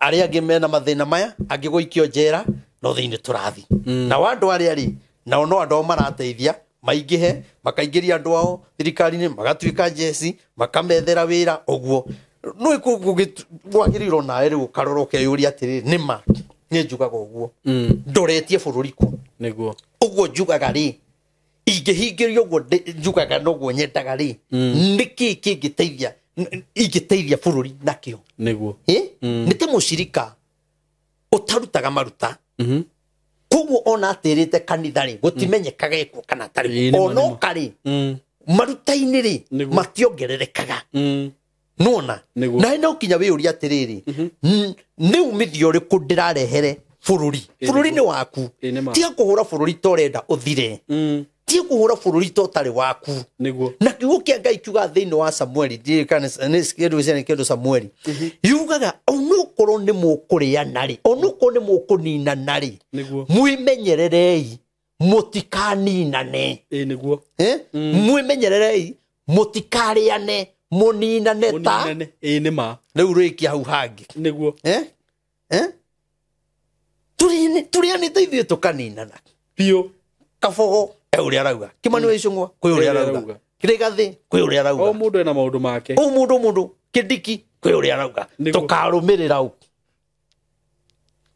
arĩa angĩ mena mathĩna maya angĩ gũikio njera no thĩinĩ tũrathi nao andũ arĩa rĩ nao no andũ ao marateithia maingĩhe makaingĩria andũ ao thirikari-inĩ magatuĩka njeci makamethera wĩra ũguo no wagĩrĩirwo nawe rĩu ũkarora ũkeyũria atĩrĩrĩ nĩma nĩ njugaga ũguo ndoretie bũrũri kũ nĩguo ũguo njugaga rĩ ingĩhingĩrio ũguo njugaga noguo nyendaga rĩ nĩkĩ kĩngĩteithia ingĩteithia bũrũri nakĩo nĩguo nĩ ta mũcirika ũtarutaga maruta koguo ona atĩrĩte kanitha rĩ gũtimenyekaga ekuo kana atarĩ Ĩĩ, nĩma, ona nĩma. oka rĩ maruta-inĩ rĩ Nĩguo. mationgererekaga nona Nĩguo. na no kinya wĩyũria atĩrĩrĩ nĩ umithio ũrĩkũ ndĩrarehere bũrũri bũrũri nĩ waku Ĩĩ, nĩma. tiga kũhũra bũrũri ta ũrenda ũthire tiga kũhũra bũrũri ta ũtarĩ waku nĩguo na kiugo kĩa Ngai kiugaga thĩinĩ wa Samueli ndiũĩ kana nĩ kĩndũ nĩ kĩndũ Samueli yugaga onokorwo nĩ mũkũrĩana rĩ onokorwo nĩ mũkũninana rĩ Nĩguo. mwĩmenyererei mũtikaninane ĩĩ nĩguo mwĩmenyererei mũtikarĩane mũninane ta mũninane ĩĩ nĩ ma rĩu rĩkia hau hangĩ nĩguo Tũrĩanĩte ithuĩ tũkaninana biũ Kabogo e ũrĩa arauga Kimani wa Icũng'wa kwĩ ũrĩa Kwĩ ũrĩa arauga arauga. Kĩrĩgathĩ kwĩ ũrĩa arauga o mũndũ ena maũndũ make o mũndũ mũndũ Kindiki kwĩ ũrĩa arauga Nĩguo. tũkarũmĩrĩra ũ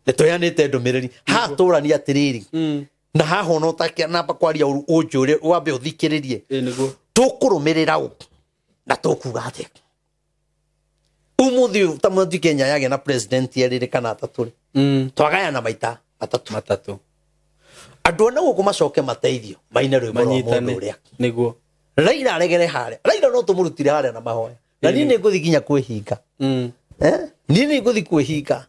nĩ tũheanĩte ndũmĩrĩri haha tũrani atĩrĩrĩ na haha ona ũtanamba kwaria ũru ũnjũre wambe ũthikĩrĩrie ĩĩ nĩguo tũkũrũmĩrĩra ũ na tũkuga atĩa ũmũthĩ ũyũ ta mũthi Kenya yagĩa na president erĩrĩ kana atatũ rĩ Twagayana maita matatũ. Andũ ana gũkũ macoke mateithio maine rwĩmbo rwa mũndũ ũrĩa. Nĩguo. Raila aregere harĩa. Raila no tũmũrutire harĩa na mahoya. Na niĩ nĩ ngũthiĩ nginya kwĩhinga. Niĩ nĩ ngũthiĩ kwĩhinga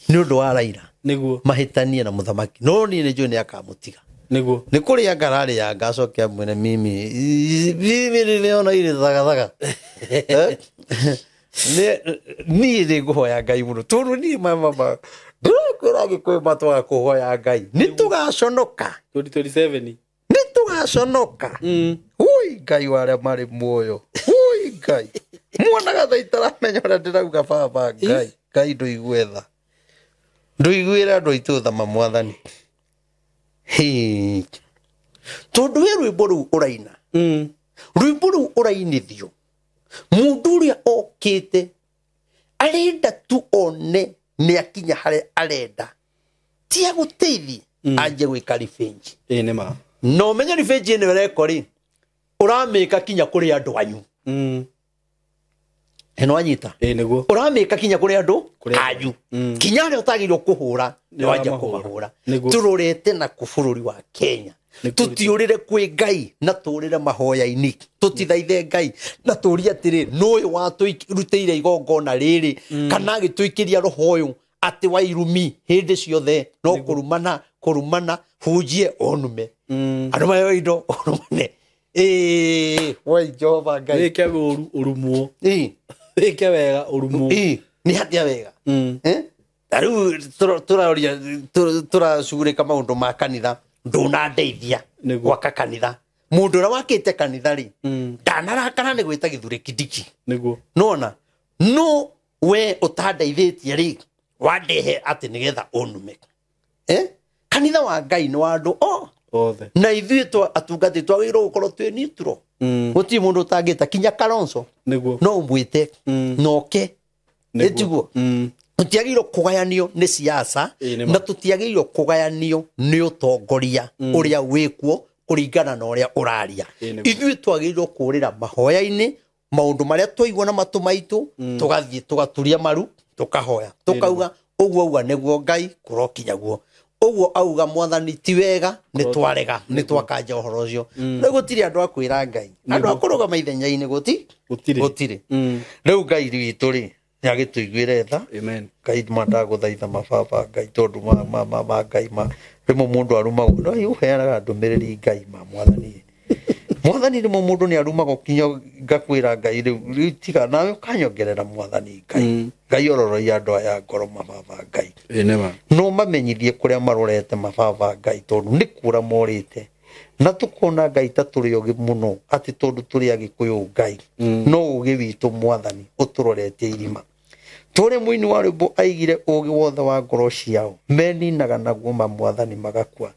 nĩ ũndũ wa Raila. Nĩguo. Mahĩtanie na mũthamaki. No niĩ nĩ njũĩ nĩ akamũtiga. Nĩguo. Nĩ kũrĩa ngararĩanga acoke amwĩre mimi nĩona irĩ thagathaga. Niĩ nĩ ngũhoya Ngai mũno tondũ niĩ mama ndĩrakwĩra Gĩkũyũ matwaga kũhoya Ngai nĩ tũgaconoka. 2027 nĩ tũgaconoka. Ui Ngai wa arĩa marĩ muoyo. Ui Ngai mwonaga thaa itaramenya ũrĩa ndĩrauga baba Ngai. Ngai ndũigue tha. Ndũiguĩre andũ aitũ tha ma mwathani. Tondũ we rwĩmbo rũu ũraina. Rwĩmbo rũu ũrainithio mũndũ ũrĩa okĩte arenda tu one nĩ akinya harĩa arenda ti agũteithie anjie gwĩka revenge. Ĩĩ nĩ ma. Na ũmenye revenge ĩno ĩreko rĩ ũramĩka kinya kũrĩ andũ anyu. Ĩno anyita. Ĩĩ nĩguo. Ũramĩka kinya kũrĩ andũ anyu. Kinya arĩa ũtagĩrĩirwo kũhũra nĩ wanjia kũmahũra. Tũrorete na kũ bũrũri wa Kenya. Tũtiũrĩre kwĩ Ngai na tũrĩre mahoya-inĩ. Tũtithaithe Ngai na tũrie atĩrĩ nũ ũyũ watũrutĩire igongona rĩrĩ kana agĩtũikĩria roho ũyũ atĩ wa irumi hĩndĩ ciothe no kũrumana kũrumana hunjie onume. Andũ mayo indo onumane. Ĩĩ woi Jehova Ngai. Wĩke ũru ũrumwo. Ĩĩ. Wĩke wega ũrumwo. Ĩĩ nĩ hatia wega. Ta rĩu tũraũria tũracugurĩka maũndũ ma kanitha ndũnandeithia gwaka kanitha. Mũndũ ũrĩa wakĩte kanitha rĩ ndanarakara nĩ gwĩta Gĩthure Kindiki. Nĩguo. Nĩwona no we ũtandeithĩtie rĩ wandehe atĩ nĩgetha ũnume. Kanitha wa Ngai nĩ wa andũ othe. Na ithuĩ atungatĩri twagĩrĩirwo gũkorwo twĩ neutral. Gũtirĩ mũndũ ũtangĩta kinya Kalonzo. Nĩguo. No ũmwĩte na ũke. Ĩtiguo. Tũtiagĩrĩirwo kũgayanio nĩ siasa na tũtiagĩrĩirwo kũgayanio nĩ ũtongoria ũrĩa wĩkuo kũringana na ũrĩa ũraria. Ithuĩ twagĩrĩirwo kũrĩra mahoya-inĩ maũndũ marĩa twaigua na matũ maitũ tũgathiĩ tũgaturia maru tũkahoya tũkauga ũguo auga nĩguo Ngai kũrokinya guo. Ũguo auga mwathani ti wega nĩ twarega nĩ twakanja ũhoro ũcio. Rĩu gũtirĩ andũ a kwĩra Ngai. Andũ a kũrũgama ithenya-inĩ gũtirĩ. Rĩu Ngai witũ rĩ nĩ agĩtũiguĩre tha. Amen. Ngai mandagũthaitha mababa Ngai tondũ ma Ngai ma rĩmwe mũndũ arumagwo no ũheanaga ndũmĩrĩri Ngai ma mwathani. Mwathani rĩmwe mũndũ nĩ arumagwo kinya ngakwĩra Ngai rĩu tiga nawe ũkanyongerera mwathani Ngai. Ngai ororoia andũ aya ngoro mababa Ngai. Ĩĩ nĩ ma. No mamenyithie kũrĩa marorete mababa Ngai tondũ nĩ kũra morĩte. Na tũkona Ngai ta tũrĩ ogĩ mũno atĩ tondũ tũrĩ Agĩkũyũ Ngai. No ũgĩ witũ mwathani ũtũroretie irima. Tũrĩ mũini wa rwĩmbo aigire ũgĩ wothe wa ngoro ciao meninaga naguo ma mwathani magakua.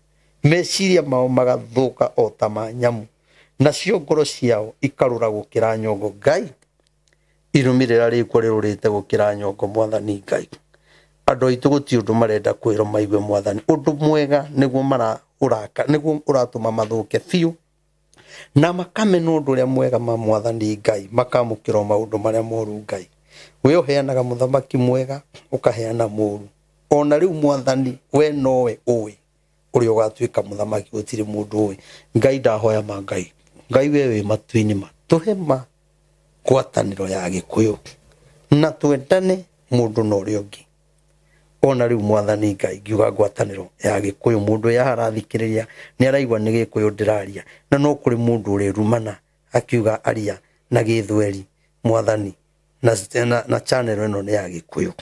Meciria mao magathũka o ta ma nyamũ. Nacio ngoro ciao ikarũra gũkĩra nyongo Ngai. Irũmĩrĩra rĩkwo rĩrũrĩte gũkĩra nyongo mwathani Ngai. Andũ aitũ gũtirĩ ũndũ marenda kwĩrwo maigue mwathani. Ũndũ mwega nĩguo ũraka nĩguo ũratũma mathũke biũ. Na makamena ũndũ ũrĩa mwega ma mwathani Ngai makamũkĩra maũndũ marĩa moru Ngai. We ũheanaga mũthamaki mwega ũkaheana mũru. Ona rĩu mwathani we nowe ũĩ ũrĩa ũgatuĩka mũthamaki gũtirĩ mũndũ ũĩ. Ngai ndahoya ma Ngai. Ngai we wĩ matu-inĩ ma tũhe ma ngwatanĩro ya Gĩkũyũ na twendane mũndũ na ũrĩa ũngĩ. Ona rĩu mwathani Ngai ngiuga ngwatanĩro ya Gĩkũyũ mũndũ ũrĩa arathikĩrĩria nĩ araigua nĩ Gĩkũyũ ndĩraria na no kũrĩ mũndũ ũrĩrumana akiuga aria na Gĩthweri mwathani na channel ĩno nĩ ya Gĩkũyũ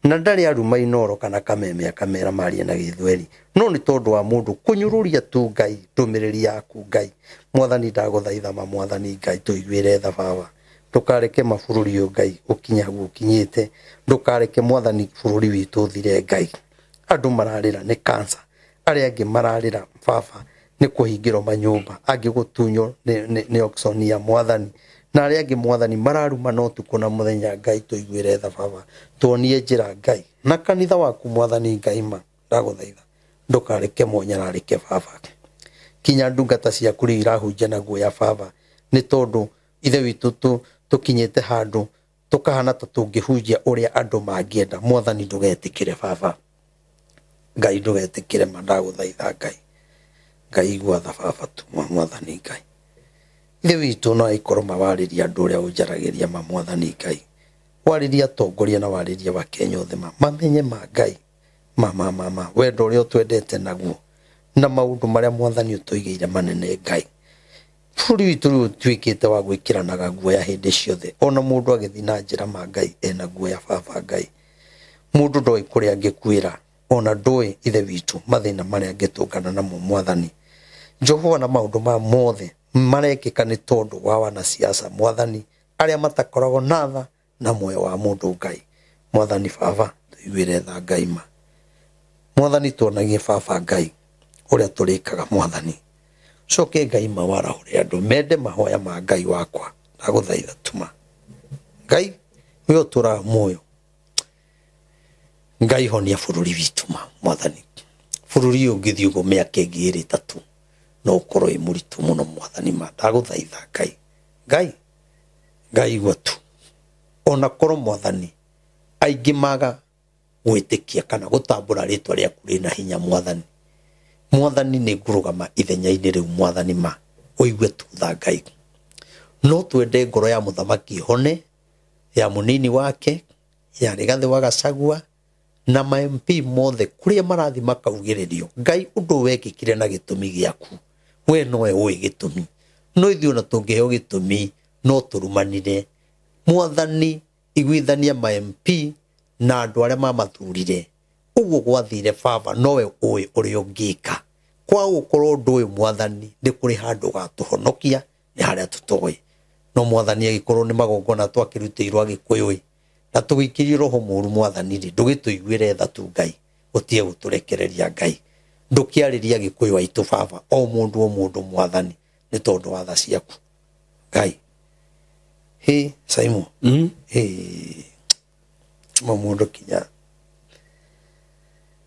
na ndarĩ aruma Inooro kana Kameme akamera marie na Gĩthweri no nĩ tondũ wa mũndũ kũnyũrũria tu Ngai ndũmĩrĩri yaku Ngai mwathani ndagũthaitha ma mwathani Ngai tũiguĩre tha baba. Ndũkareke mabũrũri ũyũ Ngai ũkinye hau ũkinyĩte. Ndũkareke mwathani bũrũri witũ ũthire Ngai. Andũ mararĩra nĩ cancer. Arĩa angĩ mararĩra baba nĩ kũhingĩrwo manyũmba. Angĩ gũtunywo nĩ auction ya mwathani. Na arĩa angĩ mwathani mararuma no ũtukũ na mũthenya Ngai tũiguĩre tha baba. Tuonie njĩra Ngai. Na kanitha waku mwathani Ngai ma ndagũthaitha. Ndũkareke monyararĩke baba. Kinya ndungata ciaku rĩu irahunjia na guoya baba. Nĩ tondũ ithe witũ tũkinyĩte handũ tũkahana ta tũngĩhunjia ũrĩa andũ mangĩenda. Mwathani ndũgetĩkĩre baba. Ngai ndũgetĩkĩre ma ndagũthaitha Ngai. Ngai igua tha baba tu mwathani Ngai. Ithe witũ no aikorwo mawarĩria andũ ũrĩa ũnjaragĩria ma mwathani Ngai. Warĩria atongoria na warĩria wa Kenya othe ma mamenye ma Ngai ma ma ma ma wendo ũrĩa ũtwendete naguo na maũndũ marĩa mwathani ũtũigĩire manene Ngai. Bũrũri witũ rĩu ũtuĩkĩte wa gwĩkĩranaga guoya hĩndĩ ciothe ona mũndũ agĩthiĩ na njĩra ma Ngai ena guoya baba Ngai. Mũndũ ndoĩ kũrĩa angĩkuĩra ona ndoĩ ithe witũ mathĩna marĩa angĩtũngana namo mwathani. Jehova na maũndũ ma mothe marekĩka nĩ tondũ wa wanasiasa mwathani arĩa matakoragwo na tha na muoyo wa mũndũ Ngai. Mwathani baba tũiguĩre tha Ngai ma. Mwathani tuonagie baba Ngai ũrĩa tũrĩkaga mwathani. Coke Ngai ma warahũre andũ mende mahoya ma Ngai wakwa ndagũthaitha tuma. Ngai we ũtũraga muoyo. Ngai honia bũrũri witũ ma mwathani. Bũrũri ũyũ ũngĩthiĩ ũguo mĩaka ĩngĩ ĩrĩ ĩtatũ no ũkorwo wĩ mũritũ mũno mwathani ma ndagũthaitha Ngai. Ngai Ngai igua tu. Ona korwo mwathani aingĩ maga gwĩtĩkia kana gũtambũra rĩtwa rĩaku rĩna hinya mwathani. Mwathani nĩ ngũrũgama ithenya-inĩ rĩu mwathani ma ũigue tu tha Ngai. No twende ngoro ya mũthamaki ĩhone ya mũnini wake ya Rigathĩ wa Gachagua na ma MP mothe kũrĩa marathi makaugĩrĩrio Ngai ũndũ wekĩkire na gĩtũmi gĩaku we nowe ũĩ gĩtũmi no ithuĩ ona tũngĩheo gĩtũmi no tũrumanire mwathani iguithania ma MP na andũ arĩa mamathurire ũguo gwathire baba nowe ũĩ ũrĩa ũngĩka kwa gũkorwo ũndũ ũyũ mwathani nĩ kũrĩ handũ gatũhonokia nĩ harĩa tũtoĩ no mwathani agĩkorwo nĩ magongona twakĩrutĩirwo Agĩkũyũ na tũgĩikĩrio roho mũru mwathani rĩ ndũgĩtũiguĩre tha tu Ngai ũtige gũtũrekereria Ngai ndũkĩarĩria Agĩkũyũ aitũ baba o mũndũ mwathani nĩ tondũ wa tha ciaku Ngai. Hĩ Simon hĩ mo mũndũ kinya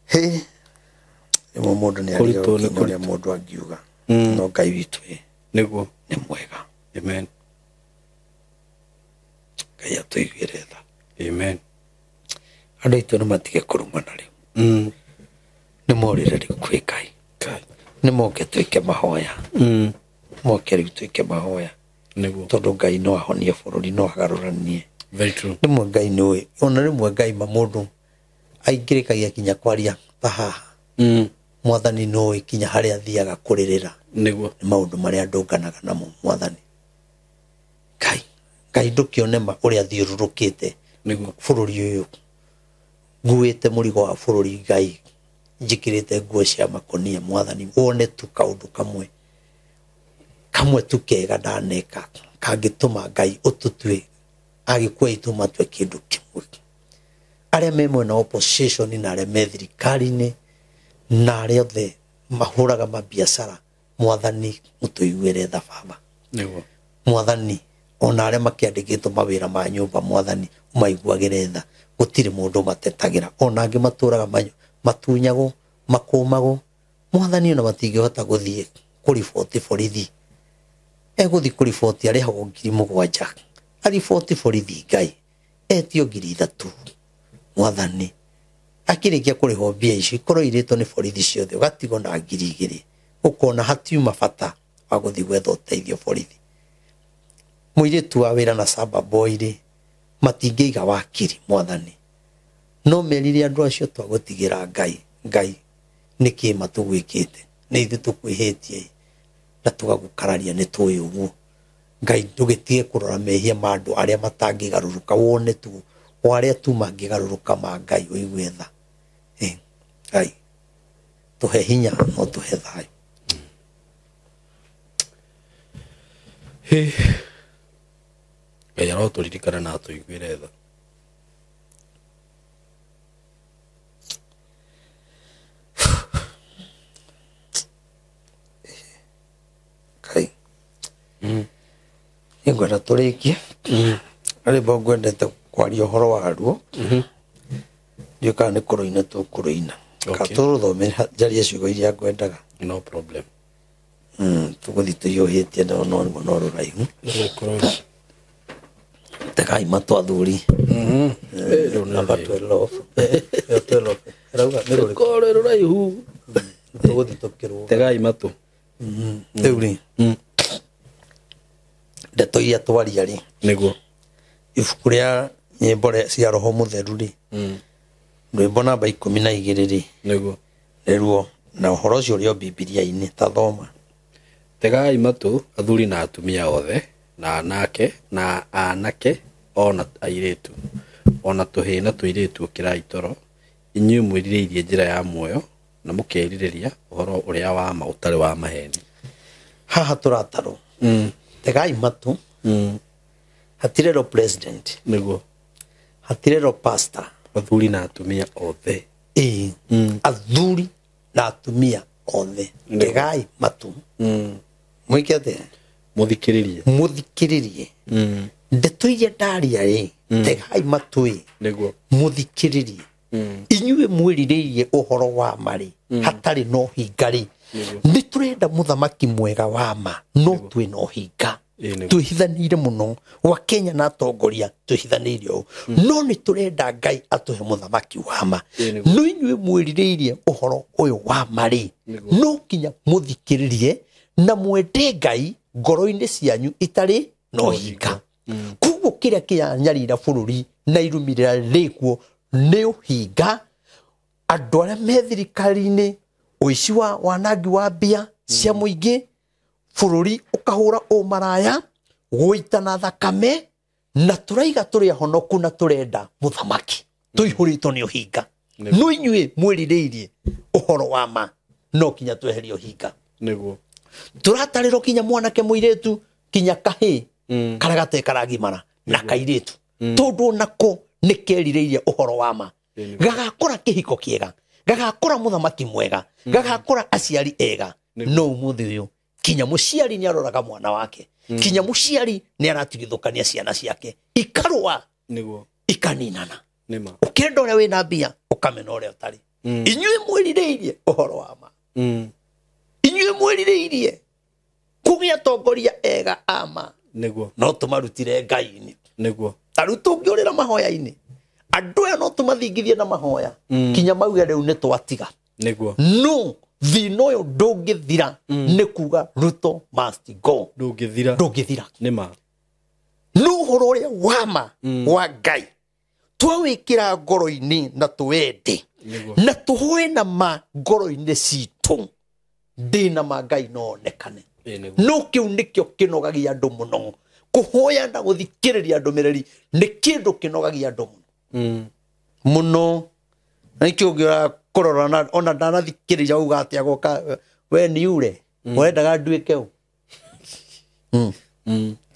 hĩ rĩmwe mũndũ nĩ arigagwo kinya ũrĩa mũndũ angiuga no Ngai witũ nĩguo nĩ mwega. Amen. Ngai atũiguĩre tha. Amen. Andũ aitũ nĩ matige kũrumana rĩu. Nĩ morĩre rĩu kwĩ Ngai. Nĩ moke twĩke mahoya. Moke rĩu twĩke mahoya. Nĩguo. Tondũ Ngai no ahonie bũrũri no agarũranie. Very true. Rĩmwe Ngai nĩũĩ ona rĩmwe Ngai ma mũndũ aingĩrĩkagia kinya kwaria ta haha. Mwathani nĩũĩ kinya harĩa athiaga kũrĩrĩra. Nĩguo. Nĩ maũndũ marĩa ndũnganaga namo mwathani. Ngai Ngai ndũkĩone ma ũrĩa thiũrũrũkĩte Nĩguo. bũrũri ũyũ nguĩte mũrigo wa bũrũri Ngai njĩkĩrĩte nguo cia makonia mwathani wone tu kaũndũ kamwe kamwe tu kega ndaneka kangĩtũma Ngai ũtũtue Agĩkũyũ aitũ matue kĩndũ kĩmwe arĩa me mwena wa opposition na arĩa me thirikari-inĩ na arĩa othe mahũraga mabiacara mwathani mũtũiguĩre tha baba. Nĩguo. Mwathani ona arĩa makĩandĩkĩtwo mawĩra ma nyũmba mwathani ũmaiguagĩre tha gũtirĩ mũndũ matetagĩra ona angĩ matũraga matunyagwo makũmagwo mwathani ona matingĩhota gũthiĩ kũriboti borithi egũthiĩ kũriboti arĩhagwo 7,000 ariboti borithi Ngai etio 3,000 mwathani akĩrĩkia kũrĩhwo mbia icio ikorwo irĩtwo nĩ borithi ciothe ũgatigwo na 2,000 ũkona hatiuma bata wa gũthiĩ gwetha ũteithio borithi. Mũirĩtu wa wĩra na Samba Boy rĩ matingĩiga wakiri mwathani no merire andũ acio twagũtigĩra Ngai Ngai nĩkĩ matũgwĩkĩte nĩ ithuĩ tũkwĩhĩtie na tũgagũkararia nĩ tũĩ ũguo Ngai ndũgĩtige kũrora mehia ma andũ arĩa matangĩgarũrũka wone tu o arĩa tu mangĩgarũrũka ma Ngai ũigue tha. Ngai tũhe hinya no tũhe thayũ. Ngai arotũririkana na atũiguĩre tha. Ngai nĩngwenda tũrĩkie rwĩmbo ngwendete kwaria ũhoro waruo ndiũĩ kana nĩ kũrũina tũkũrũina Okay. Katũrũthome njarie ciugo iria ngwendaga. No problem. Tũgũthiĩ tũiyũhĩtie no no no rũraihu. Tegai matũ athuri Namba 12. 12. Rauga nĩ rũrĩkũ? Kore rũraihu. Tũgũthiĩ tũkĩrwo. Tegai matũ. Rĩu rĩ, ndeto iria twaria rĩ, Nĩguo. ibuku rĩa nyĩmbo cia Roho Mũtheru rĩ, rwĩmbo namba 12 rĩ, Nĩguo. nĩruo na ũhoro ũcio ũrĩ o Bibilia-inĩ ta thoma. Tegai matũ athuri na atumia othe na anake na anake ona airĩtu ona tũhĩĩ na tũirĩtu ũkĩrai toro inyuĩ mwĩrirĩirie njĩra ya muoyo na mũkerirĩria ũhoro ũrĩa wa ma ũtarĩ wa maheni. Haha tũratarwo. Tegai matũ. Hatirerwo president. Nĩguo. Hatirerwo pastor. Athuri na atumia othe. Ĩĩ. Athuri na atumia othe. Tegai matũ. Mwĩke atĩa? Mũthikĩrĩrie. Mũthikĩrĩrie. Ndeto iria ndaria rĩ, tegai matũ ĩ. Nĩguo. Mũthikĩrĩrie. Inyuĩ mwĩrirĩirie ũhoro wa ma rĩ, hatarĩ na ũhinga rĩ, nĩ tũrenda mũthamaki mwega wa ma, no twĩ na ũhinga. Twĩhithanĩire mũno gwa Kenya na atongoria twĩhithanĩire ũũ, no nĩ tũrenda Ngai atũhe mũthamaki wa ma. No inyuĩ mwĩrirĩirie ũhoro ũyũ wa ma rĩ, no kinya mũthikĩrĩrie na mwende Ngai ngoro-inĩ cianyu itarĩ na ũhinga. Koguo kĩrĩa kĩranyarira bũrũri na irumĩrĩra rĩkuo nĩ ũhinga. Andũ arĩa me thirikari-inĩ, ũici wa wanangi wa mbia cia mũingĩ, bũrũri ũkahũra ũmaraya, gũitana thakame, na tũraiga tũrĩ ahonoku na tũrenda mũthamaki tũihũrĩtwo nĩ ũhinga. No inyuĩ mwĩrirĩirie ũhoro wa ma, no kinya tweherie ũhinga. Nĩguo. Tũratarĩrwo kinya mwanake mũirĩtu kinya kahĩĩ karĩa gatarĩ karagimara na kairĩtu, tondũ onako nĩ kerirĩirie ũhoro wa ma. Gagakora kĩhiko kĩega, gagakora mũthamaki mwega, gagakora aciari ega. No ũmũthĩ ũyũ kinya mũciari nĩ aroraga mwana wake, kinya mũciari nĩ aratigithũkania ciana ciake, ikarũa. Nĩguo. Ikaninana. Nĩma. Ũkĩenda ũrĩa wĩna mbia, ũkamena ũrĩa ũtarĩ. Inyuĩ mwĩrirĩirie ũhoro wa ma. Inyuĩ mwĩrirĩirie kũgĩa atongoria ega a ma. Nĩguo. No tũmarutire Ngai-inĩ. Nĩguo. Ta rĩu tũngĩũrĩra mahoya-inĩ, andũ aya no tũmathingithie na mahoya kinya mauge rĩu nĩ twatiga. Nĩguo. No thĩna ũyũ ndũngĩthira nĩ kuga Ruto must go. Ndũngĩthira. Ndũngĩthira. Nĩma. No ũhoro ũrĩa wa ma wa Ngai twawĩkĩra ngoro-inĩ na tũwende na tũhoe na ma ngoro-inĩ citũ, ndĩna ma Ngai no onekane. No kĩu nĩkĩo kĩnogagia andũ mũno. Kũhoya na gũthikĩrĩria ndũmĩrĩri nĩ kĩndũ kĩnogagia andũ mũno. Mũno. Na nĩkĩo ũngĩũra kũrora ona ndanathikĩrĩria uga atĩa goka we nĩ ure ũrendaga nduĩke ũ.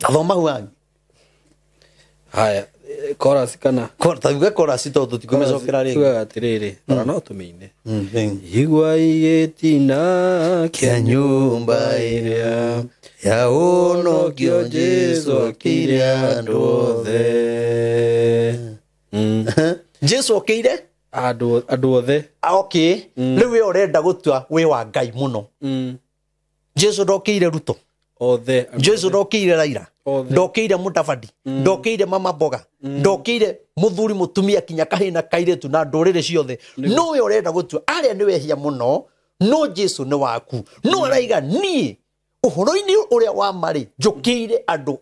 Athoma hau hangĩ. Haya, chorus kana? Ta uge chorus tondũ tũtikũmĩcokera rĩngĩ. Tugaga atĩrĩrĩ, ona no tũmĩine. Igua igĩtina kĩa nyũmba ĩrĩa ya ũnokio Jesũ okĩire andũ othe. Jesũ okĩire andũ othe. Okay. Rĩu we ũrenda gũtua wĩ wa Ngai mũno. Jesũ ndokĩire Ruto. Othe. Jesũ ndokĩire Raila. Ndokĩire Mudavadi. Ndokĩire Mama Mboga. Ndokĩire mũthuri mũtumia kinya kahĩĩ na kairĩtu na ndũrĩrĩ ciothe. No we ũrenda gũtua arĩa nĩ wehia mũno, no Jesũ nĩ waku. No araiga niĩ ũhoro-inĩ ũrĩa wa ma rĩ, njũkĩire andũ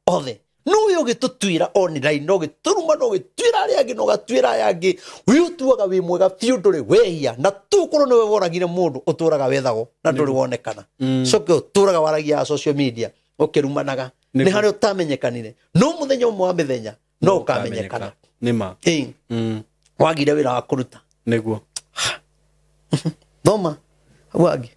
othe. No we ũgĩtũtuĩra online, no ũgĩtũruma, no ũgĩtuĩra arĩa angĩ, no ũgatuĩra aya angĩ. We ũtuaga wĩ mwega biũ, ndũrĩ wehia, na tũkorwo nĩwe woragire mũndũ, ũtũraga wethagwo na ndũrĩ wonekana. Coke ũtũraga waragia social media ũkĩrumanaga. Nĩ harĩa ũtamenyekanire, no mũthenya ũmwe wa mĩthenya no ũkamenyekana. Nĩma. Wagire wĩra wa kũruta. Nĩguo. Thoma hau hangĩ.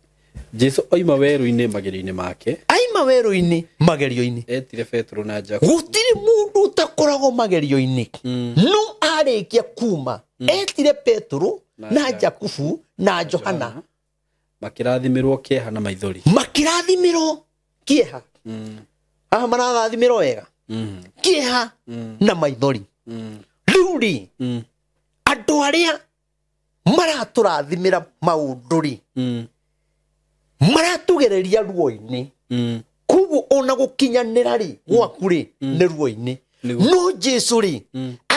Jesũ oima werũ-inĩ magerio-inĩ make. Aima werũ-inĩ magerio-inĩ. Etire Petero na Jakubu. Gũtirĩ mũndũ ũtakoragwo magerio-inĩ. No arĩkia kuma, etire Petero na Jakubu na Johana. Makĩrathimĩrwo kĩeha na maithori. Makĩrathimĩrwo kĩeha. Haha mararathimĩrwo wega. Kĩeha na maithori. Rĩu rĩ, andũ arĩa maratũrathimĩra maũndũ rĩ, maratugereria ruo-inĩ. Koguo ona gũkinyanĩra rĩ gwaku rĩ nĩ ruo-inĩ. No Jesũ rĩ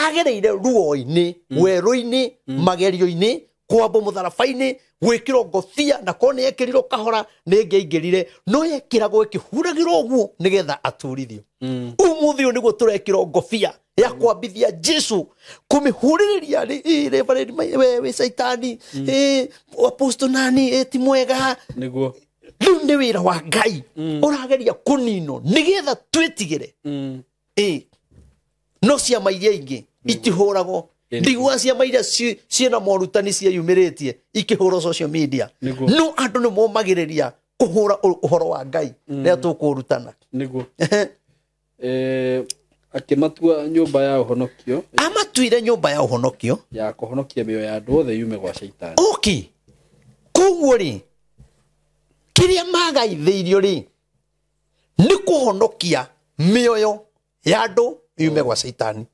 Agereire ruo-inĩ, werũ-inĩ, magerio-inĩ, kwambwo mũtharaba-inĩ, gwĩkĩrwo ngobia, na korwo nĩ yekĩrirwo kahora nĩ ĩngĩaingĩrire, no yekĩragwo ĩkĩhuragĩrwo ũguo nĩgetha aturithio. Ũmũthĩ ũyũ nĩguo tũrekĩrwo ngobia ya kwambithia Jesu, kũmĩhũrĩrĩria rĩ, we wĩ caitani, apostle nani, ti mwega. Nĩguo. Rĩu nĩ wĩra wa Ngai ũrageria kũninwo nĩgetha twĩtigĩre. No ciama iria ingĩ itihũragwo. Ndigua ciama iria ciĩna morutani cieyumĩrĩtie ikĩhũrwo social media. No andũ nĩ momagĩrĩria kũhũra ũhoro wa Ngai rĩrĩa tũkũrutana. Nĩguo. Akĩmatua nyũmba ya ũhonokio. Amatuire nyũmba ya ũhonokio. Ya kũhonokia mĩoyo ya andũ othe yume gwa caitani. Okay. Koguo rĩ, kĩrĩa magaithĩirio rĩ, nĩ kũhonokia mĩoyo ya andũ yume gwa caitani.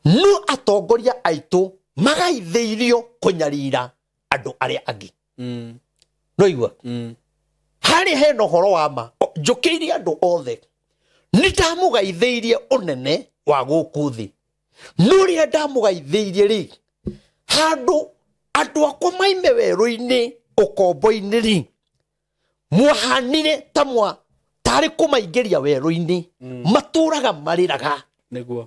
No atongoria aitũ magaithĩirio kũnyarira andũ arĩa angĩ. No igua. Harĩa hena ũhoro wa ma, njũkĩirie andũ othe. Nĩ ndamũgaithĩirie ũnene wa gũkũ thĩ. No rĩrĩa ndamũgaithĩirie rĩ, handũ andũ akwa maime werũ-inĩ ũkombo-inĩ rĩ, mwahanire ta mwa tarĩ kũmaingĩria werũ-inĩ, matũraga marĩraga. Nĩguo.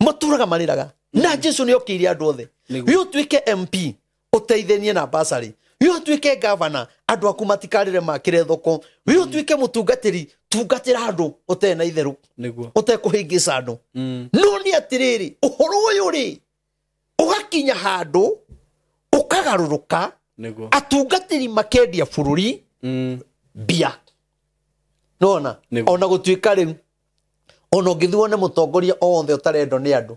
Matũraga marĩraga. Na Jesu nĩ okĩire andũ othe. Wĩ ũtuĩke MP ũteithanie na basarĩ, wĩ ũtuĩke gavana andũ aku matikarĩre makĩre thoko, wĩ ũtuĩke mũtungatĩri tungatĩra andũ ũtarĩ na itherũ, ũtekũhĩngĩca andũ. No nĩ atĩrĩrĩ, ũhoro ũyũ rĩ ũgakinya handũ ũkagarũrũka, atungatĩri makendia bũrũri mbia. Nona ona gũtuĩka rĩu ona ũngĩthiĩ wone mũtongoria o wothe ũtarendwo nĩ andũ,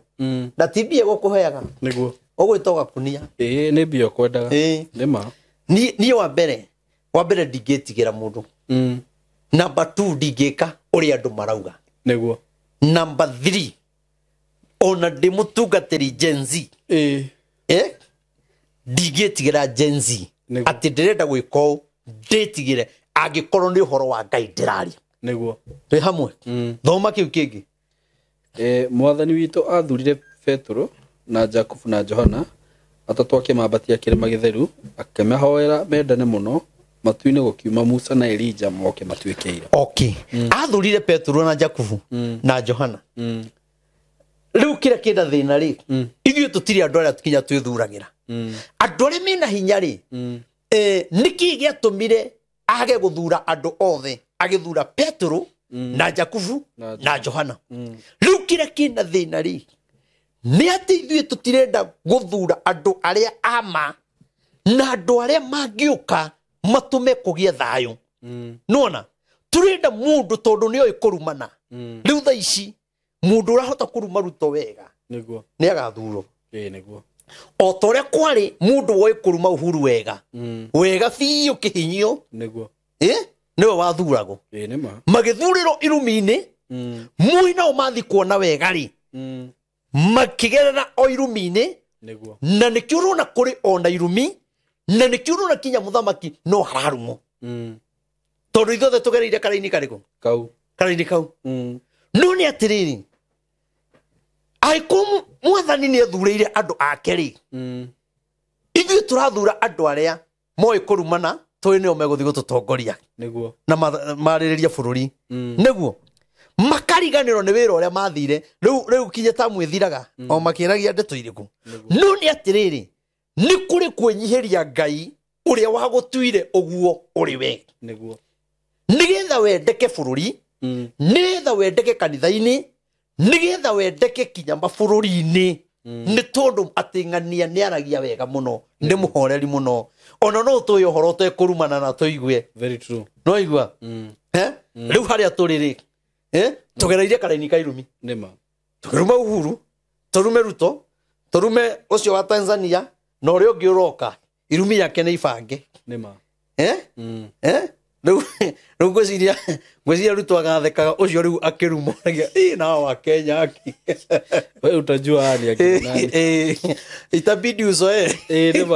na ti mbia gũkũheaga. Nĩguo. Ũgwĩta ũgakunia. Ĩĩ, nĩ mbia ũkwendaga. Nĩ ma. Niĩ wa mbere ndingĩtigĩra mũndũ. Number 2 ndingĩka ũrĩa andũ marauga. Nĩguo. Number 3 ona ndĩ mũtungatĩri Gen Z. Ndingĩtigĩra Gen Z atĩ ndĩrenda gwĩka ũũ, ndĩtigĩre angĩkorwo nĩ ũhoro wa Ngai ndĩraria. Nĩguo. Twĩ hamwe. Thoma kĩu kĩngĩ. Mwathani witũ athurire Petero na Jakubu na Johana atatũ akĩmambatia kĩrĩma gĩtheru, akĩmahoera mendane mũno, matu-inĩ gũkiuma Musa na Elija moke matuĩke aira. Okay. Athurire Petero na Jakubu na Johana. Rĩu kĩrĩa kĩna thĩna rĩ, ithuĩ tũtirĩ andũ arĩa kinya twĩthuragĩra. Andũ arĩa mena hinya rĩ, nĩkĩ gĩatũmire age gũthura andũ othe, agĩthura Petero na Jakubu na Johana? Rĩu kĩrĩa kĩna thĩna rĩ, nĩ atĩ ithuĩ tũtirenda gũthura andũ arĩa ama na andũ arĩa mangĩũka matũme kũgĩe thayũ. Nĩwona? Tũrenda mũndũ tondũ nĩoĩ kũrumana. Rĩu thaa ici mũndũ ũrahota kũruma Ruto wega Nĩguo. nĩ agathurwo. Nĩguo. O ta ũrĩa kwarĩ mũndũ woĩ kũruma Uhuru wega, wega biũ kĩhinyio, Nĩguo. Nĩwe wathuragwo. Nĩ ma. Magĩthurĩrwo irumi-inĩ, moi nao mathiĩ kuona wega rĩ, makĩgerera o irumi-inĩ. Nĩguo. Na nĩkĩo ũrona kũrĩ ona irumi, na nĩkĩo ũrona kinya mũthamaki no hararumwo. Tondũ ithuothe tũgereire karaini karĩkũ? Kau. Karaini kau. No nĩ atĩrĩrĩ, angĩkorwo mwathani nĩ ethurĩire andũ ake rĩ, ithuĩ tũrathura andũ arĩa moĩ kũrumana, tũĩ nĩo megũthiĩ gũtũtongoria. Nĩguo. Na marĩrĩrie bũrũri. Nĩguo. Makariganĩrwo nĩ wĩra ũrĩa mathire. Rĩu kinya ta mwĩthiraga, o makĩragia ndeto irĩkũ. No nĩ atĩrĩrĩ, nĩ kũrĩ kwĩnyihĩria Ngai ũrĩa wagũtuire ũguo ũrĩ we. Nĩguo. Nĩgetha wendeke bũrũri, nĩgetha wendeke kanitha-inĩ, nĩgetha wendeke kinya mabũrũri-inĩ. Nĩ tondũ atĩ ng'ania nĩaragia wega mũno, nĩ mũhoreri mũno. Ona no tũĩ ũhoro ũtekũrumana na tũigue. Very true. No igua? Rĩu harĩa tũrĩ rĩ, tũgereire karaini ka irumi. Nĩ ma. Tũkĩruma Uhuru, tũrume Ruto, tũrume ũcio wa Tanzania, na ũrĩa ũngĩ ũroka, irumi yake nĩ ibange. Nĩ ma. Rĩu ngwĩciria Ruto agathekaga ũcio rĩu akĩrumwo, nao wa Kenya aki. Wewe utajua ni akina nani. Itabidi uzoee. Nĩ ma.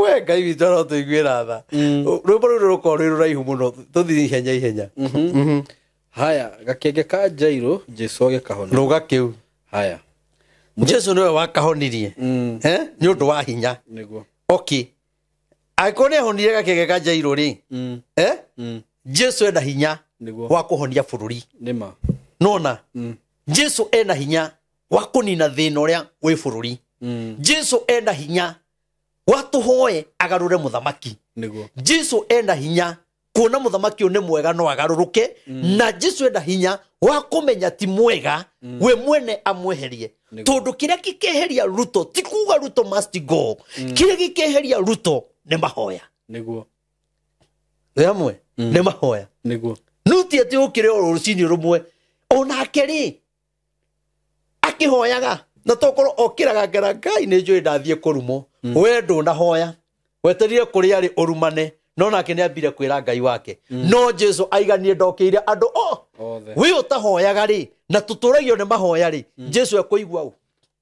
We Ngai witũ arotũiguĩra tha. Rwĩmbo rũrũ rũkorwo rwĩ rũraihu mũno, tũthiĩ ihenya ihenya. Haya gakenge ka Jairo Jesu agĩkahona. Rũga kĩu. Haya. Jesu nĩwe wakahonirie. Nĩ ũndũ wa hinya. Nĩguo. Okay. Angĩkorwo nĩ ahonirie gakenge ka Jairo rĩ, Jesu ena hinya wa kũhonia bũrũri. Nĩma. Nona Jesu ena hinya wa kũnina thĩna ũrĩa wĩ bũrũri. Jesu ena hinya wa tũhoe agarũre mũthamaki. Nĩguo. Jesu ena hinya kuona mũthamaki ũyũ nĩ mwega no agarũrũke, na Jesu ena hinya wa kũmenya ti mwega we mwene amweherie. Tondũ kĩrĩa gĩkeheria Ruto ti kuga Ruto must go. Kĩrĩa gĩkeheria Ruto nĩ mahoya. Nĩguo. Rĩamwe nĩ mahoya. Nĩguo. No ti atĩ ũkĩre o rũcinĩ rũmwe onake rĩ akĩhoyaga na tokorwo okĩraga ngera Ngai nĩ njũĩ ndathiĩ kũrumwo, we ndũnahoya weterire kũrĩa rĩ ũrumane, no nake nĩ ambire kwĩra Ngai wake. No Jesu aiganie ndokĩire andũ o Othe. we ũtahoyaga rĩ na tũtũragio nĩ mahoya rĩ, Jesu ekũigua ũ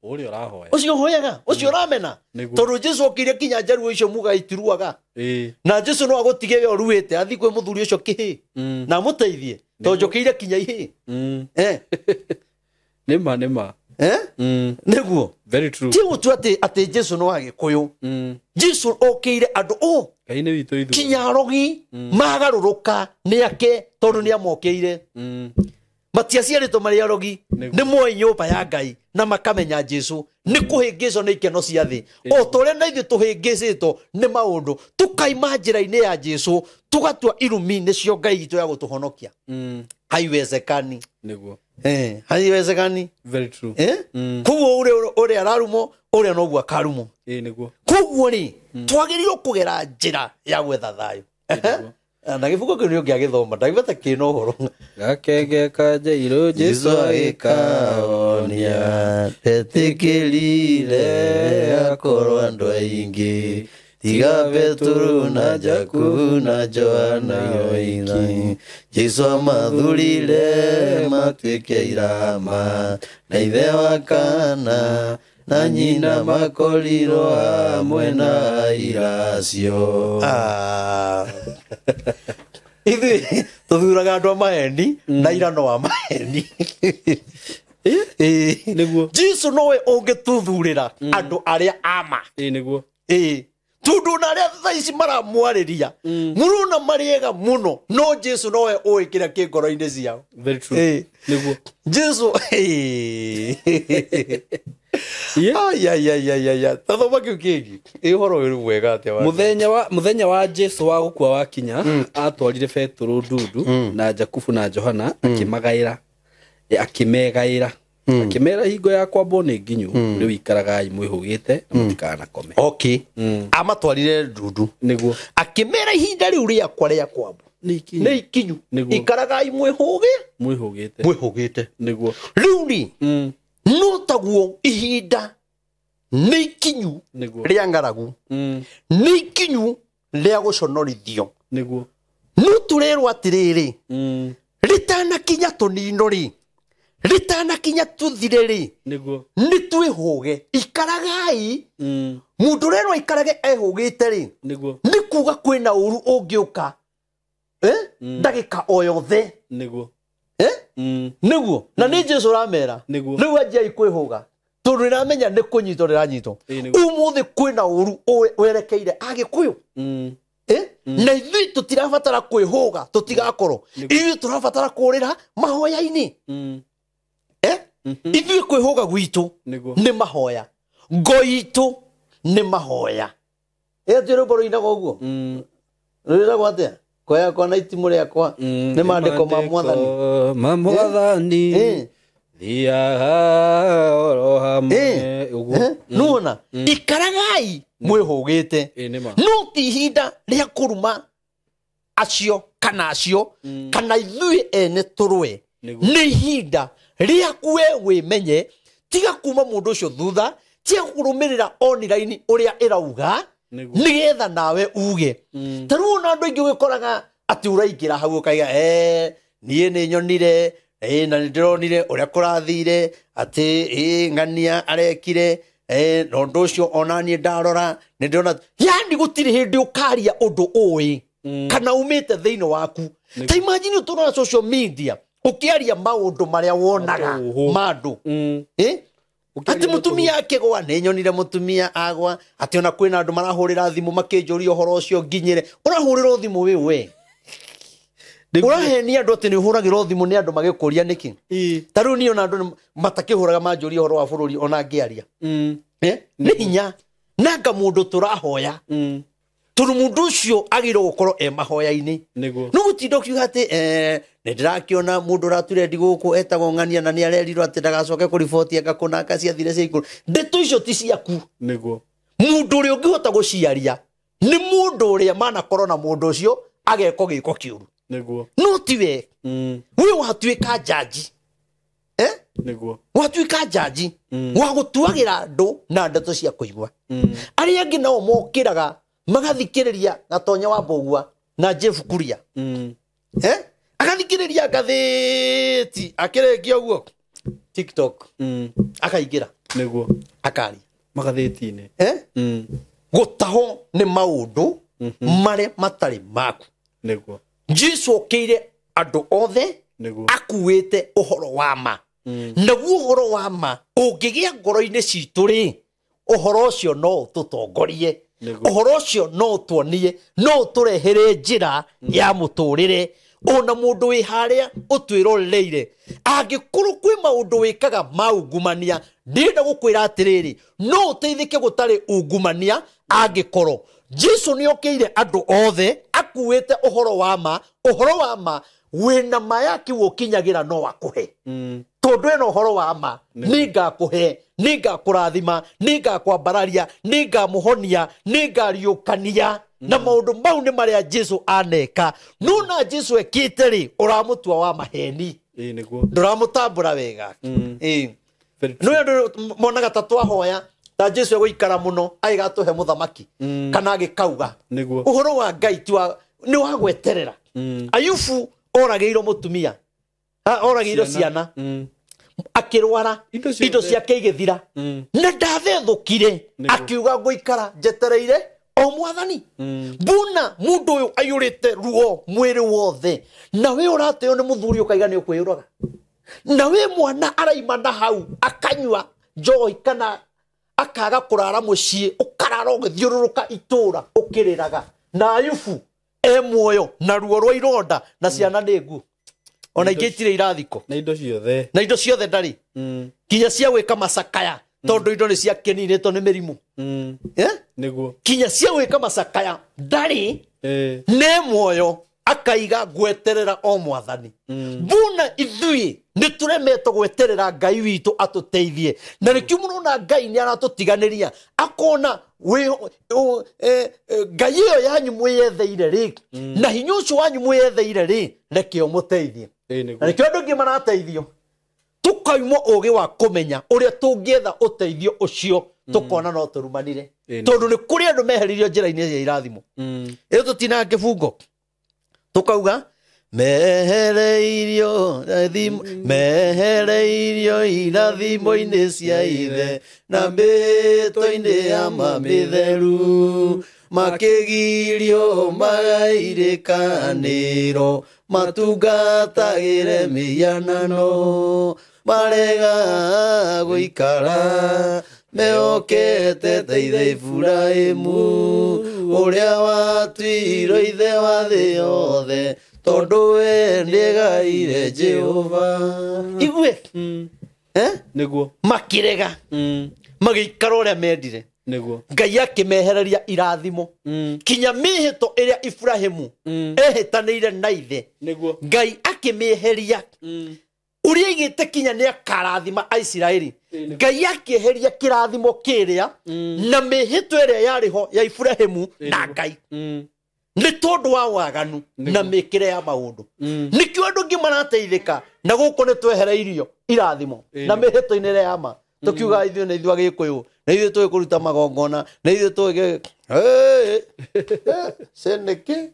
Ũrĩa ũrahoya. ũcio ũhoyaga ũcio ũramena. Tondũ Jesu okire kinya njaruo icio muga itiruaga. Na Jesu no agũtige we ũruĩte athiĩ kwĩ mũthuri ũcio kĩhĩ na amũteithie tondũ njũkĩire kinya ihĩ. Nĩma nĩma. Nĩguo. Very true. Ti gũtua atĩ Jesu no Agĩkũyũ. Jesu okĩire andũ o Ngai nĩ witũ ithuĩ. kinya arogi magarũrũka nĩ ake tondũ nĩ amokĩire. Matiaciarĩtwo marĩ arogi, nĩ moĩ nyũmba ya Ngai na makamenya Jesu. Nĩ kũhĩngĩcwo nĩ ikeno cia thĩ o ta ũrĩa na ithuĩ tũhĩngĩcĩtwo nĩ maũndũ, tũkaima njĩra-inĩ ya Jesu tũgatua irumi nĩcio Ngai itũ ya gũtũhonokia. Haiwezekani. Nĩguo. Haiwezekani. Very true. Koguo ũrĩa ararumwo ũrĩa noguo akarumwo. Nĩguo. Koguo rĩ twagĩrĩirwo kũgera njĩra ya gwetha thayũ. Na gĩbuku kĩu nĩ ũngĩagĩthoma ndagĩbata kĩna ũhoro. Gakenge ka Jairo Jesu agĩkahonia, ndetĩkĩrire akorwo andũ aingĩ tiga Petero na Jakubu na Johana oiki. Jesu amathurire matuĩke irama na ithe wa kana na nyina makorirwo hamwe na aira acio. Ithuĩ tũthuraga andũ a maheni na ira no a maheni. Nĩguo. Jesu nowe ũngĩtũthurĩra andũ arĩa ama. Nĩguo. Tondũ na arĩa thaa ici maramwarĩria mũrona marĩega mũno, no Jesu nowe ũĩ kĩrĩa kĩ ngoro-inĩ ciao. Very true. Nĩguo. Jesu tathoma kĩu kĩngĩ. Ũhoro ũyũ nĩ mwega atĩa wa Mũthenya wa Jesu wa gũkua wakinya, atwarire Petero ndundu na Jakubu na Johana akĩmagaĩra, akĩmegaĩra, akĩmera hingo ya kwambwo nĩ nginyu, rĩu ikaragai mwĩhũgĩte na mũtikanakome. Okay. Amatwarire ndundu. Nĩguo. Akĩmera ihinda rĩu rĩakwa rĩa kwambwo nĩ ikinyu, ikaragai mwĩhũgĩte. Mwĩhũgĩte. Nĩguo. Rĩu rĩ no taguo ihinda nĩ ikinyu rĩa ng'aragu, nĩ ikinyu rĩa gũconorithio. Nĩguo. No tũrerwo atĩrĩrĩ, rĩtanakinya tũnino rĩ, rĩtanakinya tũthire rĩ, Nĩguo. nĩ twĩhũge, ikaragai. Mũndũ ũrerwo aikarage ehũgĩte rĩ, Nĩguo. nĩ kuga kwĩna ũru ũngĩũka ndagĩka o yothe. Nĩguo. Nĩguo. Na nĩ Jesu ũramera. Nĩguo. Rĩu anjiai kwĩhũga tondũ nĩramenya nĩ kũnyitwo rĩranyitwo. Ũmũthĩ kwĩna ũru werekeire Agĩkũyũ. Na ithuĩ tũtirabatara kwĩhũga tũtigakorwo, ithuĩ tũrabatara kũrĩra mahoya-inĩ. Ithuĩ kwĩhũga gwitũ nĩ mahoya, ngo itũ nĩ mahoya. Ĩĩ rwĩmbo rũinagwo ũguo rũinagwo atĩa? Ngo yakwa na itimũ rĩakwa nĩ maandĩko ma Mwathani. Ma Mwathani. Thiaga oro hamwe ũguo. Nĩwona ikaragai mwĩhũgĩte. No ti ihinda rĩa kũruma acio kana acio kana ithuĩ ene tũrũe. Nĩ ihinda rĩaku we wĩmenye, tiga kuma mũndũ ũcio thutha, tiga kũrũmĩrĩra online ũrĩa ĩrauga nĩgetha nawe uge. Ta rĩu ona andũ aingĩ ũgĩkoraga atĩ ũraingĩra hau ũkaiga niĩ nĩ nyonire na nĩ ndĩronire ũrĩa kũrathire atĩ ng'ania arekire na ũndũ ũcio ona niĩ ndarora nĩ ndĩrona. Yani gũtirĩ hĩndĩ ũkaria ũndũ ũĩ kana umĩte thĩinĩ waku. Ta imagine ũtũraga social media Ũkĩaria maũndũ marĩa wonaga ma andũ. Atĩ mũtumia akĩgwa, nĩ nyonire mũtumia agwa, atĩ ona kwĩna andũ marahũrĩra thimũ makĩnjũria ũhoro ũcio nginyĩre. Ũrahũrĩrwo thimũ wĩ we. Ũrahenia andũ atĩ nĩ ũhũragĩrwo thimũ nĩ andũ magĩkũria nĩkĩ? Ta rĩu niĩ ona andũ matakĩhũraga manjũria ũhoro wa bũrũri ona ngĩaria. Nĩ hinya. Nanga mũndũ tũrahoya. Tondũ mũndũ ũcio agĩrĩirwo gũkorwo e mahoya-inĩ. No gũtinda ũkiuga atĩ nĩ ndĩrakĩona mũndũ ũrature ndi gũkũ etagwo ng'ania na nĩ arerirwo atĩ ndagacoke kũriboti anga kũna anga ciathire cia igũrũ. Ndeto icio ti ciaku. Mũndũ ũrĩa ũngĩhota gũciaria nĩ mũndũ ũrĩa manakorwo na mũndũ ũcio agekwo gĩko kĩũru. No ti we. We watuĩka njanji. Watuĩka njanji wa gũtuagĩra andũ na ndeto cia kũigua. Arĩa angĩ nao mokĩraga magathikĩrĩria Gatonya wa Mbũgua na Jeff Kuria. Agathikĩrĩria ngathĩti akĩrĩkia ũguo TikTok. Akaingĩra. Akaria. Magathĩti-inĩ. Gũtahwo nĩ maũndũ marĩa matarĩ maku. Jesu okĩire andũ othe akuĩte ũhoro wa ma. Naguo ũhoro wa ma ũngĩgĩa ngoro-inĩ citũ rĩ, ũhoro ũcio no ũtũtongorie. Ũhoro ũcio no ũtuonie, no ũtũrehere njĩra ya mũtũrĩre. Ona mũndũ wĩ harĩa ũtwĩroreire, angĩkorwo kwĩ maũndũ wĩkaga ma ungumania, ndĩrenda gũkwĩra atĩrĩrĩ, no ũteithĩke gũtarĩ ungumania angĩkorwo Jesu nĩ okĩire andũ othe akuĩte ũhoro wa ma. Ũhoro wa ma wĩna ma ya kĩu ũkinyagĩra no akũhe. Tondũ ĩno ũhoro wa ma, nĩngakũhe, nĩngakũrathima, nĩngakwambararia, nĩngamũhonia, nĩngariũkania. Na maũndũ mau nĩ marĩa Jesu aneka. No na Jesu ekĩte rĩ, ũramũtua wa maheni. Ndũramũtambũra wega. No andũ monaga ta twahoya ta Jesu egũikara mũno agĩgatũhe mũthamaki kana agĩkauga. Ũhoro wa Ngai ti wa nĩ wa gweterera. Ayubu oragĩirwo mũtumia, oragĩirwo ciana, akĩrwara, indo ciake igĩthira, na ndathethũkire, akiuga ngũikara njetereire o mwathani. Mbuna mũndũ ũyũ aiyũrĩte ruo mwĩrĩ wothe, na we ũrateo nĩ mũthuri ũkaiga nĩ ũkwĩyũraga, na we mwana araima na hau akanyua njohi kana akaga kũrara mũciĩ, ũkarara ũgĩthiũrũrũka itũũra ũkĩrĩraga. Na Ayubu e muoyo na ruo rwa ironda na ciana nĩ nguo, ona ingĩ itirĩ irathiko, na indo ciothe, na indo ciothe ndarĩ, kinya cia gwĩka macakaya tondũ indo nĩ ciakĩninĩtwo nĩ mĩrimũ. Kinya cia gwĩka macakaya ndarĩ, nĩ muoyo akaiga gweterera o mwathani. Mbuna ithuĩ nĩ tũremetwo gweterera Ngai witũ atũteithie, na nĩkĩo mũrona Ngai nĩ aratũtiganĩria, akona Ngai ĩyo yanyu mwĩyetheire rĩ, na hinya ũcio wanyu mwĩyetheire rĩ, reke ũmũteithie. Na nĩkĩo andũ aingĩ marateithio, tũkaimwo ũgĩ wa kũmenya ũrĩa tũngĩetha ũteithio ũcio, tũkona no tũrumanire, tondũ nĩ kũrĩ andũ meheririo njĩra-inĩ ya irathimo. Ĩyo tũtinaga kĩbungo tũkauga mehereirio mehereirio irathimo-inĩ cia ithe na mĩtũ-inĩ ya mamitheru, makĩgirio magairĩkanĩro matungatagĩre mĩhianano, marega gũikara mehokete ta ithe Iburahĩmu ũrĩa watuirwo ithe wa thĩ yothe, tondũ we nĩegaire Jehova. Igue Nĩguo makĩrega, magĩikara ũrĩa mendire. Ngai akĩmehereria irathimo, kinya mĩhĩto ĩrĩa Iburahĩmu ehĩtanĩire na ithe, Ngai akĩmĩeheria. Ũrĩa aigĩte kinya nĩ akarathima Aisiraeli, Ngai akĩeheria kĩrathimo kĩrĩa na mĩhĩto ĩrĩa yarĩ ho ya Iburahĩmu na Ngai, nĩ tondũ wa waganu na mĩkĩre ya maũndũ. Nĩkĩo andũ aingĩ marateithĩka na gũkũ nĩ twehereirio irathimo na mĩhĩto-inĩ ĩrĩa ya ma. Tũkiuga ithuĩ nĩ ithuĩ Agĩkũyũ, na ithuĩ tũĩ kũruta magongona, na ithuĩ tũĩ seneke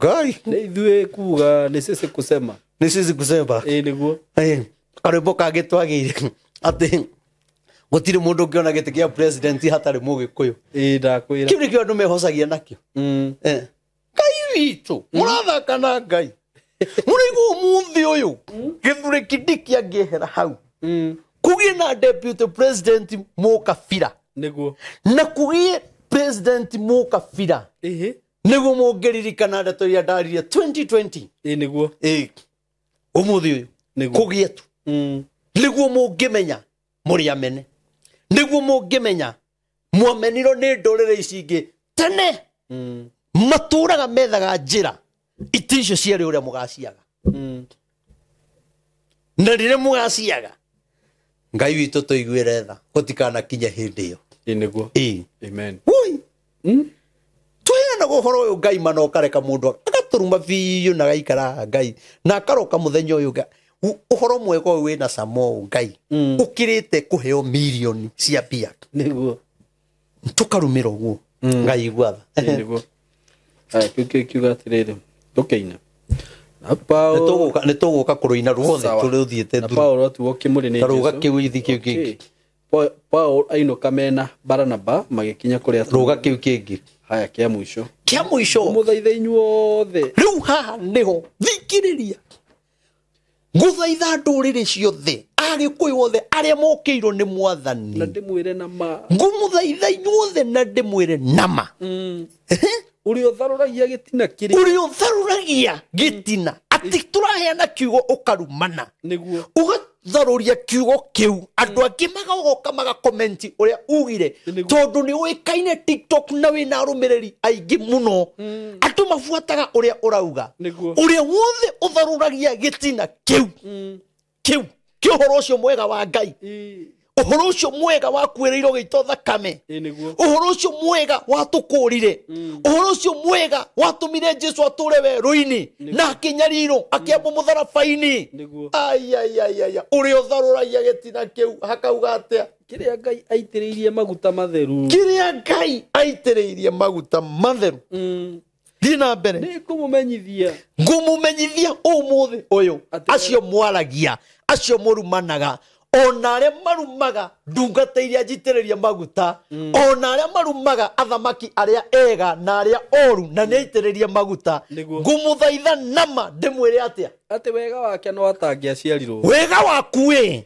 Ngai nĩ ithuĩ kuga nĩ sisi kusema, nĩ sisi kusema. Nĩguo karwĩmbo kangĩ twagĩire atĩ gũtirĩ mũndũ ũngĩona gĩtĩ kĩa president hatarĩ Mũgĩkũyũ. Ndakwĩra kĩu nĩkĩo andũ mehocagia nakĩo. Ngai witũ mũrathaka na Ngai. Mũraigua ũmũthĩ ũyũ Gĩthure Kindiki angĩehera hau kũgĩe na deputy president mũkabira Nĩguo. Na kũgĩe president mũkabira nĩguo mũngĩririkana ndeto iria ndaririe 2020. Nĩguo. Ũmũthĩ ũyũ kũgĩe tu nĩguo mũngĩmenya mũrĩ amene, nĩguo mũngĩmenya mwamenirwo nĩ ndũrĩrĩ ici ingĩ tene. Matũraga methaga njĩra itĩ icio cierĩ ũrĩa mũgaciaga. Na rĩrĩa mũgaciaga Ngai witũ tũiguĩre tha gũtikanakinye hĩndĩ ĩyo. Nĩguo. Amen. Tũheanaga ũhoro ũyũ Ngai mana ũkareka mũndũ agatũruma biũ na agaikara Ngai na akaroka mũthenya ũyũ ũhoro mwega ũyũ wĩna cama ũyũ Ngai ũkĩrĩte kũheo mirioni cia mbia. Nĩguo. Tũkarumĩra ũguo Ngai igua tha. Nĩguo. Aya kĩu kiuga atĩrĩrĩ ndũkĩine. Nĩ tũgũka kũrũina ruothe tũrũthiĩte Na Paul atuo kĩmũrĩ nĩ Jesu. Rũga kĩu ithi kĩu kĩngĩ. Paul ainũka mena Baranaba magĩkinya kũrĩa rũga kĩu kĩngĩ. Haya kĩa mũico. Kĩa mũico. Mũthaithe inyuothe. Rĩu haha nĩho thikĩrĩria. Ngũthaitha ndũrĩrĩ ciothe Agĩkũyũ othe arĩa mokĩirwo nĩ mwathani. Na ndĩmwĩre na ma. Ngũmũthaitha inyuothe na ndĩmwĩre na ma. Ũrĩa ũtharũragia gĩtina kĩrĩa. Ũrĩa ũtharũragia gĩtina. Atĩ tũraheana kiugo ũkarumana. Nĩguo. Ũgatharũria kiugo kĩu andũ angĩ magoka magakomenti ũrĩa ugire tondũ nĩ ũĩkaine TikTok na wĩna arũmĩrĩri aingĩ mũno. Andũ mabuataga ũrĩa ũrauga. Ũrĩa wothe ũtharũragia gĩtina kĩu. Kĩu kĩ ũhoro ũcio mwega wa Ngai. Ũhoro ũcio mwega wakuĩrĩirwo gĩito thakame. Ũhoro ũcio mwega watũkũrire. Ũhoro ũcio mwega watũmire Jesu atũre werũ-inĩ na akĩnyarirwo akĩambwo mũtharaba-inĩ. Ai ũrĩa ũtharũragia gĩtina kĩu hakauga atĩa? Kĩrĩa Ngai aitĩrĩirie maguta matheru. Kĩrĩa Ngai aitĩrĩirie maguta matheru. Thiĩ na mbere. Nĩ ngũmũmenyithia. Ngũmũmenyithia ũmũthĩ ũyũ acio mwaragia acio mũrumanaga ona arĩa marumaga ndungata iria njitĩrĩrie maguta ona arĩa marumaga athamaki arĩa ega na arĩa oru na nĩ aitĩrĩrie maguta ngũmũthaitha nama ndĩmwĩre atĩa atĩ wega wake no atangĩaciarirwo. Wega waku ĩ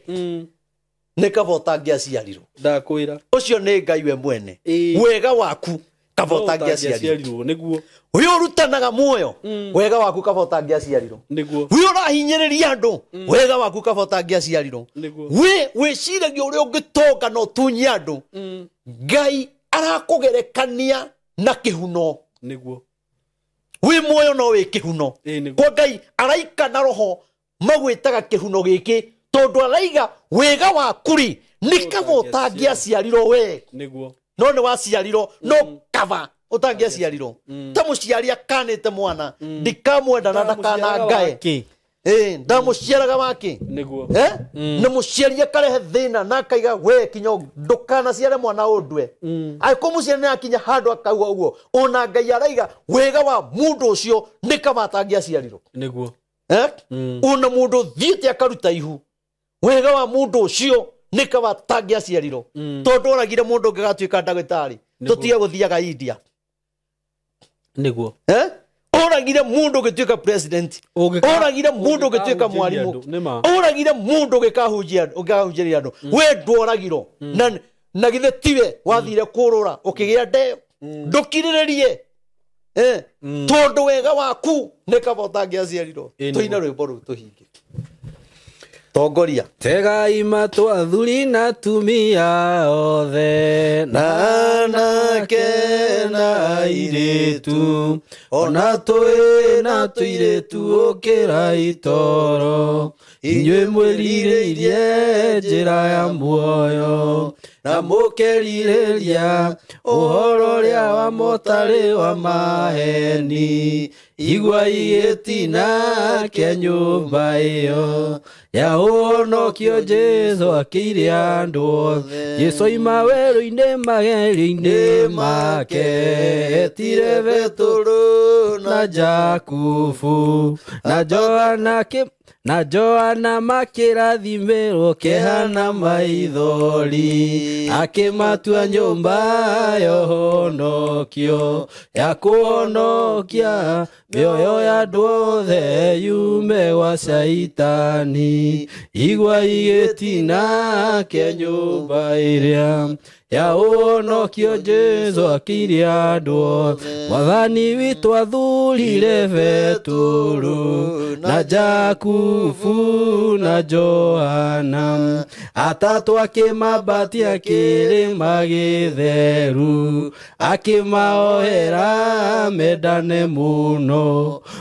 nĩ kaba ũtangĩaciarirwo. Ndakwĩra ũcio nĩ Ngai we mwene. Wega waku kaba ũtangĩaciarirwo. Nĩguo. Ũyũ ũrutanaga muoyo wega waku kaba ũtangĩaciarirwo. Nĩguo. Ũyũ ũrahinyĩrĩria andũ wega waku kaba ũtangĩaciarirwo. Nĩguo. We wĩciragia ũrĩa ũngĩtonga na ũtunye andũ. Ngai arakũgerekania na kĩhuno. Nĩguo. Wĩ muoyo no wĩ kĩhuno. Kwa Ngai araika na roho magwĩtaga kĩhuno gĩkĩ tondũ araiga wega waku rĩ nĩ kaba ũtangĩaciarirwo we. Nĩguo. No nĩ waciarirwo no kaba ũtangĩaciarirwo. Ta mũciari akanĩte mwana ndikamwenda na ndakanangae. Ndamũciaraga wake. Nĩguo. Na mũciari akarehe thĩna na akaiga we kinya ndũkanaciare mwana ũndwe. Angĩkorwo mũciari nĩakinya handũ akauga ũguo ona Ngai araiga wega wa mũndũ ũcio nĩ kaba atangĩaciarirwo. Nĩguo. Ona mũndũ ũthiĩte akaruta ihu wega wa mũndũ ũcio nĩ kaba atangĩaciarirwo. Tondũ oragire mũndũ ũngĩgatuĩka ndagĩtarĩ tũtige gũthiaga India. Nĩguo. Oragire mũndũ ũngĩtuĩka president. Oragire mũndũ ũngĩtuĩka mwarimũ. Oragire mũndũ ũngĩkahunjĩria andũ. We ndworagirwo na githĩ tiwe wathire kũrũra ũkĩgĩa ndeo. Ndũkirĩrĩrie. Tondũ wega waku nĩ kaba ũtangĩaciarirwo. Tũine rwĩmbo rũu tũhinge. Tongoria. Tegai matũ athuri na atumia othe na anake na airĩtu ona twĩ na tũirĩtu ũkĩra itoro inyuĩ mwĩrirĩirie njĩra ya muoyo na mũkerirĩria ũhoro ũrĩa wa motarĩ wa maheni igua igĩtina kĩa nyũmba ĩyo ya ũhonokio Jesu akĩire andũ othe. Jesu oima werũ-inĩ magerio-inĩ make etire Petero na Jakubu na Johana na Johana makĩrathimĩrwo kĩeha na maithori akĩmatua nyũmba ya ũhonokio ya kũhonokia Mĩoyo ya andũ othe yume gwa Shaitani. Igwa igĩtina kĩa nyũmba ĩrĩa ya ũhonokio Jesũ akĩire andũ othe. Mwathani witũ athurire Petũrũ na Jakubu na Johana, atatũ akĩmambatia kĩrĩma gĩtheru, akĩmaohera mendane mũno.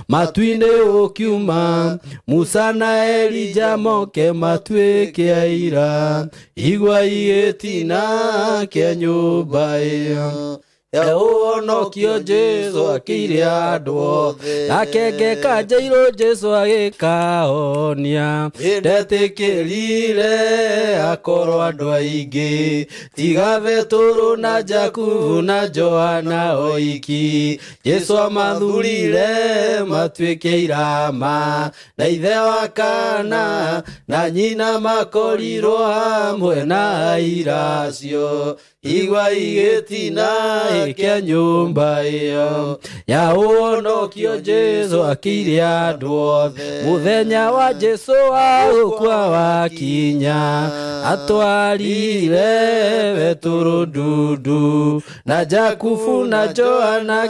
Matu-inĩ ũkiuma Musa na Elija moke matuĩke aira. Igwa igĩtina kĩa nyũmba ĩyo ya ũhonokio Jesũ akĩire andũ othe. Gakenge Jairũ Jesũ agĩkahonia, ndetĩkĩrire akorwo andũ aingĩ, tiga Petũrũ na Jakubu na Johana oiki. Jesũ amathurire matuĩke irama, na ithe wa kana na nyina makorirwo hamwe na aira acio. Igwa igĩtina kĩa nyũmba ĩyo ya ũhonokio Jesũ akĩire andũ othe. Mũthenya wa Jesũ wa gũkua wakinya, atwarire Petũrũ ndundu na Jakubu na Johana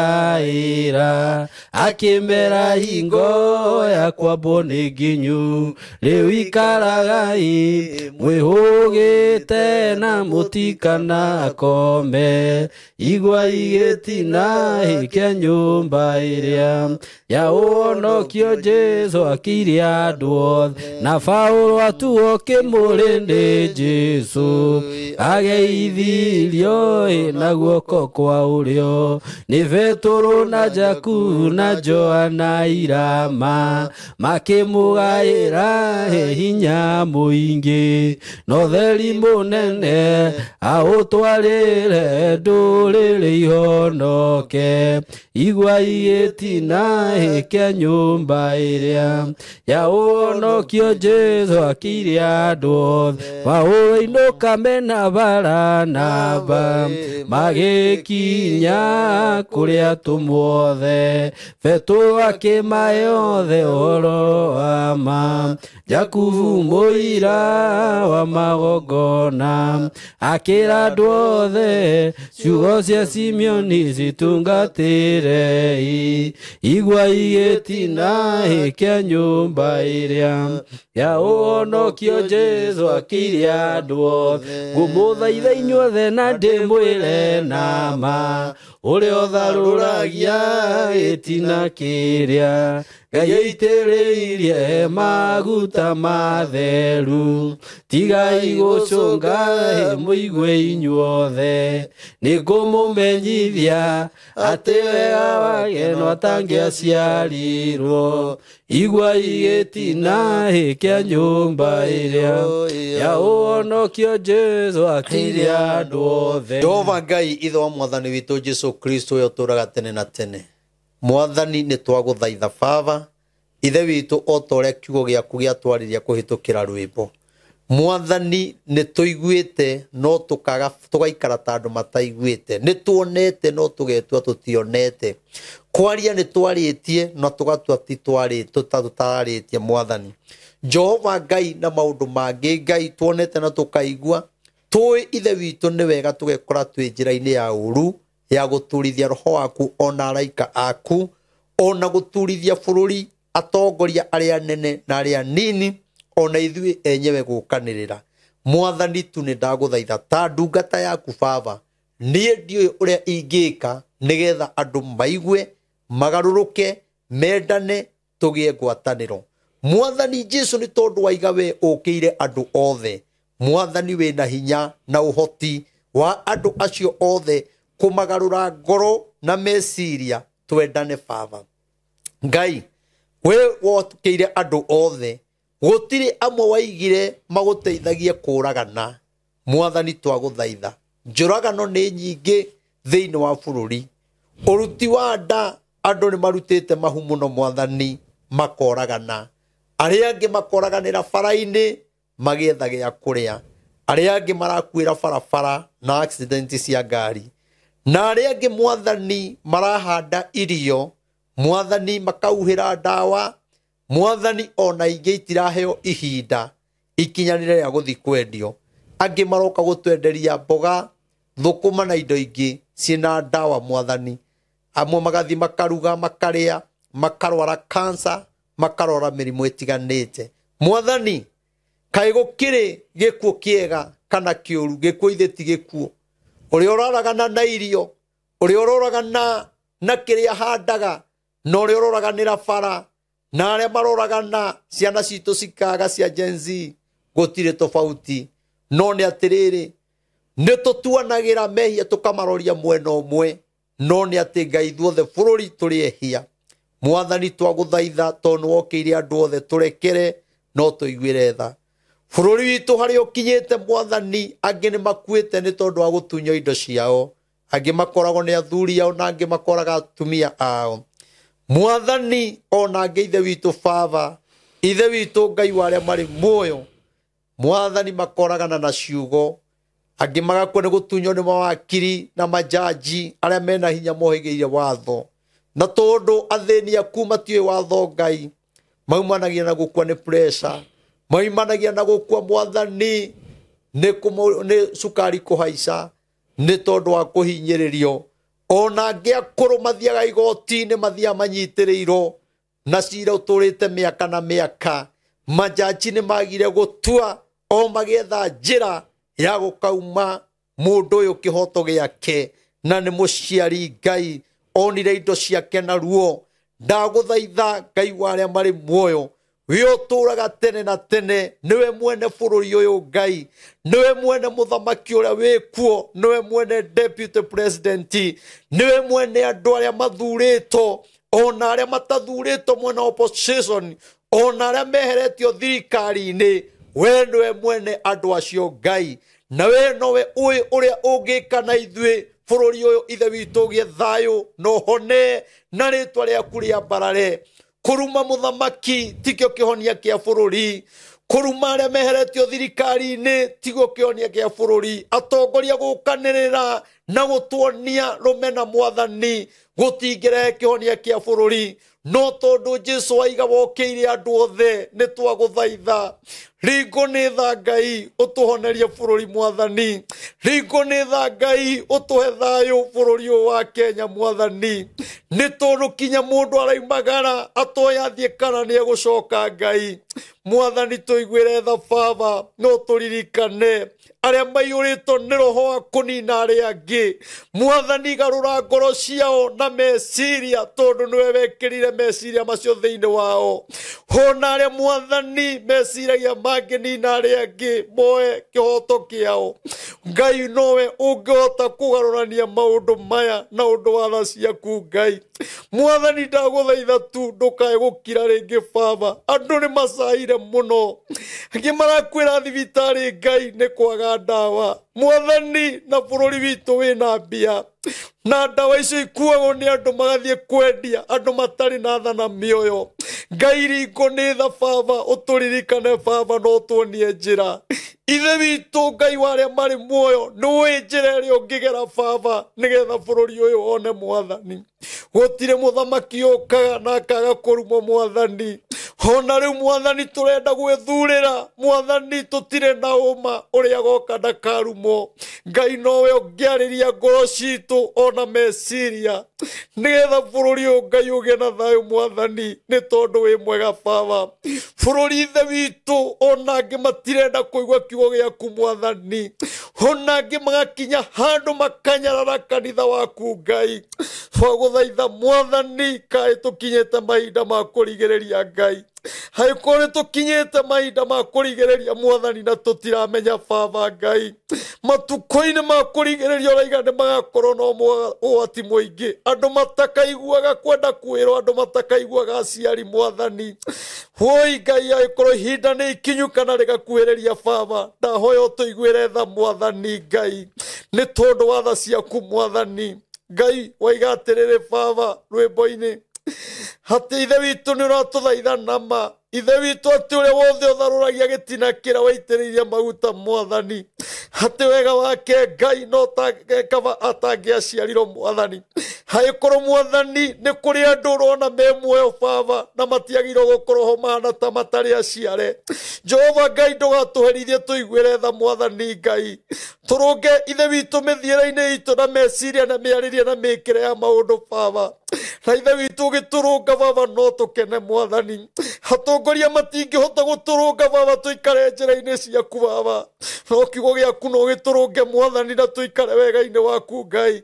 akĩmegaĩra, akĩmera hingo ya kwambwo nĩ nginyu. Rĩu ikaragai mwĩhũgĩte na mũtikana kome. Igwa igĩtina kĩa nyũmba ĩrĩa ya ũhonokio Jesũ akĩire andũ othe. Na Paũlũ atuo kĩmũrĩ nĩ Jesũ, ageithirio na guoko kwa ũrĩo nĩ Petũrũ na Jakubu na Johana irama, makĩmũgaĩra hinya mũingĩ. No theri mũnene aũtwarĩre ndũrĩrĩ ihonoke. Igwa igĩtina kĩa nyũmba ĩrĩa ya ũhonokio Jesũ akĩire andũ othe. Paũlũ ainũka mena Baranaba, magĩkinya kũrĩ atũmwo othe. Petũrũ akĩmahe othe ũhoro wa ma, Jakubu mũira wa magongona, akĩra andũ othe ciugo cia Simeoni citungatĩrei. Igwa igĩtina kĩa nyũmba ĩrĩa ya ũhonokio Jesũ akĩire andũ othe. Ngũmũthaitha inyuothe na ndĩmwĩre na ma, ũrĩa ũtharũragia gĩtina kĩrĩa Ngai aitĩrĩirie maguta matheru. Tigai gũcũnga mũigue inyuothe, nĩngũmũmenyithia atĩ wega wake no atangĩaciarirwo. Igwa igĩtina kĩa nyũmba ĩrĩa ya ũhonokio Jesũ akĩire andũ othe. Jehova Ngai ithe wa mwathani witũ Jesũ Kristo ũrĩa ũtũũraga tene na tene, mwathani nĩ twagũthaitha Baba ithe witũ o ta ũrĩa kiugo gĩaku gĩatwarĩria kũhĩtũkĩra rwĩmbo. Mwathani nĩ tũiguĩte no tũkaga tũgaikara ta andũ mataiguĩte, nĩ tuonete no tũgetua tũtionete, kwaria nĩ twarĩtie na tũgatua ti tũtararĩtie. Mwathani Jehova Ngai na maũndũ mangĩ Ngai tuonete na tũkaigua, tũĩ ithe witũ nĩ wega tũgekora twĩ njĩra-inĩ ya ũru ya gũturithia roho waku ona araika aku, ona gũturithia bũrũri, atongoria arĩa nene na arĩa nini, ona ithuĩ enyewe gũkanĩrĩra. Mwathani tu nĩ ndagũthaitha ta ndungata yaku Baba, niĩ ndiũĩ ũrĩa ingĩka nĩgetha andũ maigue, magarũrũke, mendane, tũgĩe ngwatanĩro. Mwathani Jesũ nĩ tondũ waiga we ũkĩire andũ othe, Mwathani wĩna hinya na ũhoti wa andũ acio othe kũmagarũra ngoro na meciria, twendane Baba. Ngai we wokĩire andũ othe, gũtirĩ amwe waigire magũteithagie kũragana. Mwathani twagũthaitha, njũragano nĩ nyingĩ thĩinĩ wa bũrũri, ũruti wa nda andũ nĩ marutĩte mahu mũno Mwathani, makoragana, arĩa angĩ makoraganĩra bara-inĩ magĩetha gĩa kũrĩa, arĩa angĩ marakuĩra barabara na accident cia ngari, na arĩa angĩ Mwathani marahanda irio Mwathani makauhĩra ndawa. Mwathani ona ingĩ itiraheo ihinda ikinyanĩre rĩa gũthiĩ kwendio. Angĩ maroka gũtwenderia mboga, thũkũma na indo ingĩ ciĩna ndawa Mwathani. Amwe magathiĩ makaruga makarĩa, makarwara kansa, makarwara mĩrimũ ĩtiganĩte. Mwathani, kaĩ gũkĩrĩ gĩkuũ kĩega kana kĩũru? Gĩkuũ ithe ti gĩkuũ. Ũrĩa ũroragana na irio, ũrĩa ũroragana na kĩrĩa handaga, na ũrĩa ũroraganĩra bara, na arĩa maroragana ciana citũ cikaga cia Gen Z, gũtirĩ tofauti. No nĩ atĩrĩrĩ, nĩ tũtuanagĩra mehia tũkamaroria mwena ũmwe, no nĩ atĩ Ngai ithuothe bũrũri tũrĩ ehia. Mwathani twagũthaitha tondũ nĩwokĩire andũ othe, tũrekere no tũiguĩre tha. Bũrũri witũ harĩa ũkinyĩte Mwathani, angĩ nĩ makuĩte nĩ tondũ wa gũtunywo indo ciao, angĩ makoragwo nĩ athuri ao na angĩ makoraga atumia ao. Mwathani ona angĩ ithe witũ baba, ithe witũ Ngai wa arĩa marĩ muoyo, Mwathani makoragana na ciugo, angĩ magakua nĩ gũtunywo nĩ mawakiri na majaji arĩa mena hinya mohĩgĩire watho. Na tondũ athĩni aku matiũĩ watho Ngai, maumanagia na gũkua nĩ pressure, maumanagia na gũkua Mwathani nĩ cukari kũhaica, nĩ tondũ wa kũhinyĩrĩrio. Ona angĩ akũrũ mathiaga igoti-inĩ, mathiaga manyitĩrĩirwo na cira ũtũrĩte mĩaka na mĩaka. Majaji nĩ magire gũtua o magĩetha njĩra ya gũkauma mũndũ ũyũ kĩhoto gĩake, na nĩ mũciari Ngai onire indo ciake na ruo. Ndagũthaitha Ngai wa arĩa marĩ muoyo, we ũtũũraga tene na tene, nĩwe mwene bũrũri ũyũ Ngai, nĩwe mwene mũthamaki ũrĩa wĩkuo, nĩwe mwene deputy president, nĩwe mwene andũ arĩa mathurĩtwo ona arĩa matathurĩtwo mwena opposition, ona arĩa meheretio thirikari-inĩ. We nĩwe mwene andũ acio Ngai, na we nowe ũĩ ũrĩa ũngĩka na ithuĩ bũrũri ũyũ ithe witũ ũgĩe thayũ na ũhone, na rĩtwa rĩaku rĩambarare. Kũruma mũthamaki tikĩo kĩhonia kĩa bũrũri, kũruma arĩa meheretio thirikari-inĩ tiguo kĩhonia kĩa bũrũri. Atongoria gũkanĩrĩra na gũtuonia rũmena Mwathani gũtingĩrehe kĩhonia kĩa bũrũri. No tondũ Jesũ aiga wokĩire andũ othe, nĩ twagũthaitha ringo nĩ tha Ngai ũtũhonerie bũrũri Mwathani, ringo nĩ tha Ngai ũtũhe thayũ bũrũri ũyũ wa Kenya Mwathani. Nĩ tondũ kinya mũndũ araimagara atoĩ athiĩ kana nĩ egũcoka Ngai. Mwathani tũiguĩre tha baba, no tũririkane arĩa maiyũrĩtwo nĩ roho wa kũnina arĩa angĩ. Mwathani garũra ngoro ciao na meciria, tondũ nĩwe wekĩrire meciria macio thĩinĩ wao. Hona arĩa Mwathani meciragia mangĩnina arĩa angĩ moe kĩhoto kĩao. Ngai nowe ũngĩhota kũgarũrania maũndũ maya na ũndũ wa tha ciaku Ngai. Mwathani ndagũthaitha tu ndũkae gũkira rĩngĩ baba. Andũ nĩ macaire mũno, angĩ marakuĩra thibitarĩ Ngai nĩ kwaga ndawa. Mwathani na bũrũri witũ wĩna mbia, na ndawa icio ikuagwo nĩ andũ magathiĩ kwendia, andũ matarĩ na tha na mĩoyo. Ngai ringo nĩ tha baba, ũtũririkane baba no ũtuonie njĩra. Ithe witũ Ngai wa arĩa marĩ muoyo, nĩũĩ njĩra ĩrĩa ũngĩgera baba nĩgetha bũrũri ũyũ wone Mwathani. Gũtirĩ mũthamaki ũkaga na akaga kũrumwo Mwathani. Ona rĩu Mwathani tũrenda gwĩthurĩra Mwathani, tũtirĩ na ũma ũrĩa goka ndakarumwo. Ngai nowe ũngĩarĩria ngoro citũ ona meciria nĩgetha bũrũri ũyũ Ngai ũgĩe na thayũ Mwathani, nĩ tondũ wĩ mwega baba. Bũrũri ithe witũ ona angĩ matirenda kũigua kiugo gĩaku Mwathani, ona angĩ magakinya handũ makanyarara kanitha waku Ngai. Twagũthaitha Mwathani, kaĩ tũkinyĩte mahinda ma kũrigĩrĩria Ngai. Haĩkorwo nĩ tũkinyĩte mahinda ma kũrigĩrĩria Mwathani na tũtiramenya baba Ngai. Matukũ-inĩ ma kũrigĩrĩria ũraiga nĩ magakorwo na ũgwati mũingĩ, andũ matakaiguaga kwenda kwĩrwo, andũ matakaiguaga aciari Mwathani. Woi Ngai, angĩkorwo ihinda nĩ ikinyu kana rĩgakuhĩrĩria baba, ndahoya ũtũiguĩre tha Mwathani Ngai, nĩ tondũ wa tha ciaku Mwathani. Ngai waiga atĩrĩrĩ baba rwĩmbo-inĩ atĩ ithe witũ nĩ ũratũthaitha nama Ithe witũ atĩ ũrĩa wothe ũtharũragia gĩtina kĩrĩa waitĩrĩirie maguta mwathani, atĩ wega wake Ngai no kaba atangĩaciarirwo mwathani. Hagĩkorwo mwathani nĩ kũrĩ andũ ũrona me muoyo baba na matiagĩrĩirwo gũkorwo ho mahana ta matarĩ aciare. Jehova Ngai ndũgatũherithie tũiguĩre tha mwathani Ngai. Tũrũnge ithe witũ mĩthiĩre-inĩ itũ na meciria na mĩarĩrie na mĩkĩre ya maũndũ baba. Na ithe witũ ũgĩtũrũnga baba no tũkene mwathani. Atongoria matingĩhota gũtũrũnga baba tũikare njĩra-inĩ ciaku baba. No kiugo gĩaku no gĩtũrũnge mwathani na tũikare wega-inĩ waku Ngai.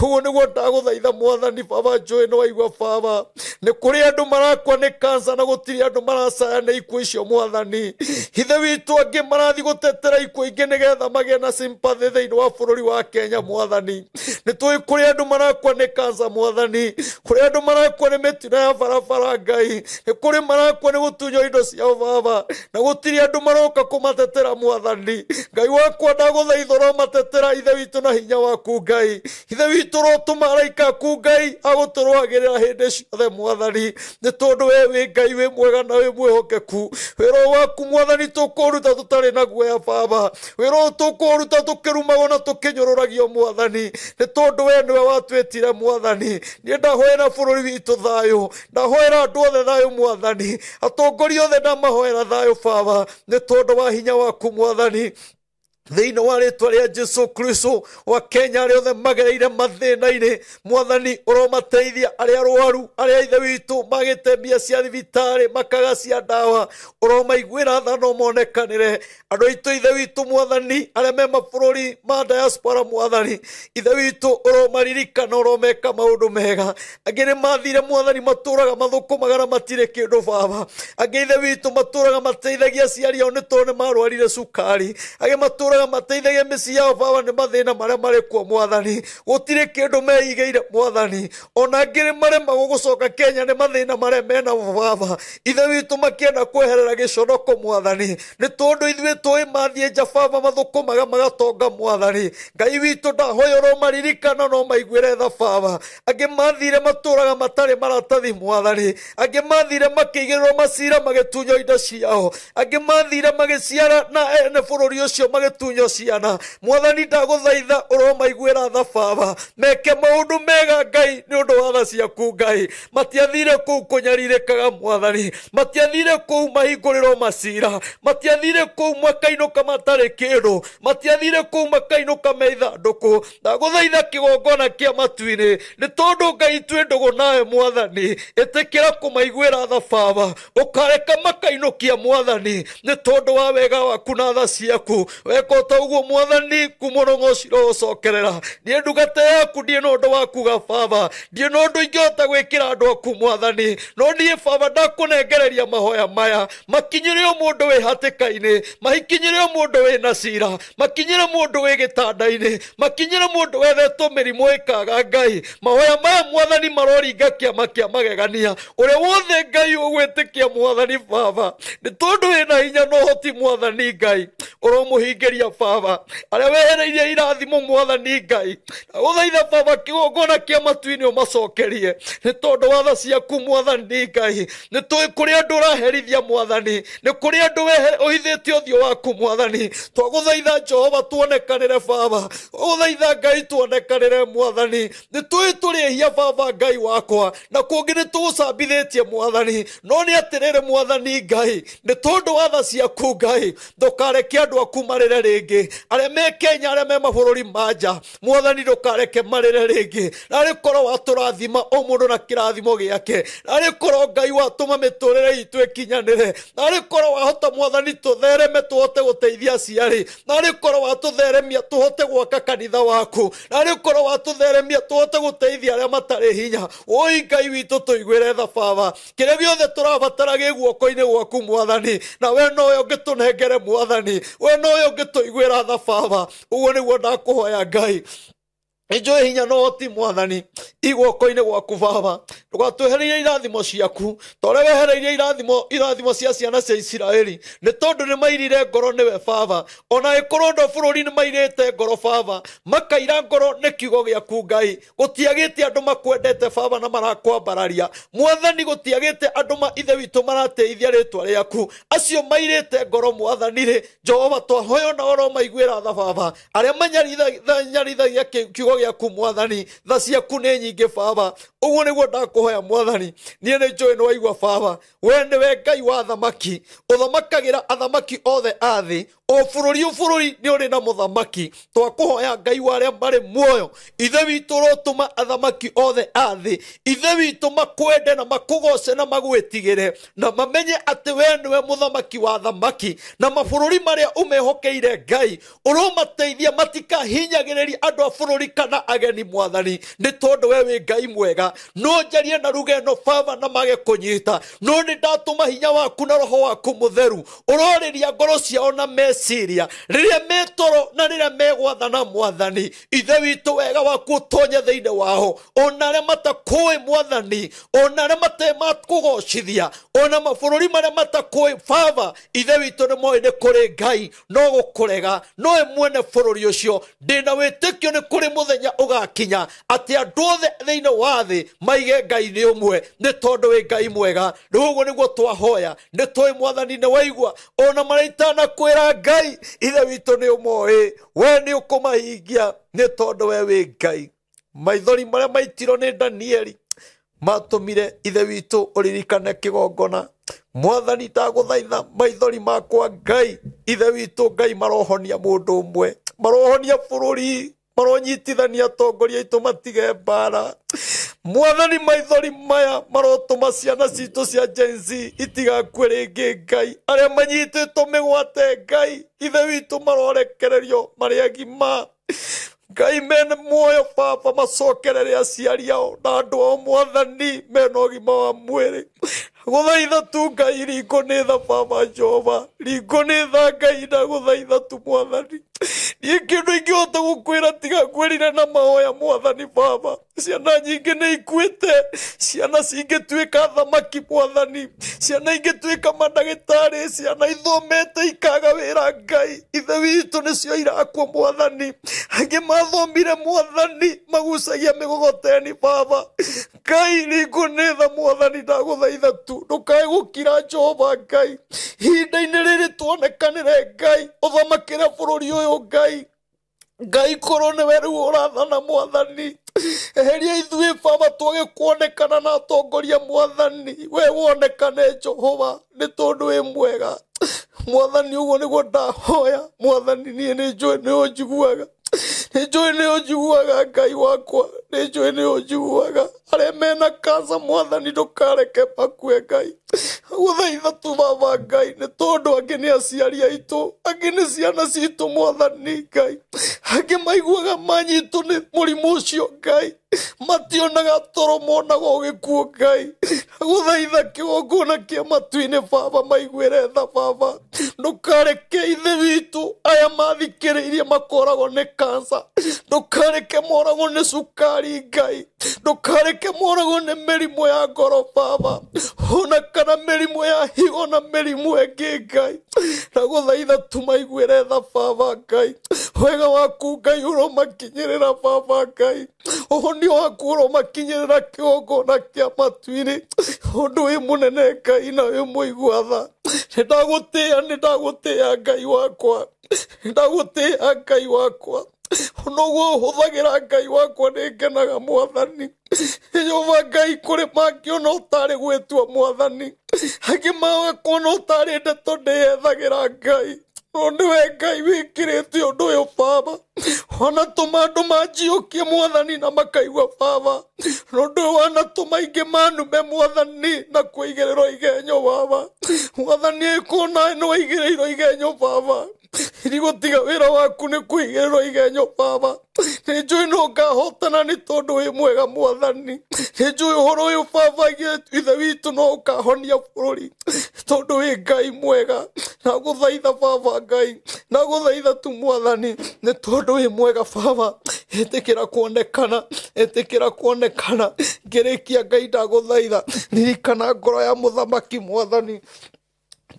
Ũguo nĩguo ndagũthaitha mwathani baba, njũĩ nĩ waigua baba. Nĩ kũrĩ andũ marakua nĩ kansa na gũtirĩ andũ maracaya nĩ ikuũ icio mwathani. Ithe witũ angĩ marathiĩ gũtetera ikuũ ingĩ nĩgetha magĩe na sympathy thĩinĩ wa bũrũri wa Kenya mwathani. Nĩ tũĩ kũrĩ andũ marakua nĩ kansa mwathani, kũrĩ andũ marakua nĩ mĩtino ya barabara Ngai, nĩ kũrĩ marakua nĩ gũtunywo indo ciao baba, na gũtirĩ andũ maroka kũmatetera mwathani. Ngai wakwa ndagũthaitha ũromatetera ithe witũ na hinya waku Ngai. Ithe witũ ũrotũma araika aku Ngai agũtũrũagĩrĩra hĩndĩ ciothe mwathani, nĩ tondũ we wĩ Ngai wĩ mwega na wĩ mwĩhokeku. Wĩra waku mwathani tũkũruta tũtarĩ na guoya baba, wĩra ũyũ tũkũruta tũkĩrumagwo na tũkĩnyũrũragio mwathani, nĩ tondũ we nĩwe watwĩtire mwathani. Niĩ ndahoera bũrũri witũ thayũ, ndahoera andũ othe thayũ mwathani, atongoria othe ndamahoera thayũ baba, nĩ tondũ wa hinya waku mwathani. Thĩinĩ wa rĩtwa rĩa Jesu Kristo wa Kenya arĩa othe magereire mathĩna-inĩ mwathani, ũromateithia arĩa arwaru, arĩa ithe witũ magĩte mbia cia thibitarĩ makaga cia ndawa, ũromaiguĩra tha no monekanĩre. Andũ aitũ ithe witũ mwathani arĩa me mabũrũri ma diaspora mwathani, ithe witũ ũromaririkana, ũromeka maũndũ mega. Angĩ nĩ mathire mwathani matũraga mathũkũmaga na matirĩ kĩndũ baba. Angĩ ithe witũ matũraga mateithagia aciari ao nĩ tondũ nĩ marwarire cukari. Angĩ matũraga mateithagia mĩciĩ yao baba nĩ mathĩna marĩa marĩ kuo mwathani, gũtirĩ kĩndũ meigĩire mwathani. Ona angĩ nĩ maremagwo gũcoka Kenya nĩ mathĩna marĩa menamo baba. Ithe witũ makĩenda kweherera gĩconoko mwathani, nĩ tondũ ithuĩ tũĩ mathiĩ nja baba mathũkũmaga magatonga mwathani. Ngai witũ ndahoya ũromaririkana no maiguĩre tha baba. Angĩ mathire matũraga matarĩ maratathi mwathani, angĩ mathire makĩigĩrĩrwo macira magĩtunywo indo ciao, angĩ mathire magĩciara na ene bũrũri ũcio magĩtunywo ciana. Mwathani ndagũthaitha ũromaiguĩra tha baba, meke maũndũ mega Ngai nĩ ũndũ wa tha ciaku Ngai. Matiathire kũu kũnyarirĩkaga mwathani, matiathire kũu mahingũrĩrwo macira, matiathire kũu makainũka matarĩ kĩndũ, matiathire kũu makainũka me ithandũkũ. Ndagũthaitha kĩgongona kĩa matu-inĩ, nĩ tondũ Ngai twĩ ndũgũ nawe mwathani, ĩtĩkĩra kũmaiguĩra tha baba, ũkareka makainũkia mwathani, nĩ tondũ wa wega waku na tha ciaku. Weka ta ũguo mwathani kuma rũng'ũci rũgũcokerera. Niĩ ndungata yaku ndiĩ na ũndũ wa kuga baba, ndiĩ na ũndũ ingĩhota gwĩkĩra andũ aku mwathani, no niĩ baba ndakũnengereria mahoya maya makinyĩre o mũndũ wĩ hatĩka-inĩ, makinyĩre o mũndũ wĩ na cira, makinyĩre mũndũ wĩ gĩtanda-inĩ, makinyĩre mũndũ wethetwo mĩrimũ ĩkaga Ngai. Mahoya maya mwathani maroringa kĩama kĩa magegania, ũrĩa wothe Ngai ũgwĩtĩkia mwathani baba, nĩ tondũ wĩna hinya na ũhoti mwathani Ngai, ũromũhingĩria baba. Arĩa wehereirie irathimo mwathani Ngai, ndagũthaitha baba kĩgongona kĩa matu-inĩ ũmacokerie, nĩ tondũ wa tha ciaku mwathani Ngai. Nĩ tũĩ kũrĩ andũ ũraherithia mwathani, nĩ kũrĩ andũ ũhithĩte ũthiũ waku mwathani. Twagũthaitha Jehova tuonekanĩre baba, twagũthaitha Ngai tuonekanĩre mwathani. Nĩ tũĩ tũrĩ ehia baba Ngai wakwa, na kũngĩ nĩ tũgũcambithĩtie mwathani, no nĩ atĩrĩrĩ mwathani Ngai, nĩ tondũ wa tha ciaku Ngai, ndũkareke andũ aku marĩre rĩngĩ, arĩa me Kenya, arĩa me mabũrũri ma nja mwathani, ndũkareke marĩre rĩngĩ. Narĩ korwo watũrathima o mũndũ na kĩrathimo gĩake, narĩ korwo Ngai watũma mĩtũrĩre itũ ĩkinyanĩre, narĩ korwo wahota mwathani tũthereme tũhote gũteithia aciari, narĩ korwo watũtheremia tũhote gwaka kanitha waku, narĩ korwo watũtheremia tũhote gũteithia arĩa matarĩ hinya. Oi Ngai witũ tũiguĩre tha baba, kĩrĩa gĩothe tũrabatara gĩ guoko-inĩ gwaku mwathani, na we nowe ũngĩtũnengere mwathani, we nowe ũngĩtũiguĩra tha baba. Ũguo nĩguo ndakũhoya Ngai. Nĩnjũĩ hinya na ũhoti mwathani iguoko-inĩ gwaku baba, ndũgatwehereire irathimo ciaku ta ũrĩa wehereirie irathimo cia ciana cia Isiraeli, nĩ tondũ nĩ mairire ngoro nĩwe baba. Ona ĩkorwo andũ a bũrũri nĩ mairĩte ngoro baba, makaira ngoro nĩ kiugo gĩaku Ngai. Gũtiagĩte andũ makwendete baba na marakwambararia mwathani, gũtiagĩte andũ ma ithe witũ maratĩithia rĩtwa rĩaku, acio mairĩte ngoro mwathani rĩ, Jehova twahoya ona oro maiguĩra tha baba, arĩa manyarithagia kiugo gĩaku mwathani, tha ciaku nĩ nyingĩ baba. Ũguo nĩguo ndakũhoya mwathani, niĩ nĩ njũĩ nĩ waigua baba, we nĩwe Ngai wa athamaki, ũthamakagĩra athamaki othe a thĩ, o bũrũri o bũrũri nĩ ũrĩ na mũthamaki. Twakũhoya Ngai wa arĩa marĩ muoyo, ithe witũ ũrotũma athamaki othe a thĩ, ithe witũ makwende na makũgoce na magwĩtigĩre, na mamenye atĩ we nĩwe mũthamaki wa athamaki, na mabũrũri marĩa ũmehokeire Ngai ũromateithia matikahinyagĩrĩria andũ a bũrũri kana ageni mwathani, nĩ tondũ we wĩ Ngai mwega. No njarie na ruga ĩno baba na mage kũnyita, no nĩ ndatũma hinya waku na roho waku mũtheru ũrorĩria ngoro ciao na meciria rĩrĩa metoro na rĩrĩa megwathana mwathani. Ithe witũ wega waku ũtonye thĩinĩ wao, ona arĩa matakũĩ mwathani, ona arĩa matekũgocithia, ona mabũrũri marĩa matakũĩ baba, ithe witũ nĩ moĩ nĩ kũrĩ Ngai no gũkũrega nowe mwene bũrũri ũcio. Ndĩna wĩtĩkio nĩ kũrĩ mũthenya ũgakinya atĩ andũ othe thĩinĩ wa thĩ maige Ngai nĩ ũmwe, nĩ tondũ wĩ Ngai mwega. Rĩu ũguo nĩguo twahoya, nĩ tũĩ mwathani nĩ waigua ona marĩa itanakwĩra Ngai, ithe witũ nĩ ũmoĩ, we nĩ ũkũmahingia nĩ tondũ we wĩ Ngai. Maithori marĩa maitirwo nĩ Danieli matũmire ithe witũ ũririkane kĩgongona. Mwathani ndagũthaitha maithori makwa Ngai, ithe witũ Ngai marohonia mũndũ ũmwe, marohonia bũrũri, maronyitithania atongoria aitũ matige mbara. Mwathani maithori maya marotũma ciana citũ cia Gen Z itigakue rĩngĩ Ngai, arĩa manyitĩtwo mĩgwate Ngai, ithe witũ marorekererio marĩ agima Ngai mene muoyo baba, macokerere aciari ao na andũ ao mwathani mena ũgima wa mwĩrĩ. Gũthaitha tu Ngai, ringo nĩ tha baba Jehova, ringo nĩ tha Ngai, ndagũthaitha tu mwathani. Niĩ kĩndũ ingĩhota gũkwĩra tiga ngwĩrire na mahoya mwathani baba. Ciana nyingĩ nĩ ikuĩte, ciana cingĩtuĩka thamaki mwathani, ciana ingĩtuĩka mandagĩtarĩ, ciana ithomete ikaga wĩra Ngai, ithe witũ nĩcio irakua mwathani. Angĩ mathomire mwathani magucagia mĩgogoteni baba. Ngai ringo nĩ tha mwathani, ndagũthaitha tu ndũkae gũkira Jehova Ngai. Ihinda-inĩ rĩrĩ tuonekanĩre Ngai, ũthamakĩre bũrũri ũyũ Ngai. Ngai korwo nĩwe rĩu ũrathana mwathani, eheria ithuĩ baba twage kuonekana na atongoria mwathani, we wonekane Jehova nĩ tondũ wĩ mwega mwathani. Ũguo nĩguo ndahoya mwathani, niĩ nĩ njũĩ nĩ ũnjiguaga, nĩ njũĩ nĩ ũnjiguaga Ngai wakwa, nĩ njũĩ nĩ ũnjiguaga. Arĩa mena kansa mwathani ndũkareke makue Ngai, gũthaitha tu baba Ngai, nĩ tondũ angĩ nĩ aciari aitũ, angĩ nĩ ciana citũ mwathani Ngai, angĩ maiguaga manyitwo nĩ mũrimũ ũcio Ngai, mationaga toro monaga ũgĩkuo Ngai. Gũthaitha kĩgongona kĩa matu-inĩ baba, maiguĩre tha baba, ndũkareke ithe witũ aya mathikĩrĩirie makoragwo nĩ kansa, ndũkareke moragwo nĩ cukari Ngai, ndũkareke moragwo nĩ mĩrimũ ya ngoro baba, ona kana mĩrimũ ya higo na mĩrimũ ĩngĩ Ngai. Ndagũthaitha tu maiguĩre tha baba Ngai, wega waku Ngai ũromakinyĩrĩra baba Ngai, ũhonio waku ũromakinyĩrĩra kĩgongona kĩa matu-inĩ. Ũndũ wĩ mũnene Ngai na wĩ mũigua tha. Nĩ ndagũtĩĩa, nĩ ndagũtĩĩa Ngai wakwa, nĩ ndagũtĩĩa Ngai wakwa. Onoguo ũhũthagĩra Ngai wakwa nĩ ngenaga mwathani. Jehova Ngai, kũrĩ mangĩona ũtarĩ gwĩtua mwathani, angĩ mawe kuona ũtarĩ ndeto ndĩyethagĩra Ngai, no nĩwe Ngai wĩkĩrĩte ũndũ ũyũ baba. Wanatũma andũ manjiũkie mwathani na makaigua baba, no ũndũ ũyũ wanatũma aingĩ manume mwathani na kũigĩrĩrwo igenyo baba. Mwathani ĩkona nĩ waigĩrĩirwo igenyo baba, ndigũtiga wĩra waku nĩ kũigĩrĩrwo igenyo baba. Nĩ njũĩ no ngahotana nĩ tondũ wĩ mwega mwathani, nĩ njũĩ ũhoro ũyũ baba ithe witũ no ũkahonia bũrũri tondũ wĩ Ngai mwega. Ndagũthaitha baba Ngai, ndagũthaitha tu mwathani nĩ tondũ wĩ mwega baba. Ĩtĩkĩra kuonekana, ĩtĩkĩra kuonekana. Ngĩrĩkia Ngai ndagũthaitha, ririkana ngoro ya mũthamaki mwathani.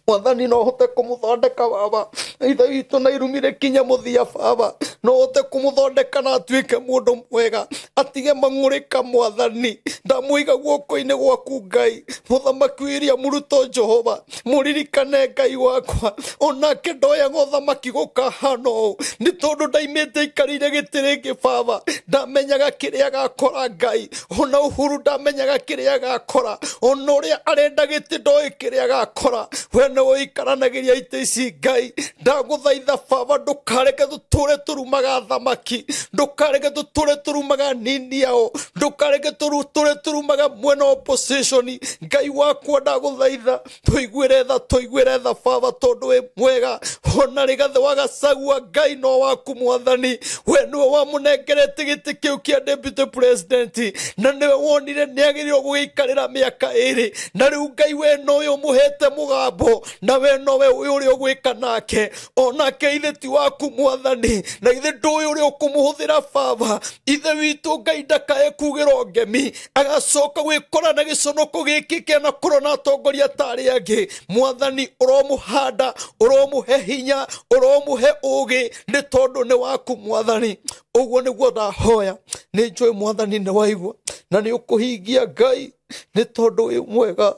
Mwathani no hote kũmũthondeka baba, ithe witũ na irumire kinya mũthia baba, no hote kũmũthondeka na atuĩke mũndũ mwega, atige mang'ũrĩka mwathani. Ndamũiga guoko-inĩ gwaku Ngai, mũthamaki William Ruto Jehova, mũririkane Ngai wakwa, onake ndoyaga ũthamaki gũkahana ũũ, nĩ tondũ ndaimĩte ikarĩire gĩtĩ rĩngĩ baba, ndamenyaga kĩrĩa agakora Ngai, ona Uhuru ndamenyaga kĩrĩa agakora, ona ũrĩa arenda gĩtĩ ndoĩ kĩrĩa agakora. We nĩwe ũikaranagĩria itĩ ici Ngai, ndagũthaitha baba, ndũkareke tũtũre tũrumaga thamaki, ndũkareke tũtũre tũrumaga nini ao, ndũkareke tũtũre tũrumaga mwena opposition. Ngai wakwa ndagũthaitha, tũiguĩre tha, tũiguĩre tha baba, tondũ wĩ mwega. Ona Rigathĩ wa Gachagua Ngai no waku mwathani, we nĩwe wamũnengerete gĩtĩ kĩu kĩa deputy president, na nĩwe wonire nĩagĩrĩirwo gũgĩikarĩra mĩaka ĩrĩ, na rĩu Ngai we nowe ũmũhete mũgambo, na we nowe ũyũ ũrĩa ũgwĩka nake, onake ithe ti waku mwathani, na ithe ndũĩ ũrĩa ũkũmũhũthĩra baba. Ithe witũ Ngai ndakae kugĩrwo ngemi, agacoka gwĩkora na gĩconoko gĩkĩ kĩanakorwo na atongoria ta arĩa angĩ. Mwathani ũromũhanda, ũromũhe hinya, ũromũhe ũũgĩ, nĩ tondũ nĩ waku mwathani. Ũguo nĩguo ndahoya, nĩ njũĩ mwathani nĩ waigua na nĩ ũkũhingia Ngai, nĩ tondũ wĩ mwega.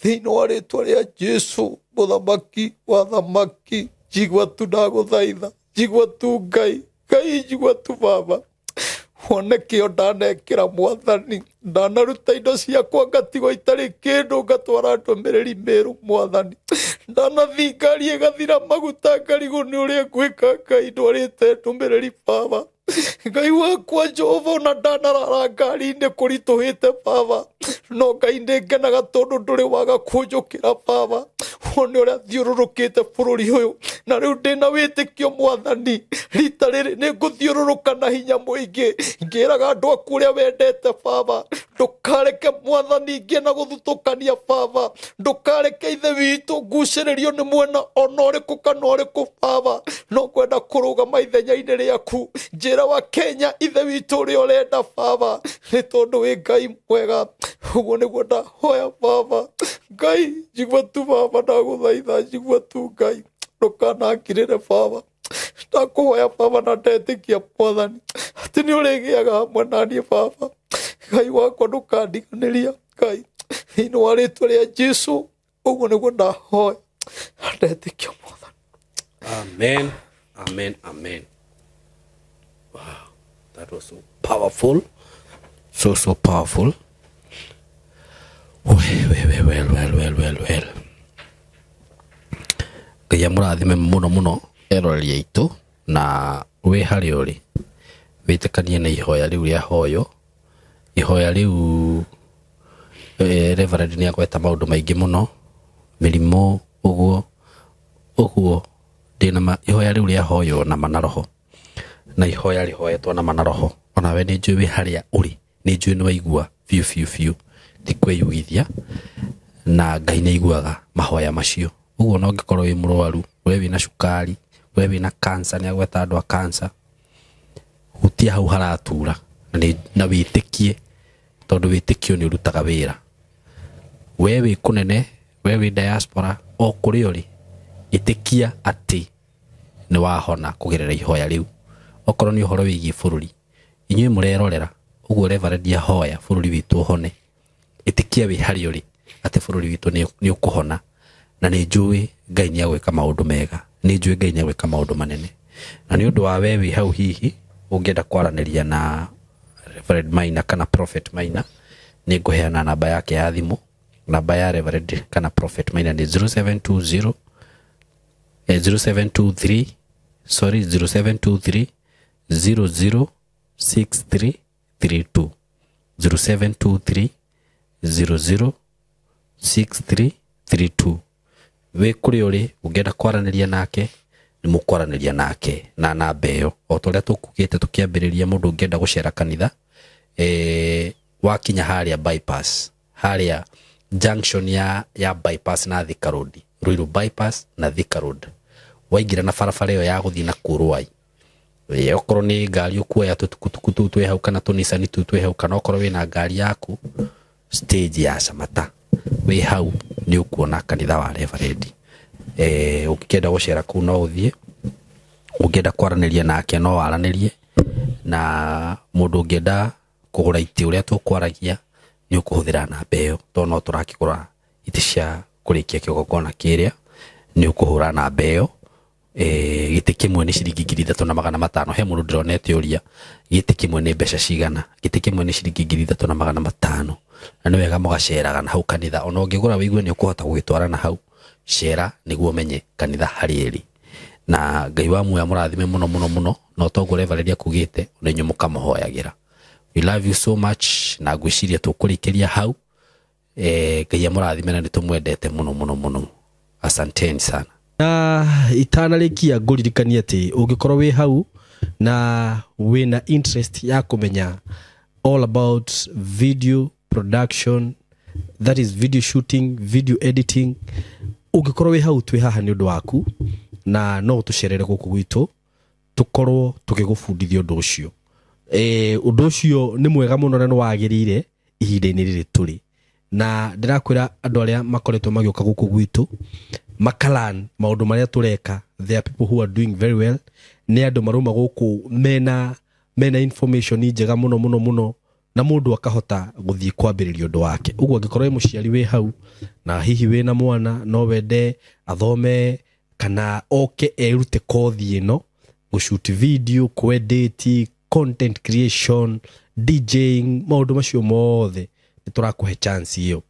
Thĩinĩ wa rĩtwa rĩa Jesu mũthamaki wa thamaki, njigua tu ndagũthaitha, njigua tu Ngai, Ngai njigua tu baba. Wone kĩo ndanekĩra mwathani, ndanaruta indo ciakwa ngatigwo itarĩ kĩndũ, ngatwara ndũmĩrĩri Meru mwathani, ndanathiĩ ngari ĩgathira maguta ngarigwo nĩ ũrĩa ngwĩka Ngai, ndwarĩte ndũmĩrĩri baba. Ngai wakwa Jehova, ona ndanarara ngari-inĩ kũritũhĩte baba, no Ngai nĩ ngenaga tondũ ndũrĩ waga kũnjũkĩra baba. Wone ũrĩa thiũrũrũkĩte bũrũri ũyũ, na rĩu ndĩna wĩtĩkio mwathani, rita rĩrĩ nĩ ngũthiũrũrũka na hinya mũingĩ, ngĩraga andũ aku ũrĩa wendete baba. Ndũkareke mwathani ngĩe na gũthutũkania baba, ndũkareke ithe witũ ngucĩrĩrio nĩ mwena ona ũrĩkũ kana ũrĩkũ baba, no ngwenda kũrũgama ithenya-inĩ rĩaku, njĩra wa Kenya ithe witũ ũrĩa ũrenda baba, nĩ tondũ wĩ Ngai mwega. Ũguo nĩguo ndahoya baba. Ngai njigua tu baba, ndagũthaitha, njigua tu Ngai, ndũkanangirĩre baba. Ndakũhoya baba na ndetĩkia mwathani atĩ nĩ ũrĩgĩaga hamwe na niĩ baba. Ngai wakwa ndũkandiganĩria Ngai, thĩinĩ wa rĩtwa rĩa Jesu, ũguo nĩguo ndahoya na ndetĩkia mwathani. Amen, amen, amen. Wow, that was so powerful, so so powerful. Well, well, well, well, well, well, well. Ngai amũrathime mũno mũno eroreri aitũ, na wĩ harĩa ũrĩ wĩtĩkanie na ihoya rĩu rĩa hoyo. Ihoya rĩu Reverend nĩ agweta maũndũ maingĩ mũno, mĩrimũ ũguo ũguo, ndĩna ihoya rĩu rĩa hoyo na mana roho, na ihoya rĩhoetwo na mana roho. Onawe nĩ njũĩ wĩ harĩa ũrĩ, nĩ njũĩ nĩ waigua biũ biũ biũ, ti kwĩyugithia, na Ngai nĩ aiguaga mahoya macio. Ũguo no ũngĩkorwo wĩ mũrwaru, we wĩna cukari, we wĩna cancer, nĩ agweta andũ a cancer, hutia hau haratura na wĩtĩkie, tondũ wĩtĩkio nĩ ũrutaga wĩra. We wĩ kũnene, we wĩ diaspora, o kũrĩa ũrĩ, ĩtĩkia atĩ nĩ wahona kũgerera ihoya rĩu. Okorwo nĩ ũhoro wĩgiĩ bũrũri, inyuĩ mũrerorera ũguo Reverend ahoya bũrũri witũ ũhone, ĩtĩkia wĩ harĩa ũrĩ atĩ bũrũri witũ nĩ ũkũhona, na nĩ njũĩ Ngai nĩ agwĩka maũndũ mega, nĩ njũĩ Ngai nĩ agwĩka maũndũ manene. Na nĩ ũndũ wa we wĩ hau hihi ũngĩenda kwaranĩria na Reverend Maina kana Prophet Maina, nĩ ngũheana namba yake ya thimũ. Namba ya Reverend kana Prophet Maina nĩ 0720 0723 sorry 0723 006332, 0723 006332. Wĩ kũrĩa ũrĩ ũngĩenda kwaranĩria nake, nĩ mũkwaranĩria nake na namba ĩyo. O ta ũrĩa tũkugĩte tũkĩambĩrĩria, mũndũ ũngĩenda gũcera kanitha, wakinya harĩa bypass, harĩa junction ya bypass na Thika Road, Ruiru bypass na Thika Road, waingĩra na barabara ĩyo ya gũthiĩ na Kũrũai, Okorwo nĩ ngari ũkuoya tũtukutuku tũu twĩ hau kana tũnicani tũu twĩ hau, kana okorwo wĩna ngari yaku, stage ya Samata wĩ hau nĩ ũkuona kanitha wa Reverend. Ũngĩkĩenda gũcera kũu no ũthiĩ, ũngĩenda kwaranĩria nake no waranĩrie, na mũndũ ũngĩenda kũgũra itĩ ũrĩa tũkwaragia nĩ ũkũhũthĩra namba ĩyo, tondũ no tũrakĩgũra itĩ cia kũrĩkia kĩgongona kĩrĩa, nĩ ũkũhũra namba ĩyo. Gĩtĩ kĩmwe nĩ ciringi 3,500. He mũndũ ndĩronete ũria gĩtĩ kĩmwe nĩ mbeca cigana. Gĩtĩ kĩmwe nĩ ciringi 3,500, na nĩ wega mũgaceraga na hau kanitha. Ona ũngĩgũra wĩigue nĩ ũkũhota gũgĩtwara na hau, cera nĩguo ũmenye kanitha harĩa ĩrĩ. Na Ngai wa muoyo amũrathime mũno mũno mũno, na ũtongo Reverend akugĩte ona inyuĩ mũkamũhoyagĩra. We love you so much, na ngwĩciria tũkũrĩkĩria hau. Ngai amũrathime na nĩ tũmwendete mũno mũno mũno. Asanteni sana. Na itanarĩkia ngũririkanie atĩ ũngĩkorwo wĩ hau na wĩna interest ya kũmenya all about video production, that is video shooting, video editing, ũngĩkorwo wĩ hau twĩ haha nĩ ũndũ waku, na no ũtũcerere gũkũ gwitũ tũkorwo tũgĩgũbundithia ũndũ ũcio. Ũndũ ũcio nĩ mwega mũno na nĩ wagĩrĩire ihinda-inĩ rĩrĩ tũrĩ. Na ndĩrakwĩra andũ arĩa makoretwo magĩũka gũkũ gwitũ makalan maũndũ marĩa tũreka, there are people who are doing very well. Nĩ andũ marauma gũkũ mena information njega mũno mũno mũno, na mũndũ akahota gũthiĩ kwambĩrĩria ũndũ wake. Ũguo angĩkorwo wĩ mũciari wĩ hau na hihi wĩna mwana no wende athome kana oke erute kothi ĩno, gũshoot video, kwedit, content creation, DJing, maũndũ macio mothe nĩ tũrakũhe chance ĩyo.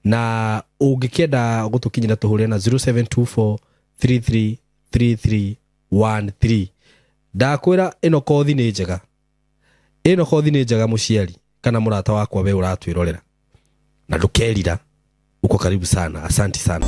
Na ũngĩkĩenda gũtũkinyĩra tũhũre na 0724 333313. Ndakwĩra ĩno kothi nĩ njega, ĩno kothi nĩ njega mũciari kana mũrata wakwa we ũratwĩrorera, na ndũkerira. Uko karibu sana, asanti sana.